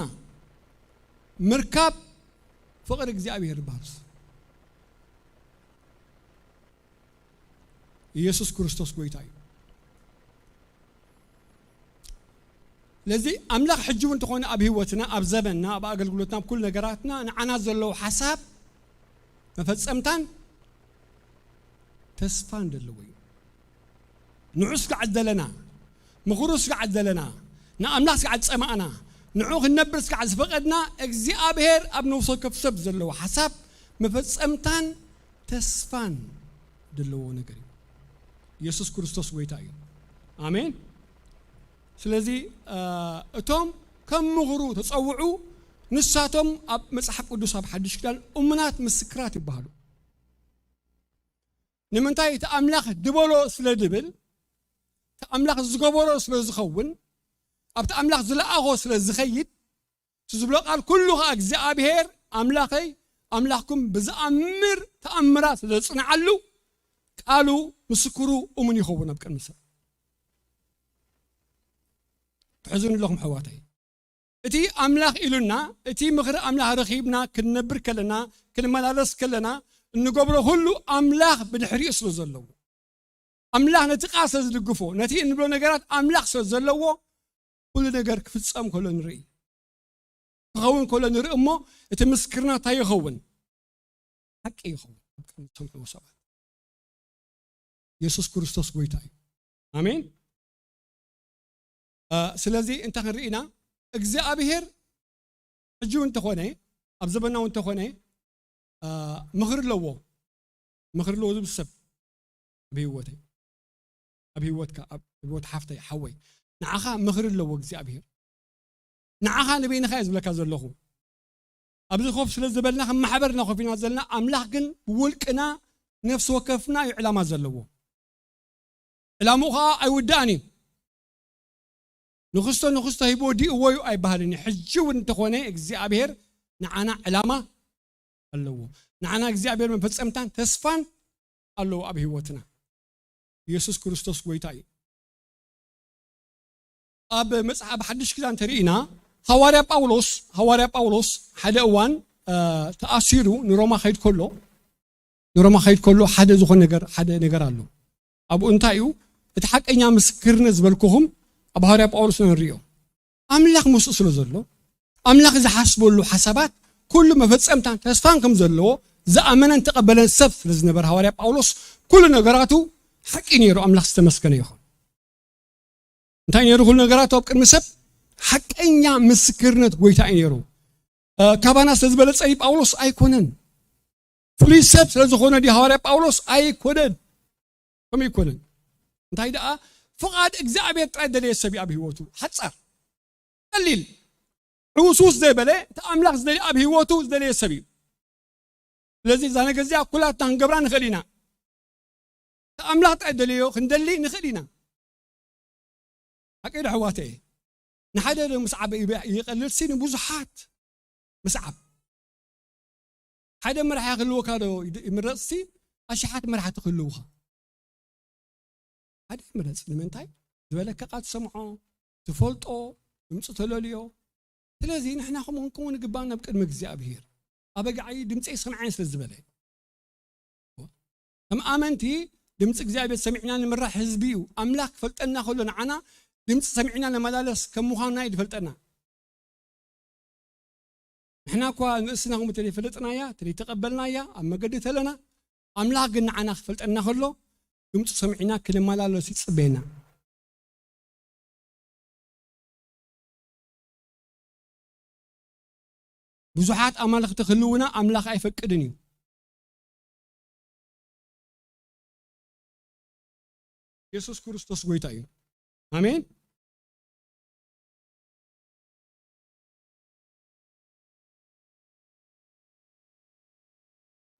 ምርካብ ፍቕሪ እግዚኣብሔር ይበሃል። ኢየሱስ ክርስቶስ ጎይታ እዩ። ስለዚ ኣምላኽ ሕጂ እውን እንተኾነ ኣብ ህይወትና፣ ኣብ ዘበንና፣ ኣብ ኣገልግሎትና፣ ኣብ ኩሉ ነገራትና ንዓና ዘለዎ ሓሳብ መፈጸምታን ተስፋን ዘለዎ እዩ። ንዑ ስጋዕ ዝደለና፣ ምኽሩ ስጋዕ ዝደለና፣ ንኣምላኽ ስጋዕ ዝጸማእና፣ ንዑ ክንነብር ስጋዕ ዝፈቐድና፣ እግዚኣብሔር ኣብ ነፍሲ ወከፍ ሰብ ዘለዎ ሓሳብ መፈጸምታን ተስፋን ዘለዎ ነገር እዩ። ኢየሱስ ክርስቶስ ጎይታ እዩ። ኣሜን። ስለዚ እ፣ እቶም ከም ምኽሩ ተጸውዑ፣ ንሳቶም ኣብ መጽሓፍ ቅዱስ ኣብ ሓድሽ ኪዳን እሙናት ምስክራት ይበሃሉ። ንምንታይ? እቲ ኣምላኽ ድበሎ ስለ ድብል፣ እቲ ኣምላኽ ዝገበሮ ስለ ዝኸውን፣ ኣብቲ ኣምላኽ ዝለኣኾ ስለ ዝኸይድ፣ እቲ ዝብሎ ቃል ኩሉ ኸኣ እግዚኣብሔር ኣምላኸይ ኣምላኽኩም ብዝኣምር ተኣምራት ስለ ዘጽንዓሉ፣ ቃሉ ምስክሩ እሙን ይኸውን ኣብ ቅድሚ ሰብ። ትሕዝኑ ኣለኹም ኣሕዋተይ። እቲ ኣምላኽ ኢሉና፣ እቲ ምኽሪ ኣምላኽ ረኺብና ክንነብር ከለና፣ ክንመላለስ ከለና፣ እንገብሮ ኩሉ ኣምላኽ ብድሕሪኡ ስለ ዘለዎ፣ ኣምላኽ ነቲ ቃል ስለ ዝድግፎ፣ ነቲ እንብሎ ነገራት ኣምላኽ ስለ ዘለዎ፣ ኩሉ ነገር ክፍጸም ከሎ ንርኢ። ክኸውን ከሎ ንርኢ እሞ፣ እቲ ምስክርና እንታይ ይኸውን? ሓቂ ይኸውን። ኣብ ቅድሚ እቶም ሰባት። የሱስ ክርስቶስ ጎይታ እዩ። ኣሜን። እ፣ ስለዚ እንታይ ክንርኢ ኢና? እግዚኣብሔር ሕጂ እውን እንተኾነ፣ ኣብ ዘበና እውን እንተኾነ፣ እ፣ ምኽሪ ኣለዎ። ምኽሪ ኣለዎ ዝብል ሰብ ኣብ ህይወተይ፣ ኣብ ህይወትካ፣ ኣብ ህይወት ሓፍተይ፣ ሓወይ፣ ንዓኻ ምኽሪ ኣለዎ እግዚኣብሔር። ንዓኻ ንበይንኻ እየ ዝብለካ ዘለኹ። ኣብዚ ኮፍ ስለ ዝበልና፣ ከም ማሕበር ኢና ኮፍ ኢና ዘለና። ኣምላኽ ግን ብውልቅና፣ ነፍሲ ወከፍና እዩ ዕላማ ዘለዎ። ዕላምኡ ኸዓ ኣይውዳእን እዩ። ንኽስቶ ንኽስቶ ሂቡ ወዲእዎ እዩ ኣይበሃልን እዩ። ሕጂ እውን እንተኾነ እግዚኣብሔር ንዓና ዕላማ ኣለዎ። ንዓና እግዚኣብሔር መፈጸምታን ተስፋን ኣለዎ ኣብ ህይወትና። የሱስ ክርስቶስ ጎይታ እዩ። ኣብ መጽሓፍ ሓድሽ ኪዳን እንተርኢና፣ ሃዋርያ ጳውሎስ፣ ሃዋርያ ጳውሎስ ሓደ እዋን፣ እ፣ ተኣሲሩ ንሮማ ከይድ ከሎ፣ ንሮማ ከይድ ከሎ ሓደ ዝኾነ ነገር፣ ሓደ ነገር ኣሎ። ኣብኡ እንታይ እዩ? እቲ ሓቀኛ ምስክርነት ዝበልኩኹም ኣብ ሃዋርያ ጳውሎስ ንሪኦ። ኣምላኽ ምስኡ ስለ ዘሎ፣ ኣምላኽ ዝሓስበሉ ሓሳባት ኩሉ መፈጸምታን ተስፋን ከም ዘለዎ ዝኣመነን ተቐበለን ሰብ ስለ ዝነበረ ሃዋርያ ጳውሎስ ኩሉ ነገራቱ ሓቂ ነይሩ። ኣምላኽ ዝተመስገነ ይኹን። እንታይ ነይሩ? ኩሉ ነገራቱ ኣብ ቅድሚ ሰብ ሓቀኛ ምስክርነት ጎይታ እዩ ነይሩ። እ፣ ካባና ስለ ዝበለጸ እዩ ጳውሎስ ኣይኮነን። ፍሉይ ሰብ ስለ ዝኾነ ድዩ ሃዋርያ ጳውሎስ? ኣይኮነን። ከምኡ ኣይኮነን። እንታይ ደኣ? ፍቓድ እግዚኣብሔር ጥራይ ደለየ ሰብ እዩ ኣብ ህይወቱ። ሓጻር፣ ቀሊል፣ ዕውስውስ ዘይበለ፣ እቲ ኣምላኽ ዝደልዮ ኣብ ህይወቱ ዝደለየ ሰብ እዩ። ስለዚ እዛ ነገር እዚኣ ኩላትና ክንገብራ ንኽእል ኢና። እቲ ኣምላኽ ጥራይ ደለዮ ክንደሊ ንኽእል ኢና። ሓቂ ዶ ኣሕዋተየ? ንሓደ ዶ ምስዓብ ይበ-፣ ይቐልልሲ ንብዙሓት ምስዓብ። ሓደ መራሒ ክህልወካ ዶ ይድ-፣ ይምረጽሲ ኣሽሓት መራሕቲ ክህልውኻ? ሓደ ይምረጽ። ንምንታይ? ዝበለካ ቃል ትሰምዖ፣ ትፈልጦ፣ ድምፁ ተለልዮ። ስለዚ ንሕና ከምኡ ክንከውን ይግባእ ናብ ቅድሚ እግዚኣብሔር። ኣበጋዓይ ድምፀይ ስምዓኒ ስለ ዝበለ። ከም ኣመንቲ ድምፂ እግዚኣብሔር ሰሚዕና ንምራሕ ህዝቢ እዩ። ኣምላኽ ክፈልጠና ከሎ ንዓና ድምፂ ሰሚዕና ንመላለስ ከም ምዃንና እዩ ዝፈልጠና። ንሕና እኳ ንርእስና ከምኡ ተለይፈለጥናያ፣ ተለይተቐበልናያ፣ ኣብ መገዲ ተለና፣ ኣምላኽ ግን ንዓና ክፈልጠና ከሎ ድምፁ ሰሚዕና ክንመላለስ ይጽበየና። ብዙሓት ኣማልኽቲ ክህልውና ኣምላኽ ኣይፈቅድን እዩ። የሱስ ክርስቶስ ጎይታ እዩ። ኣሜን።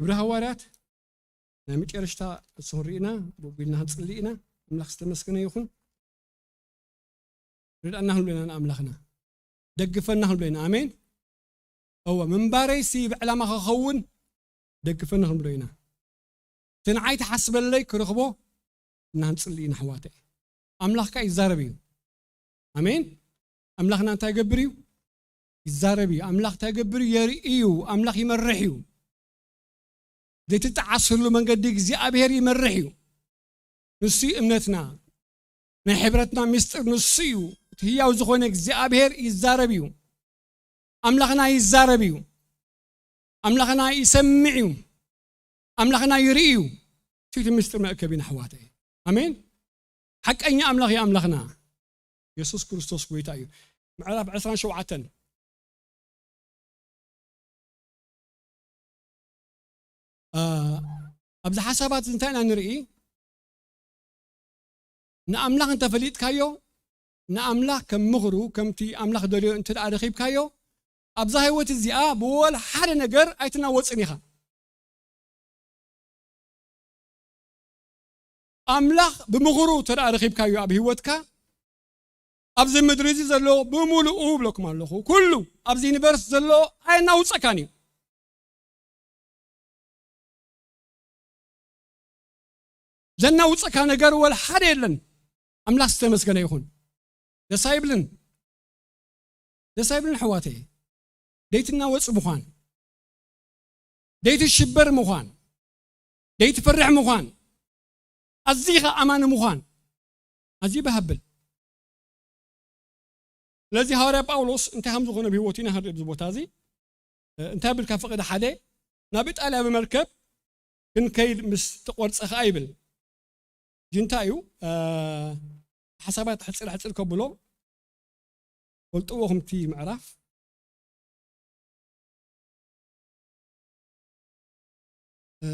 ግብረ ሃዋርያት ናይ መጨረሽታ ንሱ ርኢና፣ ብኡ ኢልና ክንጽሊ ኢና። ኣምላኽ ዝተመስገነ ይኹን። ርድኣና ክንብሎ ኢና ንኣምላኽና። ደግፈና ክንብሎ ኢና። ኣሜን። እወ፣ ምንባረይሲ ብዕላማ ክኸውን ደግፈና ክንብሎ ኢና። እቲ ንዓይ ተሓስበለይ ክረኽቦ እና ክንጽሊ ኢና ኣሕዋተይ። ኣምላኽ ከኣ ይዛረብ እዩ። ኣሜን። ኣምላኽና እንታይ ይገብር እዩ? ይዛረብ እዩ። ኣምላኽ እንታይ ይገብር እዩ? የርኢ እዩ። ኣምላኽ ይመርሕ እዩ። ዘይትጠዓስሉ መንገዲ እግዚኣብሔር ይመርሕ እዩ። ንሱ እዩ እምነትና። ናይ ሕብረትና ምስጢር ንሱ እዩ። እቲ ህያው ዝኾነ እግዚኣብሔር ይዛረብ እዩ። ኣምላኽና ይዛረብ እዩ። ኣምላኽና ይሰምዕ እዩ። ኣምላኽና ይርኢ እዩ። እቲ ምስጢር መእከቢ ንኣሕዋተይ። ኣሜን። ሓቀኛ ኣምላኽ እዩ ኣምላኽና። የሱስ ክርስቶስ ጎይታ እዩ። ምዕራፍ ዕስራን ሸውዓተን። እ፣ ኣብዚ ሓሳባት እዚ እንታይ ኢና ንርኢ? ንኣምላኽ እንተፈሊጥካዮ፣ ንኣምላኽ ከም ምኽሩ፣ ከምቲ ኣምላኽ ደልዮ እንተ ደኣ ረኺብካዮ፣ ኣብዛ ህይወት እዚኣ ብወላ ሓደ ነገር ኣይትናወጽን ኢኻ። ኣምላኽ ብምኽሩ እንተ ደኣ ረኺብካዮ ኣብ ህይወትካ፣ ኣብዚ ምድሪ እዚ ዘሎ ብምሉኡ እብለኩም ኣለኹ፣ ኩሉ ኣብዚ ዩኒቨርስ ዘሎ ኣየናውጸካን እዩ። ዘናውጸካ ነገር ወላ ሓደ የለን። ኣምላኽ ዝተመስገነ ይኹን። ደስ ኣይብልን። ደስ ኣይብልን ኣሕዋተየ። ደይትናወጽ ምዃን፣ ደይትሽበር ምዃን፣ ደይትፈርሕ ምዃን፣ ኣዚኻ ኣማኒ ምዃን ኣዝዩ በሃብል። ስለዚ ሃዋርያ ጳውሎስ እንታይ ከም ዝኾነ ብህይወቱ ኢና ክንርኢ ኣብዚ ቦታ እዚ። እ፣ እንታይ ብል ካብ ፍቕዲ ሓደ ናብ ኢጣልያ ብመርከብ ክንከይድ ምስ ተቖርጸ ኸኣ ይብል። እዚ እንታይ እዩ? እ፣ ሓሳባት ሕጽር ሕጽር ከብሎ ፈልጥዎ ከምቲ ምዕራፍ። እ፣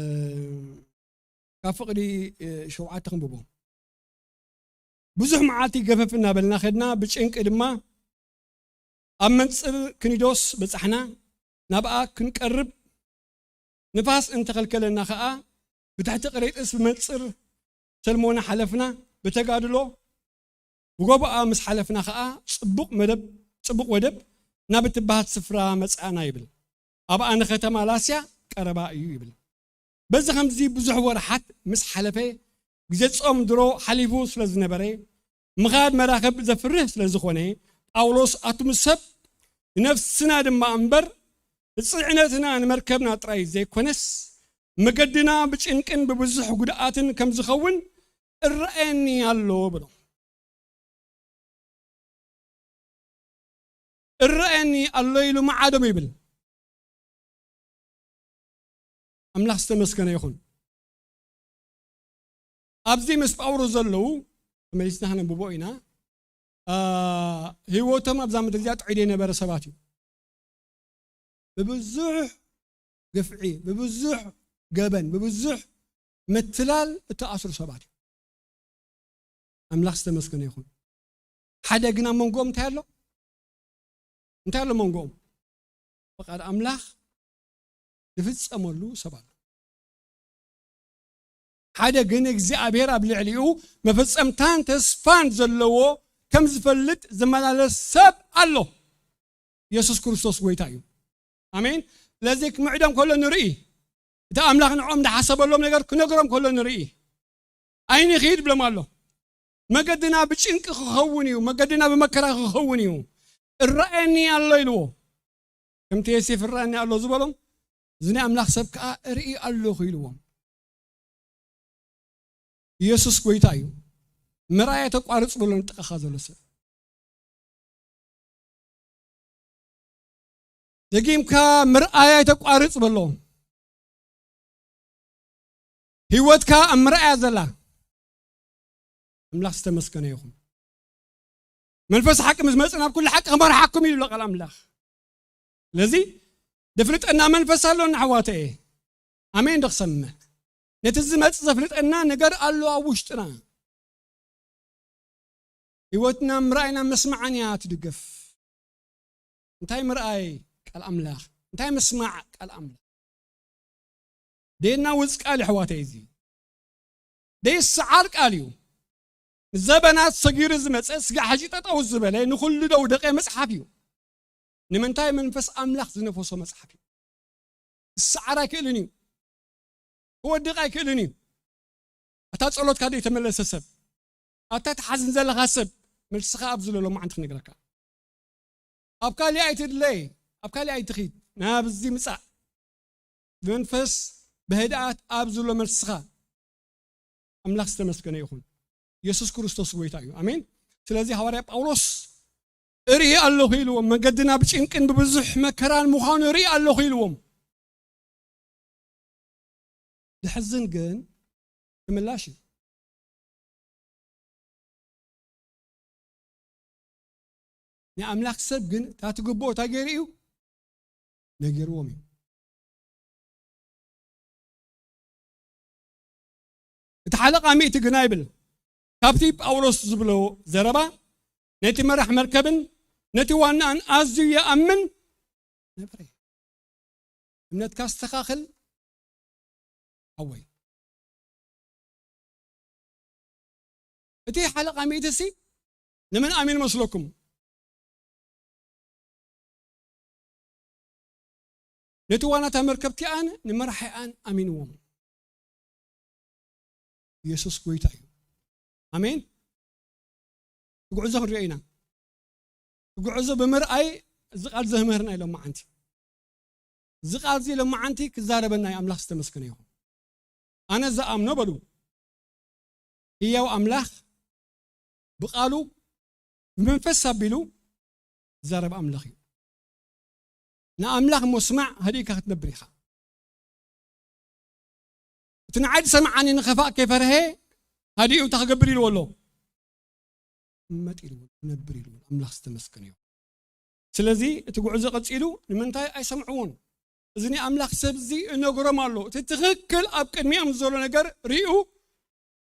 ካብ ፍቕዲ፣ እ፣ ሸውዓተ ክንብቦ። ብዙሕ መዓልቲ ገፈፍ እናበልና ኸድና፣ ብጭንቂ ድማ ኣብ መንጽር ክኒዶስ በጻሕና። ናብኣ ክንቀርብ ንፋስ እንተኸልከለና ኸኣ፣ ብትሕቲ ቅሬጥስ ብመንጽር ሰልሞና ሓለፍና። ብተጋድሎ ብጎቦኣ ምስ ሓለፍና ኸኣ፣ ጽቡቕ መደብ፣ ጽቡቕ ወደብ ናብ እትበሃል ስፍራ መጻእና ይብል። ኣብኣ ንኸተማ ላስያ ቀረባ እዩ ይብል። በዚ ኸምዚ ብዙሕ ወርሓት ምስ ሓለፈ፣ ግዜ ጾም ድሮ ሓሊፉ ስለ ዝነበረ፣ ምኻድ መራኽብ ዘፍርህ ስለ ዝኾነ፣ ጳውሎስ ኣቱም ሰብ፣ ንነፍስና ድማ እምበር፣ ንጽዕነትና ንመርከብና ጥራይ ዘይኮነስ፣ መገድና ብጭንቅን ብብዙሕ ጉድኣትን ከም ዝኸውን እረኣየኒ ኣሎ ብሎ። እረኣየኒ ኣሎ ኢሉ መዓዶም ይብል። ኣምላኽ ዝተመስገነ ይኹን። ኣብዚ ምስ ጳውሎስ ዘለዉ፣ ተመሊስና ክነንብቦ ኢና። አ፣ ህይወቶም ኣብዛ ምድሪ እዚኣ ጥዑይ ዘይነበረ ሰባት እዩ። ብብዙሕ ግፍዒ፣ ብብዙሕ ገበን፣ ብብዙሕ ምትላል እተኣስሩ ሰባት እዮም። ኣምላኽ ዝተመስገነ ይኹን። ሓደ ግን ኣብ መንጎኦም እንታይ ኣሎ? እንታይ ኣሎ መንጎኦም? ፍቓድ ኣምላኽ ዝፍጸመሉ ሰብ ኣሎ። ሓደ ግን እግዚኣብሔር ኣብ ልዕሊኡ መፈጸምታን ተስፋን ዘለዎ ከም ዝፈልጥ ዝመላለስ ሰብ ኣሎ። የሱስ ክርስቶስ ጎይታ እዩ። ኣሜን። ስለዚ ክምዕዶም ከሎ ንርኢ። እቲ ኣምላኽ ንዕኦም ዝሓሰበሎም ነገር ክነግሮም ከሎ ንርኢ። ኣይንኺድ ብሎም ኣሎ። መገድና ብጭንቂ ክኸውን እዩ፣ መገድና ብመከራ ክኸውን እዩ። እረኣየኒ ኣሎ ኢልዎ። ከምቲ ዮሴፍ እረኣየኒ ኣሎ ዝበሎም፣ እዚ ናይ ኣምላኽ ሰብ ከኣ እርኢ ኣለኹ ኢልዎም። ኢየሱስ ጎይታ እዩ። ምርኣይ ኣይተቋርጽ በሎ ንጥቓኻ ዘሎ ሰብ። ደጊምካ ምርኣይ ኣይተቋርጽ በሎ። ህይወትካ ኣብ ምርኣያ ዘላ። ኣምላኽ ዝተመስገነ ይኹን። መንፈስ ሓቂ ምስ መጽእ ናብ ኩሉ ሓቂ ክመርሓኩም እዩ ይብሎ ቃል ኣምላኽ። ስለዚ ዘፍልጠና መንፈስ ኣሎና ኣሕዋተየ። ኣሜን ዶ ክሰምዕ? ነቲ ዝመጽእ ዘፍልጠና ነገር ኣሎ ኣብ ውሽጥና። ህይወትና ምርኣይና ምስማዕን እያ ትድገፍ። እንታይ ምርኣይ ቃል ኣምላኽ? እንታይ ምስማዕ ቃል ኣምላኽ? ደየናውጽ ቃል ኣሕዋተይ እዚ። ደይሰዓር ቃል እዩ። ንዘበናት ሰጊሩ ዝመጸ ስጋ ሕጂ ጠጠው ዝበለ ንኹሉ ደውደቀ መጽሓፍ እዩ። ንምንታይ መንፈስ ኣምላኽ ዝነፈሶ መጽሓፍ እዩ። ክሰዓር ኣይክእልን እዩ። ክወድቕ ኣይክእልን እዩ። ኣታ ጸሎትካ ዘይተመለሰ ሰብ፣ ኣታ ትሓዝን ዘለኻ ሰብ፣ መልስኻ ኣብዚ ዘሎ መዓንቲ ክነግረካ። ኣብ ካሊእ ኣይትድለይ፣ ኣብ ካሊእ ኣይትኺድ፣ ናብዚ ምጻእ። ብመንፈስ ብህድኣት ኣብ ዘሎ መልስኻ። ኣምላኽ ዝተመስገነ ይኹን። የሱስ ክርስቶስ ጎይታ እዩ። ኣሜን። ስለዚ ሃዋርያ ጳውሎስ እርኢ ኣለኹ ኢልዎም፣ መገድና ብጭንቅን ብብዙሕ መከራን ምዃኑ እርኢ ኣለኹ ኢልዎም። ዝሕዝን ግን ክምላሽ እዩ። ናይ ኣምላኽ ሰብ ግን እታ ትግብኦ እንታይ ገይሩ እዩ? ነጊርዎም እዩ። እቲ ሓለቓ ሚእቲ ግና ይብል፣ ካብቲ ጳውሎስ ዝብሎ ዘረባ ነቲ መራሕ መርከብን ነቲ ዋናኣን ኣዝዩ ይኣምን ነበረ። እምነትካ ኣስተኻኽል ሓወይ። እቲ ሓለቓ ሚእቲ ሲ ንመን ኣሚኑ መስለኩም? ነቲ ዋናታ መርከብቲኣን ንመራሒኣን ኣሚንዎም። ኢየሱስ ጎይታ እዩ። ኣሜን። እቲ ጉዕዞ ክንሪኦ ኢና። እቲ ጉዕዞ ብምርኣይ እዚ ቃል ዘምህርና ኢሎም መዓንቲ። እዚ ቃል እዚ ኢሎም መዓንቲ ክዛረበና እዩ። ኣምላኽ ዝተመስገነ ይኹን። ኣነ ዝኣምኖ በሉ፣ ህያው ኣምላኽ ብቃሉ ብመንፈስ ኣቢሉ ዝዛረብ ኣምላኽ እዩ። ንኣምላኽ ምስማዕ ሃዲእካ ክትነብር ኢኻ። እቲ ንዓይ ዝሰምዓኒ ንኸፋእ ከይፈርሀ ሃዲኡ እንታይ ክገብር ኢልዎ ኣሎ? መጥ ኢልዎ ክነብር ኢልዎ። ኣምላኽ ዝተመስገነ እዩ። ስለዚ እቲ ጉዕዞ ቀጺሉ ንምንታይ ኣይሰምዕዎን? እዚ ናይ ኣምላኽ ሰብ እዚ እነግሮም ኣሎ። እቲ ትኽክል ኣብ ቅድሚኦም ዘሎ ነገር ሪኡ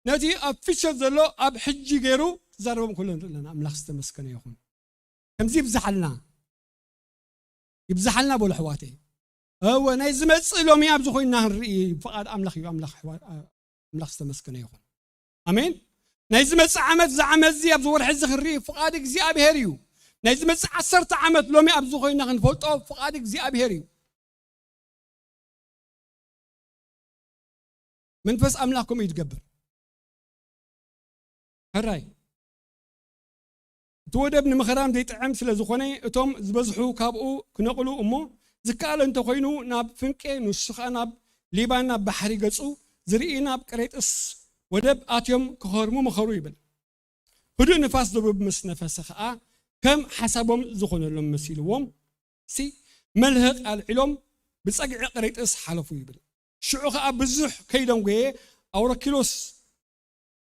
ነቲ ኣብ ፊቸር ዘሎ ኣብ ሕጂ ገይሩ ክዛረቦም ከሎ ንርኢ ኣለና። ኣምላኽ ዝተመስገነ ይኹን። ከምዚ ይብዝሓልና፣ ይብዝሓልና በሉ ኣሕዋተይ። እወ ናይ ዝመጽእ ሎሚ ኣብዚ ኮይንና ክንርኢ ፍቓድ ኣምላኽ እዩ። ኣምላኽ ኣሕዋ-፣ ኣምላኽ ዝተመስገነ ይኹን። ኣሜን። ናይ ዝመጽእ ዓመት፣ እዚ ዓመት እዚ ኣብዚ ወርሒ እዚ ክንርኢ ፍቓድ እግዚኣብሔር እዩ። ናይ ዝመጽእ ዓሰርተ ዓመት ሎሚ ኣብዚ ኮይንና ክንፈልጦ ፍቓድ እግዚኣብሔር እዩ። መንፈስ ኣምላኽ ከምኡ እዩ ዝገብር። ሕራይ እቲ ወደብ ንምኽራም ዘይጥዕም ስለ ዝኾነ እቶም ዝበዝሑ ካብኡ ክነቕሉ እሞ ዝከኣል እንተኾይኑ ናብ ፍንቄ ንሱ ኸኣ ናብ ሊባን ናብ ባሕሪ ገጹ ዝርኢ ናብ ቅሬጥስ ወደብ ኣትዮም ክኸርሙ ምኸሩ ይብል። ህዱእ ንፋስ ደቡብ ምስ ነፈሰ ኸኣ ከም ሓሳቦም ዝኾነሎም መሲልዎም ሲ መልህቕ ኣልዒሎም ብጸግዒ ቅሬጥስ ሓለፉ ይብል። ሽዑ ኸኣ ብዙሕ ከይደንጎየ ኣውሮኪሎስ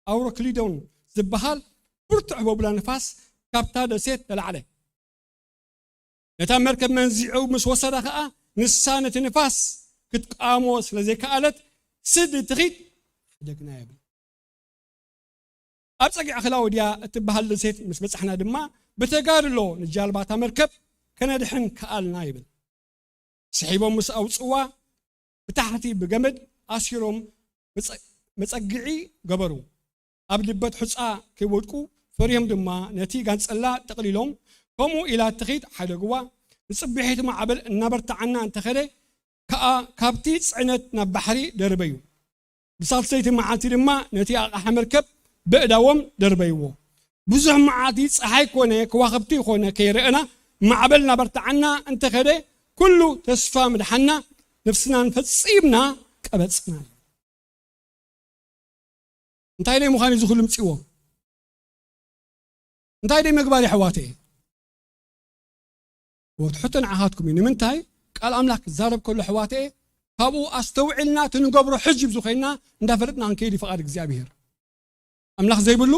ኣውሮክሊዶን ዝበሃል ብርቱዕ በቡላ ንፋስ ካብታ ደሴት ተላዕለ። ነታ መርከብ መንዚዑ ምስ ወሰዳ ኸኣ ንሳ ነቲ ንፋስ ክትቃወሞ ስለ ዘይከኣለት ስድ ትኺድ ሓደግና ይብል። ኣብ ጸግዒ ክላውድያ እትበሃል ደሴት ምስ በጻሕና ድማ ብተጋድሎ ንጃልባታ መርከብ ከነድሕን ከኣልና ይብል። ስሒቦም ምስ ኣውጽዋ ብታሕቲ ብገመድ ኣሲሮም መጸ-፣ መጸግዒ ገበሩ። ኣብ ልበት ሑጻ ከይወድቁ ፈሪሆም ድማ ነቲ ጋንጸላ ጠቕሊሎም ከምኡ ኢላ ትኺድ ሓደግዋ። ንጽብሒቲ ማዕበል እናበርትዓና እንተኸደ ከኣ ካብቲ ጽዕነት ናብ ባሕሪ ደርበዩ። ብሳልሰይቲ መዓልቲ ድማ ነቲ ኣቕሓ መርከብ በእዳዎም ደርበይዎ። ብዙሕ መዓልቲ ጸሓይ ኮነ ከዋኽብቲ ኮነ ከይረኣና ማዕበል እናበርትዓና እንተኸደ ኩሉ ተስፋ ምድሓና ነፍስናን ፈጺምና ቀበጽና። እንታይ ደይ ምዃን እዩ እዚ ኩሉ ምጽእዎ? እንታይ ደይ ምግባር የሕዋተ? ወትሕቶ ንዓኻትኩም እዩ። ንምንታይ ቃል ኣምላኽ ክዛረብ ከሎ ኣሕዋተ ካብኡ ኣስተውዒልና እቲ ንገብሮ ሕጂ ብዙ ኮይና እንዳፈለጥና ክንከይድ እዩ ፍቓድ እግዚኣብሔር። ኣምላኽ ዘይብሉ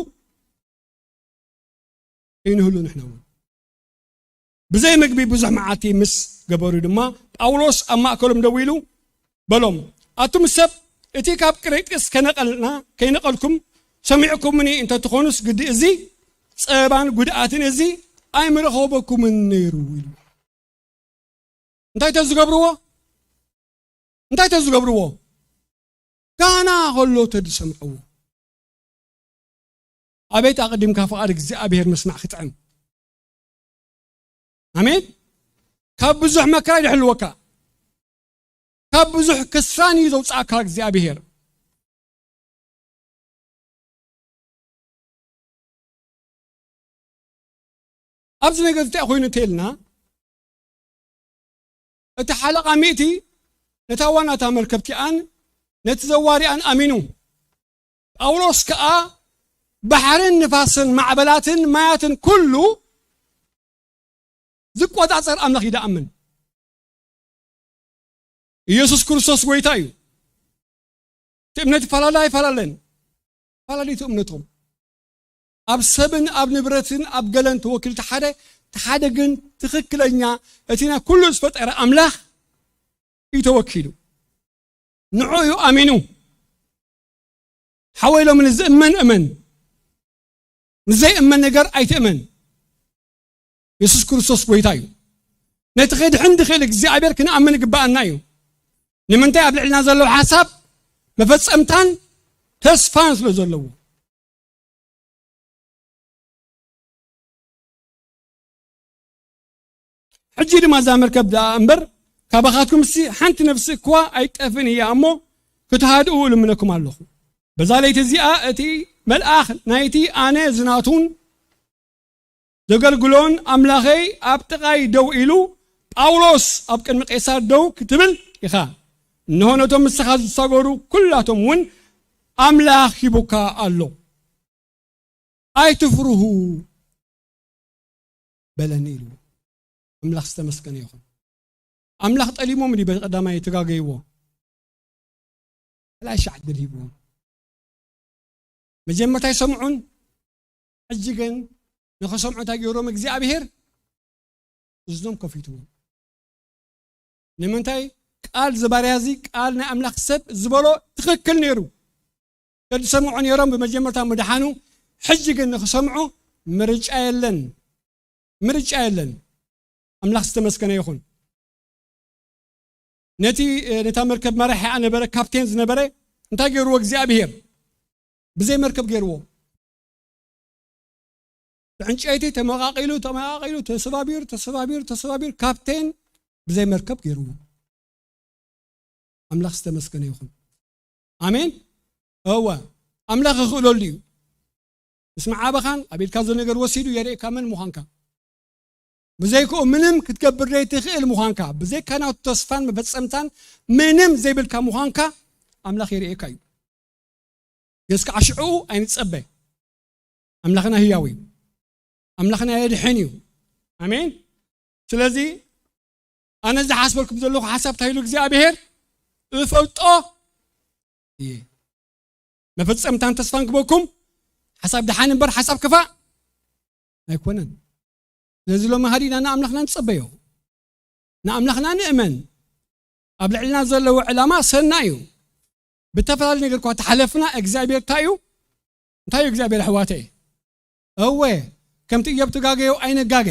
ይንህሉ ንሕና እውን። ብዘይ ምግቢ ብዙሕ መዓልቲ ምስ ገበሩ ድማ ጳውሎስ ኣብ ማእከሎም ደው ኢሉ በሎም፣ ኣቱም ሰብ እቲ ካብ ቅሬጥስ ከነቐልና ከይነቐልኩም ሰሚዕኩምኒ እንተትኾኑስ ግዲ እዚ ጸባን ጉድኣትን እዚ ኣይምረኸበኩምን ነይሩ ኢሉ። እንታይ ተዝገብርዎ? እንታይ ተዝገብርዎ? ጋና ከሎ ተዝሰምዕዎ። ኣቤት ኣቐዲምካ ፍቓድ እግዚኣብሔር ምስማዕ ክጥዕም። ኣሜን። ካብ ብዙሕ መከራ ይሕልወካ። ካብ ብዙሕ ክስራን እዩ ዘውፅኣካ እግዚኣብሔር። ኣብዚ ነገር እንታይ ኮይኑ እንተልና፣ እቲ ሓለቓ ሚእቲ ነታ ዋና እታ መርከብ ኪኣን ነቲ ዘዋሪኣን ኣሚኑ። ጳውሎስ ከኣ ባሕርን ንፋስን ማዕበላትን ማያትን ኩሉ ዝቆጻጸር ኣምላኽ እዩ ደኣምን። ኢየሱስ ክርስቶስ ጎይታ እዩ። እቲ እምነት ይፈላለ ኣይፈላለን፣ ይፈላለ እቲ እምነቶም። ኣብ ሰብን ኣብ ንብረትን ኣብ ገለን ተወኪሉ እቲ ሓደ፣ እቲ ሓደ ግን ትኽክለኛ እቲ ናይ ኩሉ ዝፈጠረ ኣምላኽ እዩ ተወኪሉ። ንዑ እዩ ኣሚኑ። ሓወይ ሎሚ ንዝእመን እመን፣ ንዘይእመን ነገር ኣይትእመን። የሱስ ክርስቶስ ጎይታ እዩ። ነቲ ኼድሕን ድኽእል እግዚኣብሔር ክንኣምን ይግብኣና እዩ። ንምንታይ ኣብ ልዕልና ዘለዉ ሓሳብ መፈጸምታን ተስፋን ስለ ዘለዎ። ሕጂ ድማ እዛ መርከብ ደኣ እምበር ካባኻትኩምሲ ሓንቲ ነፍሲ እኳ ኣይጠፍእን እያ እሞ ክትሃድኡ እልምነኩም ኣለኹ። በዛ ለይቲ እዚኣ እቲ መልኣኽ ናይቲ ኣነ ዝናቱን ዘገልግሎን ኣምላኸይ ኣብ ጥቓይ ደው ኢሉ፣ ጳውሎስ ኣብ ቅድሚ ቄሳር ደው ክትብል ኢኻ። እንሆ ነቶም ንስኻ ዝሳገሩ ኩላቶም እውን ኣምላኽ ሂቡካ ኣሎ። ኣይትፍርሁ በለኒ ኢሉ። ኣምላኽ ዝተመስገነ ይኹን። ኣምላኽ ጠሊሞም ድዩ በቀዳማይ ተጋገይዎ? ካልኣይ ሻዕ ዕድል ሂብዎም። መጀመርታ ኣይሰምዑን፣ ሕጂ ግን ንኸሰምዑ እንታይ ገይሮም? እግዚኣብሔር እዝኖም ከፊትዎም። ንምንታይ? ቃል ዝባርያ እዚ፣ ቃል ናይ ኣምላኽ ሰብ ዝበሎ ትኽክል ነይሩ። ተዝሰምዑ ነይሮም ብመጀመርታ ምድሓኑ። ሕጂ ግን ንኽሰምዑ ምርጫ የለን፣ ምርጫ የለን። ኣምላኽ ዝተመስገነ ይኹን። ነቲ፣ ነታ መርከብ መራሒኣ ነበረ፣ ካፕቴን ዝነበረ፣ እንታይ ገይርዎ እግዚኣብሔር? ብዘይ መርከብ ገይርዎ። ብዕንጨይቲ ተመቓቒሉ፣ ተመቓቒሉ፣ ተሰባቢሩ፣ ተሰባቢሩ፣ ተሰባቢሩ፣ ካፕቴን ብዘይ መርከብ ገይርዎ። ኣምላኽ ዝተመስገነ ይኹን። ኣሜን። እወ፣ ኣምላኽ ይኽእለሉ እዩ። ምስ መዓበኻን ኣብ ኢድካ ዘሎ ነገር ወሲዱ የርእየካ መን ምዃንካ። ብዘይክኡ ምንም ክትገብር ዘይትኽእል ምዃንካ፣ ብዘይካ ናቱ ተስፋን መፈጸምታን ምንም ዘይብልካ ምዃንካ ኣምላኽ የርእየካ እዩ። ግን እስከ ኣሽዕኡ ኣይንጸበ። ኣምላኽና ህያው እዩ። ኣምላኽና የድሕን እዩ። ኣሜን። ስለዚ ኣነ ዝሓስበልኩም ዘለኹ ሓሳብ እንታይ ኢሉ እግዚኣብሔር? እፈልጦ እየ። መፈጸምታን ተስፋን ክበኩም ሓሳብ ደሓን እምበር ሓሳብ ክፋእ ኣይኮነን። ስለዚ ሎሚ ሃዲና ንኣምላኽና ንጸበዮ። ንኣምላኽና ንእመን። ኣብ ልዕልና ዘለዎ ዕላማ ሰናይ እዩ። ብተፈላለዩ ነገር እኳ ተሓለፍና፣ እግዚኣብሔር እንታይ እዩ? እንታይ እዩ እግዚኣብሔር ኣሕዋተይ? እወ፣ ከምቲ እዮብ ትጋገዮ ኣይንጋገ።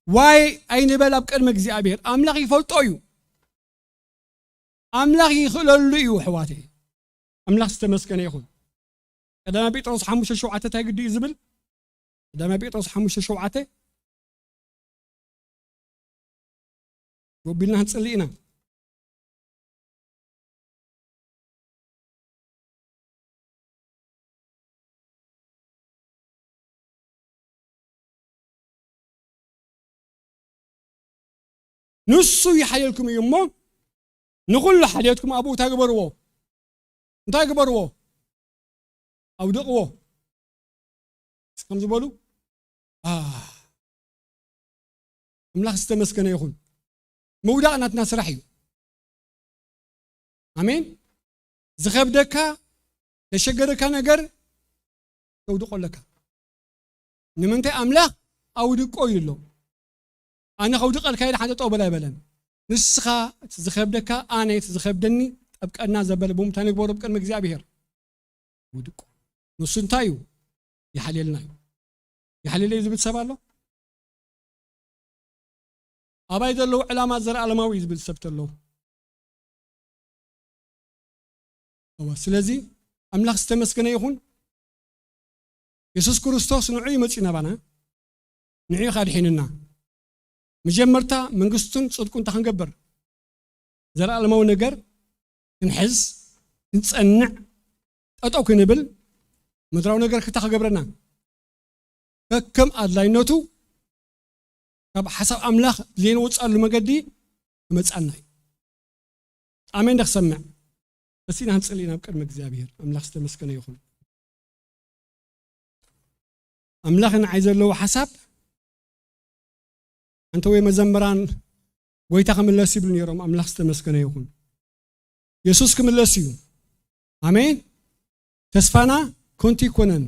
ዋይ ኣይንበል ኣብ ቅድሚ እግዚኣብሔር። ኣምላኽ ይፈልጦ እዩ። ኣምላኽ ይኽእለሉ እዩ ኣሕዋተይ። ኣምላኽ ዝተመስገነ ይኹን። ቀዳማይ ጴጥሮስ ሓሙሽተ ሸውዓተ እንታይ ግዲ እዩ ዝብል? ቀዳማይ ጴጥሮስ ሓሙሽተ ሸውዓተ ጎቢልና ክንጽሊ ኢና። ንሱ ይሓልየልኩም እዩ እሞ፣ ንኹሉ ሓልየትኩም ኣብኡ እንታይ ግበርዎ? እንታይ ግበርዎ? ኣውድቕዎ። እስከም ዝበሉ፣ ኣ፣ ኣምላኽ ዝተመስገነ ይኹን። ምውዳቕ ናትና ስራሕ እዩ። ኣሜን። ዝኸብደካ፣ ዘሸገረካ ነገር ተውድቆ ኣለካ። ንምንታይ? ኣምላኽ ኣውድቆ ኢሉ ኣሎ። ኣነ ከውድቀልካ ኢለ ሓንተ ጠው በል ኣይበለን። ንስኻ እቲ ዝኸብደካ፣ ኣነ እቲ ዝኸብደኒ ጠብቀና ዘበለ ብምንታይ ንግበሮ? ብቅድሚ እግዚኣብሔር። ውድቆ። ንሱ እንታይ እዩ? ይሓልየልና እዩ። ይሓልየለይ ዝብል ሰብ ኣሎ? ኣባይ ዘለዉ ዕላማ ዘረኣለማዊ እዩ ዝብል ሰብ ተሎ። እወ፣ ስለዚ ኣምላኽ ዝተመስገነ ይኹን። የሱስ ክርስቶስ ንዑ እዩ መጺኡ ናባና። ንዑ እዩ ካድሒንና። መጀመርታ መንግስቱን ጽድቁን እንታይ ክንገብር? ዘረኣለማዊ ነገር ክንሕዝ፣ ክንጸንዕ፣ ጠጠው ክንብል፣ ምድራዊ ነገር ክታ ክገብረና። ከከም ኣድላይነቱ ካብ ሓሳብ ኣምላኽ ዘይንወጻሉ መገዲ ክመጻና እዩ። ኣሜን ዶ ክሰምዕ? እስቲ ኢና ክንጽሊ ናብ ቅድሚ እግዚኣብሔር። ኣምላኽ ዝተመስገነ ይኹን። ኣምላኽ ንዓይ ዘለዎ ሓሳብ፣ ኣንተ ወይ መዘምራን፣ ጎይታ ክምለስ ይብሉ ነይሮም። ኣምላኽ ዝተመስገነ ይኹን። የሱስ ክምለስ እዩ። ኣሜን። ተስፋና ከንቱ ይኮነን።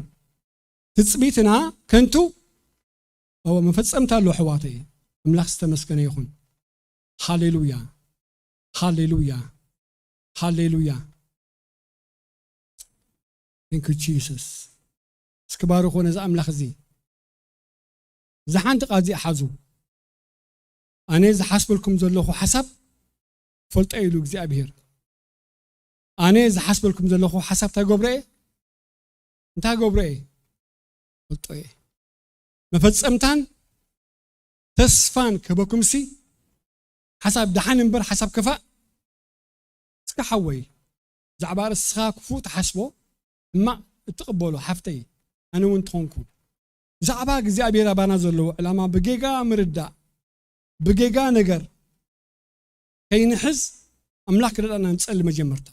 ትጽቢትና ከንቱ፣ እወ፣ መፈጸምታ ኣሎ ኣሕዋተይ። ኣምላኽ ዝተመስገነ ይኹን። ሃሌሉያ። ሃሌሉያ። ሃሌሉያ። Thank you Jesus። እስኪ ባርኾ ነዚ ኣምላኽ እዚ። እዛ ሓንቲ ቃል እዚኣ ሓዙ። ኣነ ዝሓስበልኩም ዘለኹ ሓሳብ ፈልጦ ኢሉ እግዚኣብሔር። ኣነ ዝሓስበልኩም ዘለኹ ሓሳብ እንታይ ገብሮ እየ? እንታይ ገብሮ እየ? ፈልጦ እየ። መፈጸምታን ተስፋን ክህበኩምሲ ሓሳብ ደሓን እምበር ሓሳብ ክፋእ። እስከ ሓወይ፣ ብዛዕባ ርእስኻ ክፉእ ትሓስቦ፣ ሕማቕ እትቕበሎ ሓፍተይ፣ ኣነ እውን እንተኾንኩ። ብዛዕባ እግዚኣብሔር ኣባና ዘለዎ ዕላማ ብጌጋ ምርዳእ፣ ብጌጋ ነገር ከይንሕዝ ኣምላኽ ክረዳእና ንጸሊ። መጀመርታ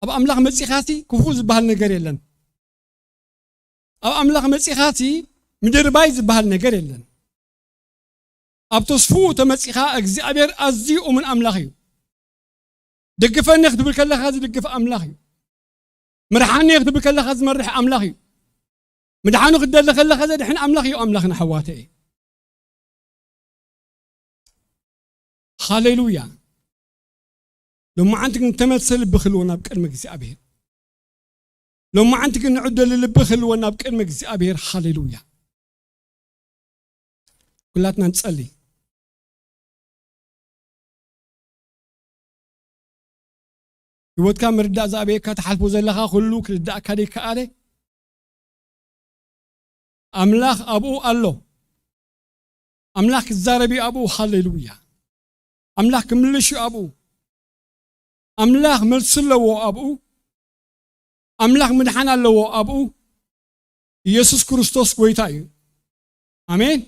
ኣብ ኣምላኽ መጺኻሲ ክፉእ ዝበሃል ነገር የለን። ኣብ ኣምላኽ መጺኻሲ ምድርባይ ዝበሃል ነገር የለን። ኣብ ተስፍኡ ተመጺኻ እግዚኣብሔር ኣዝዩ እሙን ኣምላኽ እዩ። ደግፈኒ ክትብል ከለኻ ዝድግፍ ኣምላኽ እዩ። ምርሓኒ ክትብል ከለኻ ዝመርሕ ኣምላኽ እዩ። ምድሓኑ ክትደሊ ከለኻ ዘድሕን ኣምላኽ እዩ ኣምላኽና ኣሕዋተየ። ሃሌሉያ። ሎማዓንቲ ግን ተመልሰ ልቢ ክህልወና ኣብ ቅድሚ እግዚኣብሔር። ሎማዓንቲ ግን ንዕደሊ ልቢ ክህልወና ኣብ ቅድሚ እግዚኣብሔር። ሃሌሉያ። ኩላትና ንጸሊ። ህይወትካ ምርዳእ ዝኣበየካ፣ ትሓልፎ ዘለኻ ኩሉ ክርዳእካ ደይከኣለ፣ ኣምላኽ ኣብኡ ኣሎ። ኣምላኽ ክዛረብ እዩ ኣብኡ። ሃሌሉያ። ኣምላኽ ክምልሽ እዩ ኣብኡ። ኣምላኽ መልሲ ኣለዎ ኣብኡ። ኣምላኽ ምድሓን ኣለዎ ኣብኡ። ኢየሱስ ክርስቶስ ጎይታ እዩ። ኣሜን።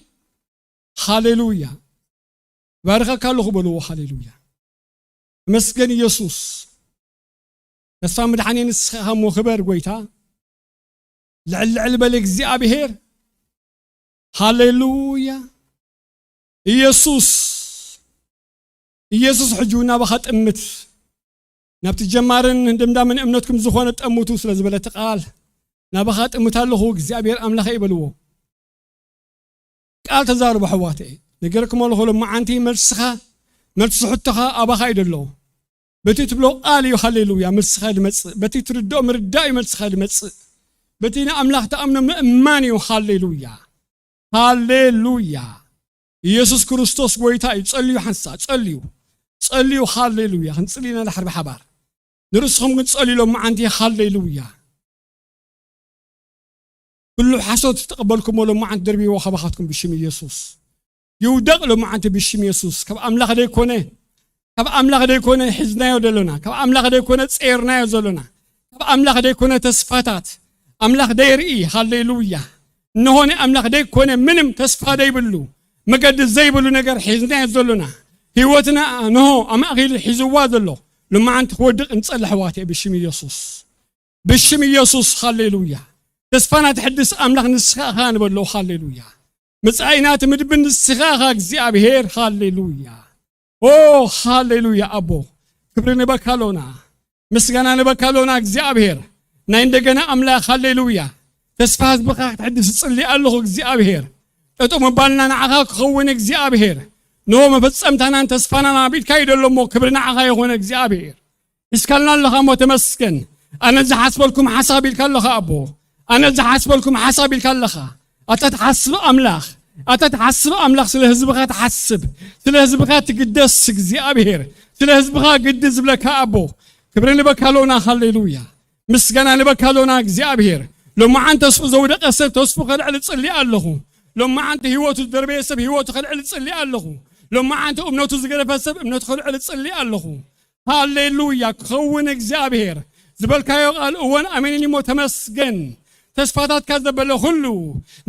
ሃሌሉያ። ባርኸካ ኣለኹ በልዎ። ሃሌሉያ። ተመስገን ኢየሱስ። ተስፋ ምድሓኔ ንስኻ እሞ ክበር ጎይታ። ልዕል ልዕል በል እግዚኣብሔር። ሃሌሉያ። ኢየሱስ፣ ኢየሱስ ሕጂ እውን ናባኻ ጥምት፣ ናብቲ ጀማርን ድምዳምን እምነትኩም ዝኾነ ጠምቱ ስለ ዝበለት ቃል፣ ናባኻ ጥምት ኣለኹ እግዚኣብሔር ኣምላኸ ይበልዎ። ቃል ተዛርቡ ኣሕዋተይ። ነገርኩም ኣለኹ ሎማዓንቲ መልስኻ፣ መልሲ ሕቶኻ ኣባኻ እዩ ዘሎ። በቲ ትብሎ ቃል እዩ ሃሌሉያ መልስኻ ዝመጽእ። በቲ ትርድኦ ምርዳእ እዩ መልስኻ ዝመጽእ። በቲ ንኣምላኽ ተኣምኖ ምእማን እዩ። ሃሌሉያ። ሃሌሉያ። ኢየሱስ ክርስቶስ ጎይታ እዩ። ጸልዩ ሓንሳ፣ ጸልዩ። ጸልዩ፣ ሃሌሉያ። ክንጽሊ ኢና ድሓር ብሓባር። ንርእስኹም ግን ጸልዩ ሎማዓንቲ። ሃሌሉያ። ኩሉ ሓሶት ዝተቐበልኩሞ ሎማዓንቲ ደርቢዎ ካባኻትኩም ብሽም ኢየሱስ። ይውደቕ ሎማዓንቲ ብሽም ኢየሱስ። ካብ ኣምላኽ ደይኮነ፣ ካብ ኣምላኽ ደይኮነ ሒዝናዮ ዘሎና፣ ካብ ኣምላኽ ደይኮነ ጸይርናዮ ዘሎና፣ ካብ ኣምላኽ ደይኮነ ተስፋታት፣ ኣምላኽ ደይርኢ፣ ሃሌሉያ። እንሆ ናይ ኣምላኽ ደይኮነ ምንም ተስፋ ደይብሉ፣ መገዲ ዘይብሉ ነገር ሒዝናዮ ዘሎና፣ ህይወትና እንሆ ኣማእኺሉ ሒዝዋ ዘሎ፣ ሎማዓንቲ ክወድቕ እንጸሊ ኣሕዋተይ ብሽም ኢየሱስ። ብሽም ኢየሱስ፣ ሃሌሉያ። ተስፋና ትሕድስ ኣምላኽ ንስኻ ኢኻ ንበሎ፣ ሃሌሉያ። መጻኢና ትምድብን ንስኻ ኢኻ እግዚኣብሔር፣ ሃሌሉያ። ኦ፣ ሃሌሉያ ኣቦ፣ ክብሪ ንበካ ኣሎና፣ ምስጋና ንበካ ኣሎና እግዚኣብሔር፣ ናይ እንደገና ኣምላኽ፣ ሃሌሉያ። ተስፋ ህዝብኻ ክትሕድስ እጽሊ ኣለኹ እግዚኣብሔር። ጠጠው ምባልና ንዓኻ ክኸውን እግዚኣብሔር። ንሆ መፈጸምታናን ተስፋናን ኣብ ኢድካ እዩ ዘሎ እሞ፣ ክብሪ ንዓኻ ይኹን እግዚኣብሔር። ሒዝካልና ኣለኻ እሞ ተመስገን። ኣነ ዝሓስበልኩም ሓሳብ ኢልካ ኣለኻ ኣቦ። ኣነ ዝሓስበልኩም ሓሳብ ኢልካ ኣለኻ። ኣታ ትሓስብ ኣምላኽ፣ ኣታ ትሓስብ ኣምላኽ፣ ስለ ህዝብኻ ትሓስብ፣ ስለ ህዝብኻ ትግደስ እግዚኣብሔር፣ ስለ ህዝብኻ ግዲ ዝብለካ ኣቦ፣ ክብሪ ንበካ ኣሎና። ሃሌሉያ። ምስጋና ንበካ ኣሎና እግዚኣብሔር። ሎማዓንቲ ተስፉ ዘውደቐ ሰብ ተስፉ ከልዕል እጽሊ ኣለኹ። ሎማዓንቲ ህይወቱ ዝደርበየ ሰብ ህይወቱ ከልዕል እጽሊ ኣለኹ። ሎማዓንቲ እምነቱ ዝገደፈ ሰብ እምነቱ ከልዕል እጽሊ ኣለኹ። ሃሌሉያ። ክኸውን እግዚኣብሔር ዝበልካዮ ቃል እወን ኣሜንን እሞ ተመስገን። ተስፋታትካ ዘበለ ኩሉ፣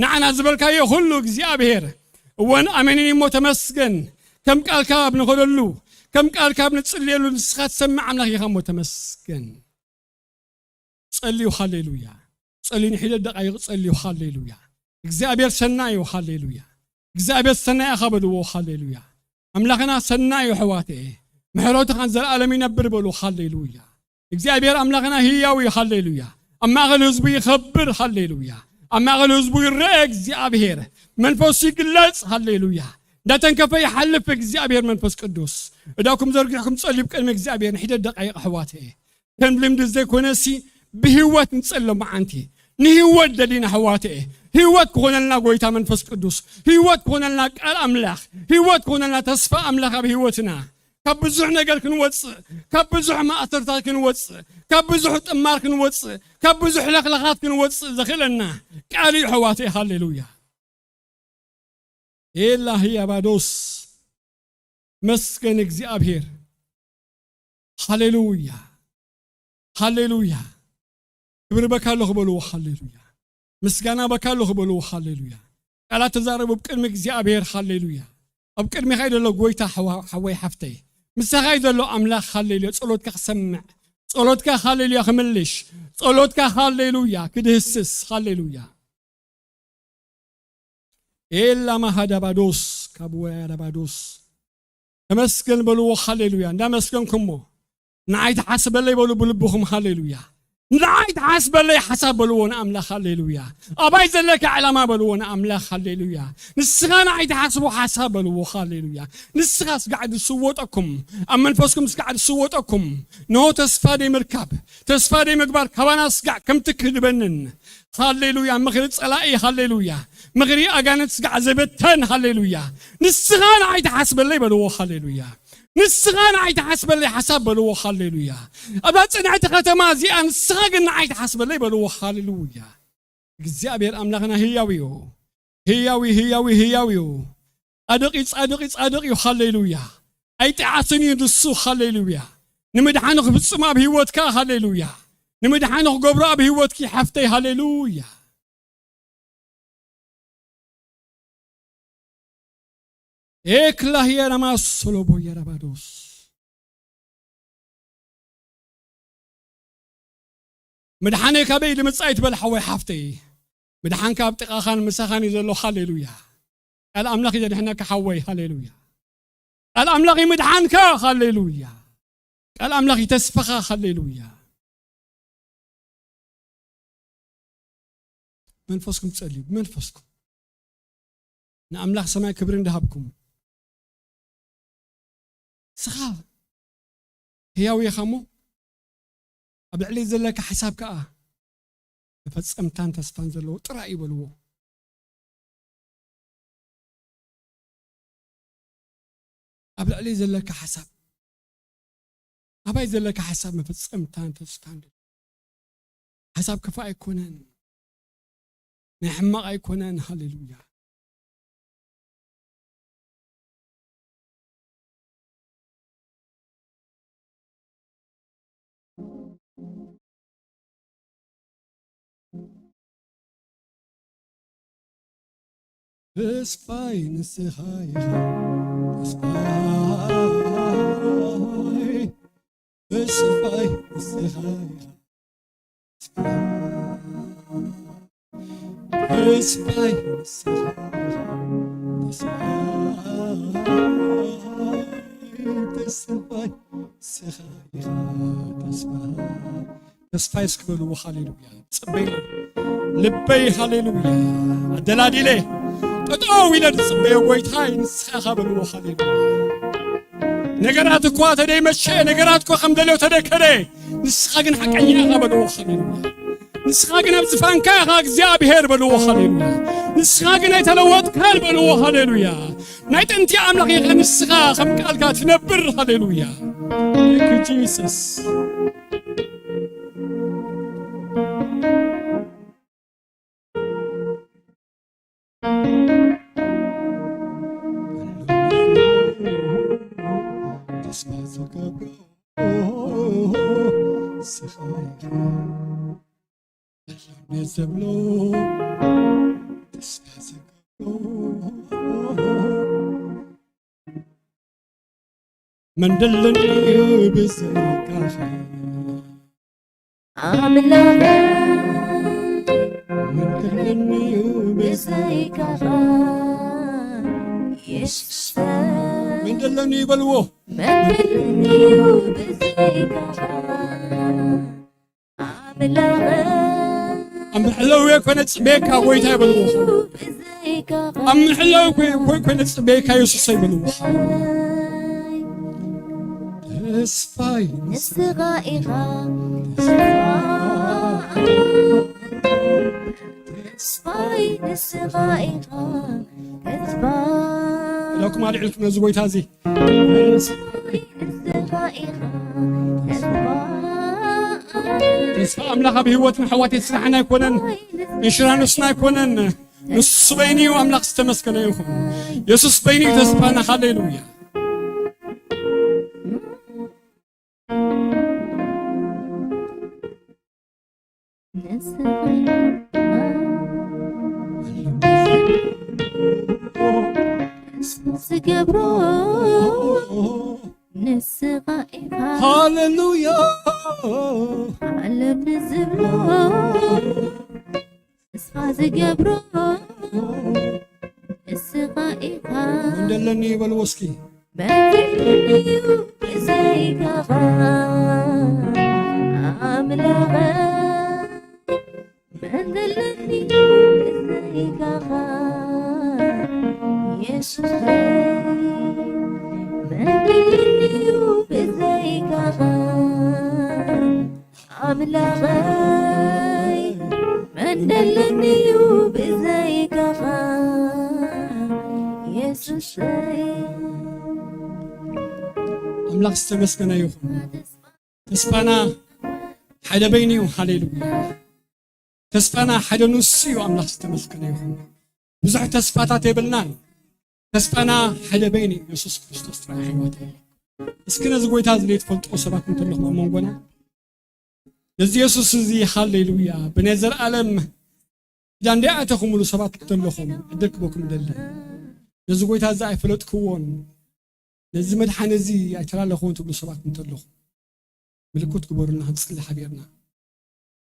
ንዓና ዝበልካዮ ኩሉ እግዚኣብሔር እወን ኣሜንን እሞ ተመስገን። ከም ቃልካ ኣብ ንኸደሉ፣ ከም ቃልካ ኣብ ንጽልየሉ ንስኻ ትሰምዕ ኣምላኽ ኢኻ እሞ ተመስገን። ጸልዩ፣ ሃሌሉያ። ጸልዩ፣ ንሒደት ደቓይቕ ጸልዩ፣ ሃሌሉያ። እግዚኣብሔር ሰናይ እዩ፣ ሃሌሉያ። እግዚኣብሔር ሰናይ ኢኻ በልዎ፣ ሃሌሉያ። ኣምላኽና ሰናይ እዩ ኣሕዋተየ። ምሕረቱ ኻን ዘለኣለም ይነብር በሉ፣ ሃሌሉያ። እግዚኣብሔር ኣምላኽና ህያው እዩ፣ ሃሌሉያ። ኣብ ማእኸል ህዝቡ ይኸብር፣ ሃሌሉያ። ኣብ ማእኸል ህዝቡ ይረአ እግዚኣብሔር። መንፈሱ ይግለጽ፣ ሃሌሉያ። እንዳተንከፈ ይሓልፍ እግዚኣብሔር መንፈስ ቅዱስ። እዳኩም ዘርጊሕኩም ጸልዩ ቅድሚ እግዚኣብሔር ንሒደት ደቓይቕ ኣሕዋተየ። ከም ልምዲ ዘይኮነሲ ብህይወት ንጸሊ ሎማዓንቲ። ንህይወት ደሊና ኣሕዋተየ። ህይወት ክኾነልና ጎይታ መንፈስ ቅዱስ። ህይወት ክኾነልና ቃል ኣምላኽ። ህይወት ክኾነልና ተስፋ ኣምላኽ ኣብ ህይወትና። ካብ ብዙሕ ነገር ክንወጽእ፣ ካብ ብዙሕ ማእሰርታት ክንወጽእ፣ ካብ ብዙሕ ጥማር ክንወጽእ፣ ካብ ብዙሕ ለኽለኻት ክንወጽእ ዘኽእለና ቃል እዩ ኣሕዋተየ። ሃሌሉያ። ኤላ ህያባዶስ። መስገን እግዚኣብሔር። ሃሌሉያ። ሃሌሉያ። ክብሪ በካ ኣለኹ በልዎ። ሃሌሉያ። ምስጋና በካ ኣሎ ክበልዎ። ሃሌሉያ። ቃላት ተዛረቡ ኣብ ቅድሚ እግዚኣብሔር። ሃሌሉያ። ኣብ ቅድሚኻ እዩ ዘሎ ጎይታ ሓዋ-፣ ሓወይ ሓፍተይ። ምሳኻ እዩ ዘሎ ኣምላኽ። ሃሌሉያ። ጸሎትካ ክሰምዕ፣ ጸሎትካ ሃሌሉያ ክምልሽ፣ ጸሎትካ ሃሌሉያ ክድህስስ። ሃሌሉያ። ኤላ ማሃዳባዶስ ካብ ወያዳባዶስ ተመስገን በልዎ። ሃሌሉያ። እንዳመስገንኩሞ ንዓይ ተሓስበለይ በሉ ብልብኹም። ሃሌሉያ። ንዓይ ተሓስበለይ ሓሳብ በልዎ ንኣምላኽ። ሃሌሉያ። ኣባይ ዘለካ ዕላማ በልዎ ንኣምላኽ። ሃሌሉያ። ንስኻ ንዓይ ተሓስቦ ሓሳብ በልዎ። ሃሌሉያ። ንስኻ ስጋዕ ዝስወጠኩም፣ ኣብ መንፈስኩም ስጋዕ ዝስወጠኩም፣ ንሆ ተስፋ ደይ ምርካብ፣ ተስፋ ደይ ምግባር ካባና ስጋዕ ከምቲ ክህልበንን። ሃሌሉያ። ምኽሪ ጸላኢ። ሃሌሉያ። ምኽሪ ኣጋንንት ስጋዕ ዘበተን። ሃሌሉያ። ንስኻ ንዓይ ተሓስበለይ በልዎ። ሃሌሉያ። ንስኻ ንዓይ ተሓስበለይ ሓሳብ በልዎ። ሃሌሉያ። ኣብዛ ጽንዕቲ ከተማ እዚኣ ንስኻ ግን ንዓይ ተሓስበለይ በልዎ። ሃሌሉያ። እግዚኣብሔር ኣምላኽና ህያው እዩ። ህያው እዩ፣ ህያው እዩ፣ ህያው እዩ። ጻድቕ እዩ፣ ጻድቕ እዩ፣ ጻድቕ እዩ። ሃሌሉያ። ኣይጠዓስን እዩ ንሱ። ሃሌሉያ። ንምድሓኑ ክፍጽም ኣብ ህይወትካ። ሃሌሉያ። ንምድሓኑ ክገብሮ ኣብ ህይወትኪ ሓፍተይ። ሃሌሉያ። ኤክላህየ ረማስ ሶሎቦ የረባዶስ። ምድሓነይ ካበይ ልምጻእ ይትበል ሓወይ ሓፍተይ። ምድሓንካ ኣብ ጥቓኻን ምሳኻን እዩ ዘሎ። ሃሌሉያ። ቃል ኣምላኽ እዩ ዘድሕነካ ሓወይ። ሃሌሉያ። ቃል ኣምላኽ እዩ ምድሓንካ። ሃሌሉያ። ቃል ኣምላኽ እዩ ተስፋኻ። ሃሌሉያ። መንፈስኩም ጸልዩ፣ ብመንፈስኩም ንኣምላኽ ሰማይ ክብሪ እንዳሃብኩም። ንስኻ ህያው ኢኻ እሞ፣ ኣብ ልዕሊ ዘለካ ሓሳብ ከኣ መፈጸምታን ተስፋን ዘለዎ ጥራይ እዩ በልዎ። ኣብ ልዕሊ ዘለካ ሓሳብ፣ ኣባይ ዘለካ ሓሳብ መፈጸምታን ተስፋን። ሓሳብ ክፉእ ኣይኮነን፣ ናይ ሕማቕ ኣይኮነን። ሃሌሉያ። ተስፋይ ንስኻ ኢኻ፣ ተስፋይ፣ ተስፋይ ንስኻ ኢኻ፣ ተስፋይ፣ ተስፋይ ንስኻ ኢኻ፣ ተስፋይ፣ ተስፋይ ንስኻ ኢኻ፣ ተስፋይ። ተስፋይ እስኪ በልዎ። ሃሌሉያ። ጽበይ ልበይ። ሃሌሉያ። ኣደላዲለ ጠጠው ኢለ ዝጽበዮ ጎይታይ ንስኻ ኢኻ በልዎ። ሃሌሉያ። ነገራት እኳ ተደይመሸ፣ ነገራት እኳ ከም ደልዮ ተደከደ፣ ንስኻ ግን ሓቀኛ ኢኻ በልዎ። ሃሌሉያ። ንስኻ ግን ኣብ ዝፋንካ ኢኻ እግዚኣብሔር በልዎ። ሃሌሉያ። ንስኻ ግን ኣይተለወጥካን በልዎ። ሃሌሉያ። ናይ ጥንቲ ኣምላኽ ኢኻ ንስኻ፣ ከም ቃልካ ትነብር። ሃሌሉያ። Thank you, Jesus. ተስፋ ዝገብሮ ንስኻ ኢኻ። ዘብሎ ተስፋ ዝገብሮ መን ደለኒ ብዘይካኻ ኣምላኽ መን ደለኒ ብዘይካኻ የሱስ መን ደለኒ ይበልዎ መን ደለኒ ብዘይካኻ ኣምላኽ ኣብ ምሕላው ኮነ ጽቤካ ጎይታ ይበልዎ። ኣብ ምሕላው ኮ-፣ ኮ-፣ ኮነ ጽቤካ የሱስ ይበልዎ። ተስፋይ ንስኻ ኢኻ። ተስፋይ ንስኻ ኢኻ። ተስፋ ኢላኩም ኣልዒልኩም ነዚ ጎይታ እዚ። ተስፋ ኣምላኽ ኣብ ህይወትና ኣሕዋተይ ስራሕና ኣይኮነን፣ ኢንሹራንስና ኣይኮነን። ንሱ በይኑ እዩ ኣምላኽ ዝተመስገነ ይኹን። የሱስ በይኑ እዩ ተስፋና። ሃሌሉያ። ዝገብሮ ንስኻ ኢኻ። ሃሌሉያ። ዓለም ንዝብሎ ንስኻ ዝገብሮ ንስኻ ኢኻ። እንደለኒ በልዎ እስኪ። መን ዘለኒ እዩ ብዘይካኻ ኣምላኸ? መን ዘለኒ እዩ ብዘይካኻ የሱሰይ? መን ዘለኒ እዩ ብዘይካኻ ኣምላኸይ? መን ዘለኒ እዩ ብዘይካኻ የሱሰይ? ኣምላኽ ዝተመስገነ ይኹን። ተስፋና ሓደ በይኑ እዩ። ሃሌሉያ። ተስፋና ሓደ ንሱ እዩ። ኣምላኽ ዝተመስገነ ይኹን። ብዙሕ ተስፋታት የብልናን። ተስፋና ሓደ በይኑ እዩ፣ የሱስ ክርስቶስ ጥራይ። ኣሕዋት፣ እስኪ ነዚ ጎይታ እዚ ዘይትፈልጥዎ ሰባት እንተለኹም ኣብ መንጎና፣ ነዚ የሱስ እዚ፣ ሃሌሉያ፣ ብናይ ዘልኣለም ኪዳን እንዲኣ ኣተኹምሉ ሰባት እንተለኹም፣ ዕድል ክበኩም ይደሊ። ነዚ ጎይታ እዚ ኣይፈለጥክዎን፣ ነዚ መድሓኒ እዚ ኣይተላለኽዎን ትብሉ ሰባት እንተለኹም፣ ምልክት ግበሩልና፣ ክንጽሊ ሓቢርና።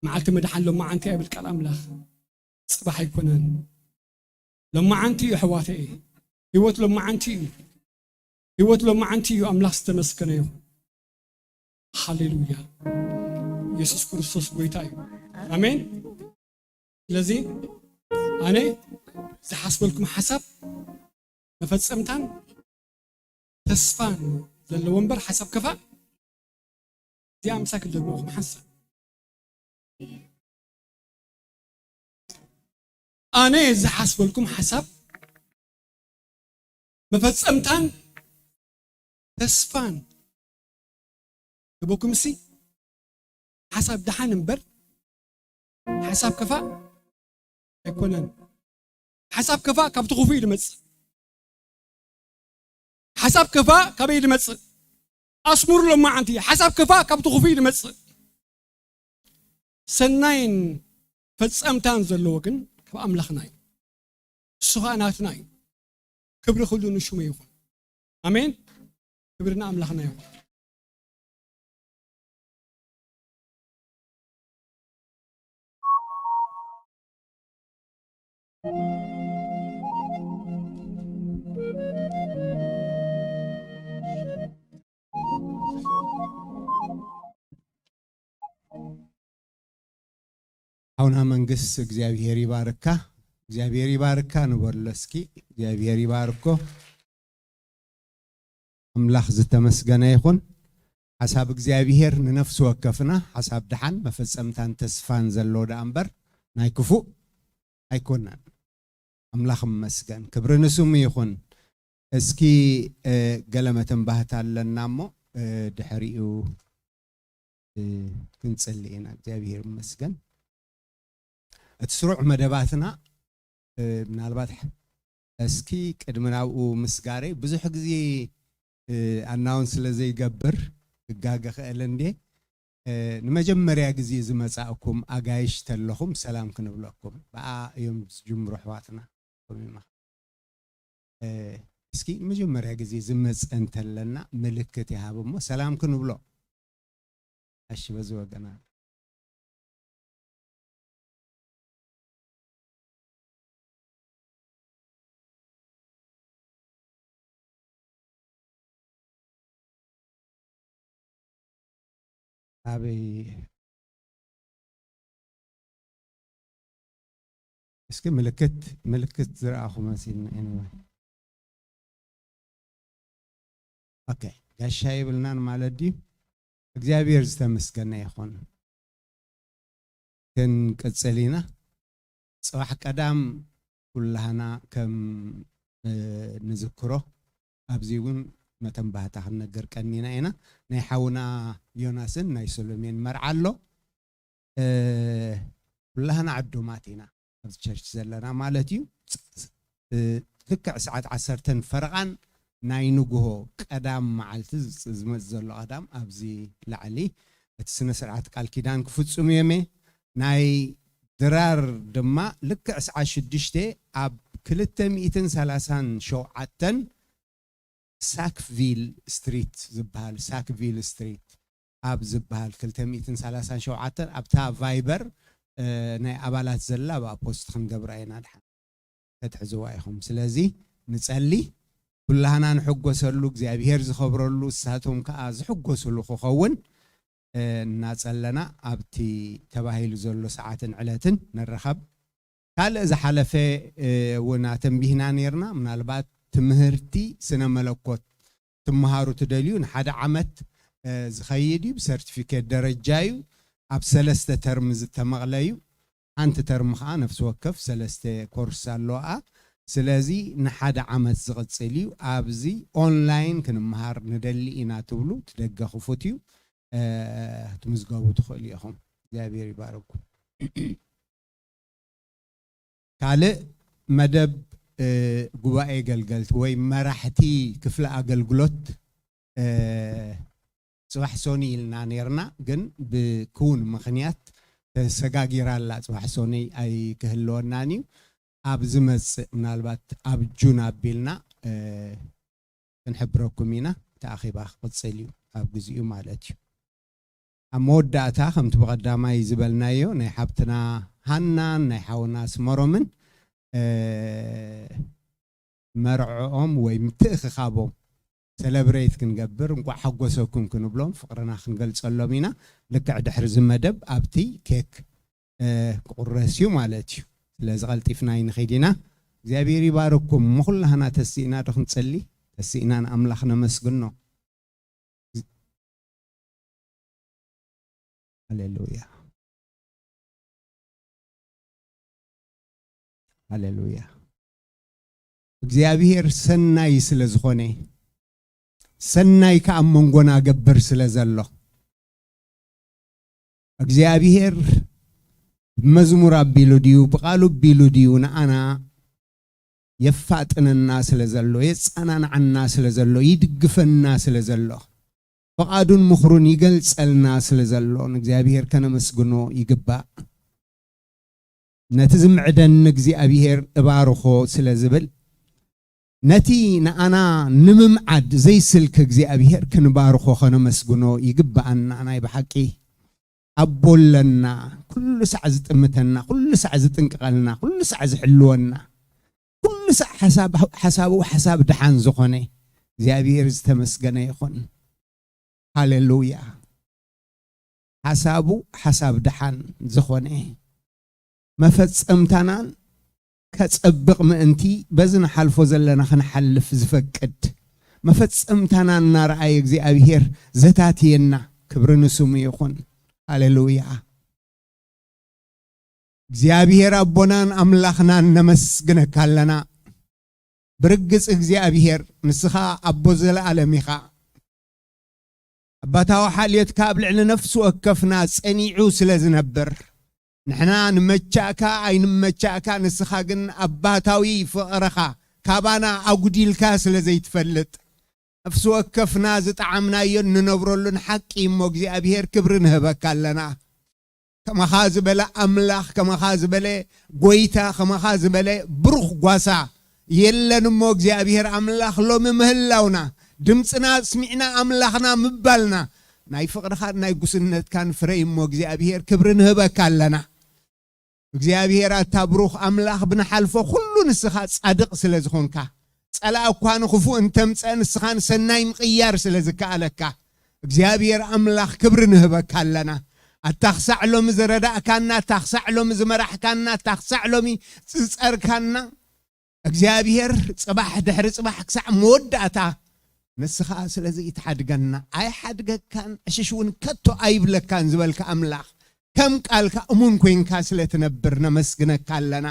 መዓልቲ መድሓን ሎማዓንቲ እያ ይብል ቃል ኣምላኽ፣ ጽባሕ ኣይኮነን። ሎማዓንቲ እዩ ኣሕዋተይ፣ ህይወት ሎማዓንቲ እዩ። ህይወት ሎማዓንቲ እዩ። ኣምላኽ ዝተመስገነ ይኹን። ሃሌሉያ። የሱስ ክርስቶስ ጎይታ እዩ። ኣሜን። ስለዚ ኣነ ዝሓስበልኩም ሓሳብ መፈጸምታን ተስፋን ዘለዎ እምበር ሓሳብ ከፋእ እዚኣ ምሳክ ደግሞኹም ሓሳብ ኣነ ዝሓስበልኩም ሓሳብ መፈጸምታን ተስፋን ህበኩም እሲ ሓሳብ ደሓን እምበር ሓሳብ ከፋእ ኣይኮነን። ሓሳብ ከፋእ ካብቲ ክፉእ እዩ ዝመጽእ። ሓሳብ ከፋእ ካበይ ዝመጽእ? ኣስምሩ ሎማዓንቲ፣ ሓሳብ ከፋእ ካብቲ ክፉእ እዩ ዝመጽእ። ሰናይን ፈጸምታን ዘለዎ ግን ካብ ኣምላኽና እዩ። እሱ ኸኣ ናትና እዩ። ክብሪ ኩሉ ንሽሙ ይኹን። ኣሜን። ክብሪ ንኣምላኽና ይኹን። ሓውና መንግስት እግዚኣብሔር ይባርካ። እግዚኣብሔር ይባርካ ንበሎ እስኪ። እግዚኣብሔር ይባርኮ። ኣምላኽ ዝተመስገነ ይኹን። ሓሳብ እግዚኣብሔር ንነፍሲ ወከፍና ሓሳብ ደሓን መፈጸምታን ተስፋን ዘሎ ደኣ እምበር ናይ ክፉእ ኣይኮነን። ኣምላኽ ይመስገን፣ ክብሪ ንስሙ ይኹን። እስኪ እ፣ ገለ መተንባህታ ኣለና እሞ እ፣ ድሕሪኡ እ፣ ክንጽሊ ኢና። እግዚኣብሔር ይመስገን። እቲ ስሩዕ መደባትና እ፣ ምናልባት ሕ- እስኪ ቅድሚ ናብኡ ምስጋረይ ብዙሕ ግዜ እ፣ ኣናውን ስለ ዘይገብር ክጋገ ክእል እንዴ እ፣ ንመጀመርያ ግዜ ዝመጻእኩም ኣጋይሽ ተለኹም ሰላም ክንብለኩም ብኣ እዮም ዝጅምሩ ኣሕዋትና። ኮሚማ እ፣ እስኪ ንመጀመርያ ግዜ ዝመጸ እንተለና ምልክት ይሃብ እሞ ሰላም ክንብሎ። እሺ በዚ ወገና ኣበይ እስኪ ምልክት ምልክት ዝረኣኹ መሲልና anyway okay ጋሻ ይብልናን ማለት ድዩ እግዚኣብሔር ዝተመስገነ ይኹን ክንቅጽል ኢና ጽባሕ ቀዳም ኩላህና ከም ንዝክሮ ኣብዚ እውን መተንባህታ ክንነገር ቀኒና ኢና ናይ ሓውና ዮናስን ናይ ሰሎሜን መርዓ ኣሎ ኩላህና ዕዱማት ኢና ኣብዚ ቸርች ዘለና ማለት እዩ ልክዕ ሰዓት ዓሰርተን ፈረቓን ናይ ንግሆ ቀዳም መዓልቲ ዝመፅ ዘሎ ቀዳም ኣብዚ ላዕሊ እቲ ስነ ስርዓት ቃል ኪዳን ክፍፅሙ እዮመ ናይ ድራር ድማ ልክዕ ሰዓት ሽዱሽተ ኣብ ክልተ ሚእትን ሰላሳን ሸውዓተን ሳክቪል ስትሪት ዝበሃል፣ ሳክቪል ስትሪት ኣብ ዝበሃል ክልተ ሚእትን ሰላሳን ሸውዓተን ኣብታ ቫይበር፣ እ፣ ናይ ኣባላት ዘላ ብኣ ፖስት ክንገብራ ኢና። ድሓን ተትሕዝዋ ኢኹም። ስለዚ ንጸሊ፣ ኩላህና ንሕጎሰሉ፣ እግዚኣብሄር ዝኸብረሉ፣ እሳቶም ከኣ ዝሕጎስሉ ክኸውን፣ እ፣ እናጸለና ኣብቲ ተባሂሉ ዘሎ ሰዓትን ዕለትን ንረኸብ። ካልእ ዝሓለፈ፣ እ፣ እውን ኣተንቢህና ነይርና። ምናልባት ትምህርቲ ስነ መለኮት ትመሃሩ ትደልዩ፣ ንሓደ ዓመት፣ እ፣ ዝኸይድ እዩ፣ ብሰርቲፊኬት ደረጃ እዩ። ኣብ ሰለስተ ተርም ዝተመቕለ እዩ። ሓንቲ ተርም ኸዓ ነፍሲ ወከፍ ሰለስተ ኮርስ ኣለዋ። ስለዚ ንሓደ ዓመት ዝቕጽል እዩ። ኣብዚ ኦንላይን ክንመሃር ንደሊ ኢና ትብሉ፣ እቲ ደገ ክፉት እዩ። እ፣ ክትምዝገቡ ትኽእሉ ኢኹም። እግዚኣብሔር ይባርኩም። ካልእ መደብ፣ እ፣ ጉባኤ ገልገልቲ ወይ መራሕቲ ክፍሊ ኣገልግሎት፣ እ፣ ጽባሕ ሶኒ ኢልና ነይርና፣ ግን ብክውን ምኽንያት ተሰጋጊራ ኣላ። ጽባሕ ሶኒ ኣይክህልወናን እዩ። ኣብ ዝመጽእ፣ ምናልባት ኣብ ጁን ኣቢልና፣ እ፣ ክንሕብረኩም ኢና። እቲ ኣኼባ ክቕጽል እዩ ኣብ ግዚኡ ማለት እዩ። ኣብ መወዳእታ፣ ከምቲ ብቐዳማይ ዝበልናዮ፣ ናይ ሓብትና ሃናን ናይ ሓውና ኣስመሮምን፣ እ፣ መርዕኦም ወይ ምትእኽኻቦም ሰለብሬት ክንገብር፣ እንቋዕ ሓጎሰኩም ክንብሎም፣ ፍቕርና ክንገልጸሎም ኢና። ልክዕ ድሕሪ እዚ መደብ ኣብቲ ኬክ፣ እ፣ ክቑረስ እዩ ማለት እዩ። ስለዚ ቀልጢፍና ኣይንኸይድ ኢና። እግዚኣብሔር ይባርኩም። እሞ ኩላህና ተሲእና ዶ ክንጸሊ? ተሲእና ንኣምላኽ ነመስግኖ። ሃሌሉያ። ሃሌሉያ። እግዚኣብሔር ሰናይ ስለ ዝኾነ፣ ሰናይ ከኣ ኣብ መንጎና ገብር ስለ ዘሎ፣ እግዚኣብሔር ብመዝሙር ኣቢሉ ድዩ፣ ብቓሉ ኣቢሉ ድዩ፣ ንኣና የፋጥነና ስለ ዘሎ፣ የጸናንዓና ስለ ዘሎ፣ ይድግፈና ስለ ዘሎ፣ ፍቓዱን ምኽሩን ይገልጸልና ስለ ዘሎ፣ ንእግዚኣብሔር ከነመስግኖ ይግባእ። ነቲ ዝምዕደኒ እግዚኣብሔር እባርኾ ስለ ዝብል፣ ነቲ ንኣና ንምምዓድ ዘይስልክ እግዚኣብሔር ክንባርኾ ከነመስግኖ ይግብኣና። ናይ ብሓቂ ኣቦ ኣለና፣ ኩሉ ሳዕ ዝጥምተና፣ ኩሉ ሳዕ ዝጥንቅቐልና፣ ኩሉ ሳዕ ዝሕልወና፣ ኩሉ ሳዕ ሓሳብ፣ ሓሳቡ ሓሳብ ደሓን ዝኾነ እግዚኣብሔር ዝተመስገነ ይኹን። ሃሌሉያ። ሓሳቡ ሓሳብ ደሓን ዝኾነ፣ መፈጸምታናን ከጸብቕ ምእንቲ በዚ ንሓልፎ ዘለና ክንሓልፍ ዝፈቅድ፣ መፈጸምታና እናረኣየ እግዚኣብሔር ዘታትየና፣ ክብሪ ንስሙ ይኹን። ሃሌሉያ። እግዚኣብሔር ኣቦናን ኣምላኽናን ነመስግነካ ኣለና። ብርግጽ እግዚኣብሔር ንስኻ ኣቦ ዘለኣለም ኢኻ። ኣባታዊ ሓልዮትካ ኣብ ልዕሊ ነፍሲ ወከፍና ጸኒዑ ስለ ዝነብር፣ ንሕና ንመቻእካ ኣይንመቻእካ፣ ንስኻ ግን ኣባታዊ ፍቕርኻ ካባና ኣጉዲልካ ስለ ዘይትፈልጥ፣ ነፍሲ ወከፍና ዝጠዓምናዮን ንነብረሉን ሓቂ እሞ እግዚኣብሔር ክብሪ ንህበካ ኣለና። ከማኻ ዝበለ ኣምላኽ፣ ከማኻ ዝበለ ጎይታ፣ ከማኻ ዝበለ ብሩኽ ጓሳ የለን እሞ እግዚኣብሔር ኣምላኽ ሎሚ ምህላውና፣ ድምፅና ስሚዕና ኣምላኽና ምባልና፣ ናይ ፍቕርኻን ናይ ጉስነትካን ፍረ እዩ እሞ እግዚኣብሔር ክብሪ ንህበካ ኣለና። እግዚኣብሔር ኣታ ብሩኽ ኣምላኽ ብንሓልፎ ኩሉ ንስኻ ጻድቕ ስለ ዝኾንካ፣ ጸላእ እኳ ንኽፉእ እንተምጸ ንስኻ ንሰናይ ምቕያር ስለ ዝከኣለካ፣ እግዚኣብሔር ኣምላኽ ክብሪ ንህበካ ኣለና። ኣታ ክሳዕ ሎሚ ዝረዳእካና፣ ኣታ ክሳዕ ሎሚ ዝመራሕካና፣ ኣታ ክሳዕ ሎሚ ዝጸርካና፣ እግዚኣብሔር ጽባሕ ድሕሪ ጽባሕ ክሳዕ መወዳእታ ንስኻ ስለ ዘይትሓድገና፣ ኣይሓድገካን፣ ዕሽሽ እውን ከቶ ኣይብለካን ዝበልካ ኣምላኽ፣ ከም ቃልካ እሙን ኮይንካ ስለ ትነብር ነመስግነካ ኣለና።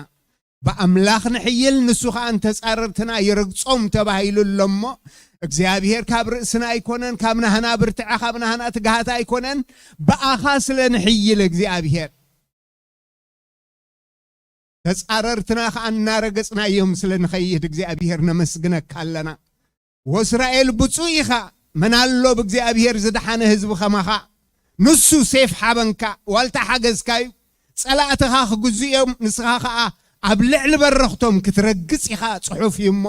ብኣምላኽ ንሕይል፣ ንሱ ኸኣ ንተጻረርትና ይረግጾም ተባሂሉ ኣሎ እሞ፣ እግዚኣብሔር ካብ ርእስና ኣይኮነን፣ ካብ ናህና ብርትዐ፣ ካብ ናህና ትግሃት ኣይኮነን፣ ብኣኻ ስለ ንሕይል እግዚኣብሔር። ተጻረርትና ኸኣ እናረገጽናዮም ስለ ንኸይድ እግዚኣብሔር ነመስግነካ ኣለና። ወእስራኤል ብፁዕ ኢኻ፣ መን ኣሎ ብእግዚኣብሔር ዝደሓነ ህዝቢ ኸማኻ? ንሱ ሴፍ ሓበንካ፣ ዋልታ ሓገዝካ እዩ። ጸላእትኻ ክግዝኡ እዮም፣ ንስኻ ኸኣ ኣብ ልዕሊ በረኽቶም ክትረግጽ ኢኻ፣ ጽሑፍ እዩ እሞ።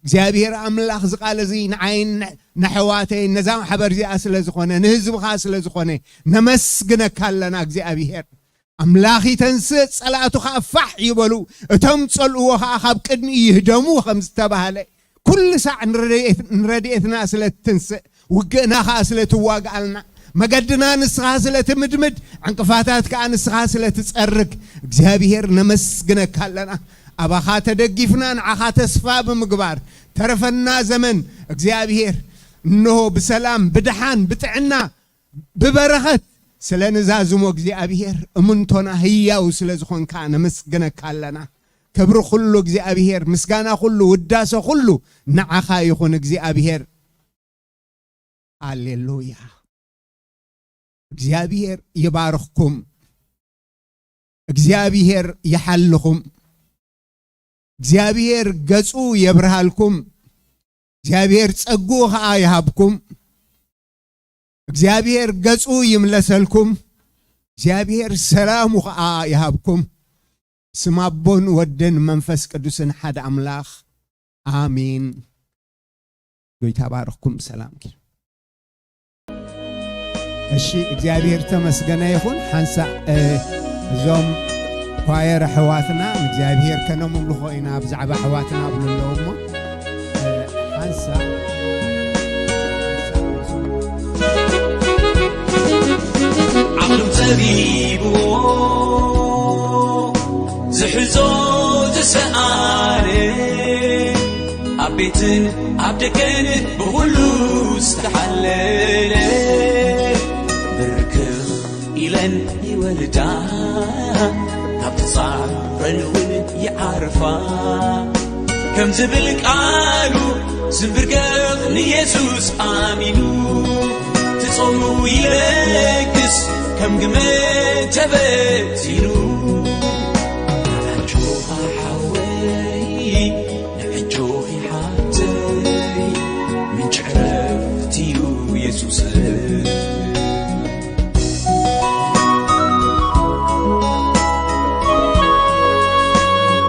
እግዚኣብሔር ኣምላኽ፣ እዚ ቃል እዚ ንዓይን ንኣሕዋተይን ነዛ ማሕበር እዚኣ ስለ ዝኾነ፣ ንህዝብኻ ስለ ዝኾነ፣ ነመስግነካ ኣለና እግዚኣብሔር። ኣምላኽ ይተንስእ፣ ጸላእቱ ኸኣ ፋሕ ይበሉ፣ እቶም ጸልእዎ ኸኣ ካብ ቅድሚኡ ይህደሙ ከም ዝተባህለ፣ ኩሉ ሳዕ ንረድኤት-፣ ንረድኤትና ስለ ትትንስእ፣ ውግእና ኸኣ ስለ ትዋግኣልና፣ መገድና ንስኻ ስለ ትምድምድ፣ ዕንቅፋታት ከኣ ንስኻ ስለ ትጸርግ፣ እግዚኣብሔር ነመስግነካ ኣለና። ኣባኻ ተደጊፍና ንዓኻ ተስፋ ብምግባር፣ ተረፈና ዘመን እግዚኣብሔር እንሆ ብሰላም፣ ብደሓን፣ ብጥዕና፣ ብበረኸት ስለ ንዛዝሞ እግዚኣብሔር እምንቶና ህያው ስለ ዝኾንካ ነመስግነካ ኣለና። ክብሪ ኩሉ እግዚኣብሔር፣ ምስጋና ኩሉ፣ ውዳሰ ኩሉ ንዓኻ ይኹን እግዚኣብሔር። ሃሌሉያ። እግዚኣብሔር ይባርኽኩም። እግዚኣብሔር ይሓልኹም። እግዚኣብሔር ገጹ የብርሃልኩም። እግዚኣብሔር ጸግኡ ኸኣ ይሃብኩም። እግዚኣብሔር ገጹ ይምለሰልኩም። እግዚኣብሔር ሰላሙ ኸኣ ይሃብኩም። ስም ኣቦን ወድን መንፈስ ቅዱስን ሓደ ኣምላኽ ኣሜን። ጎይታ ባርኽኩም። ሰላም ኪ። እሺ፣ እግዚኣብሔር ተመስገነ ይኹን። ሓንሳእ፣ እ፣ እዞም ኳየር ኣሕዋትና ንእግዚኣብሔር ከነምልኾ ኢና፣ ብዛዕባ ኣሕዋትና ኣብሉ ኣለዉ እሞ፣ እ፣ ሓንሳእ ዓቕሉ ጸቢብዎ ዝሕዞ ዝሰኣነ ኣብ ቤትን ኣብ ደገን ብኹሉ ዝተሓለለ ብርክኽ ኢለን ይወልዳ ካብ ተጻረን እውን ይዓርፋ ከም ዝብል ቃሉ ዝንብርገኽ ንየሱስ ኣሚኑ ትጾሙ ይለግስ ከም ግመ ተበቲኑ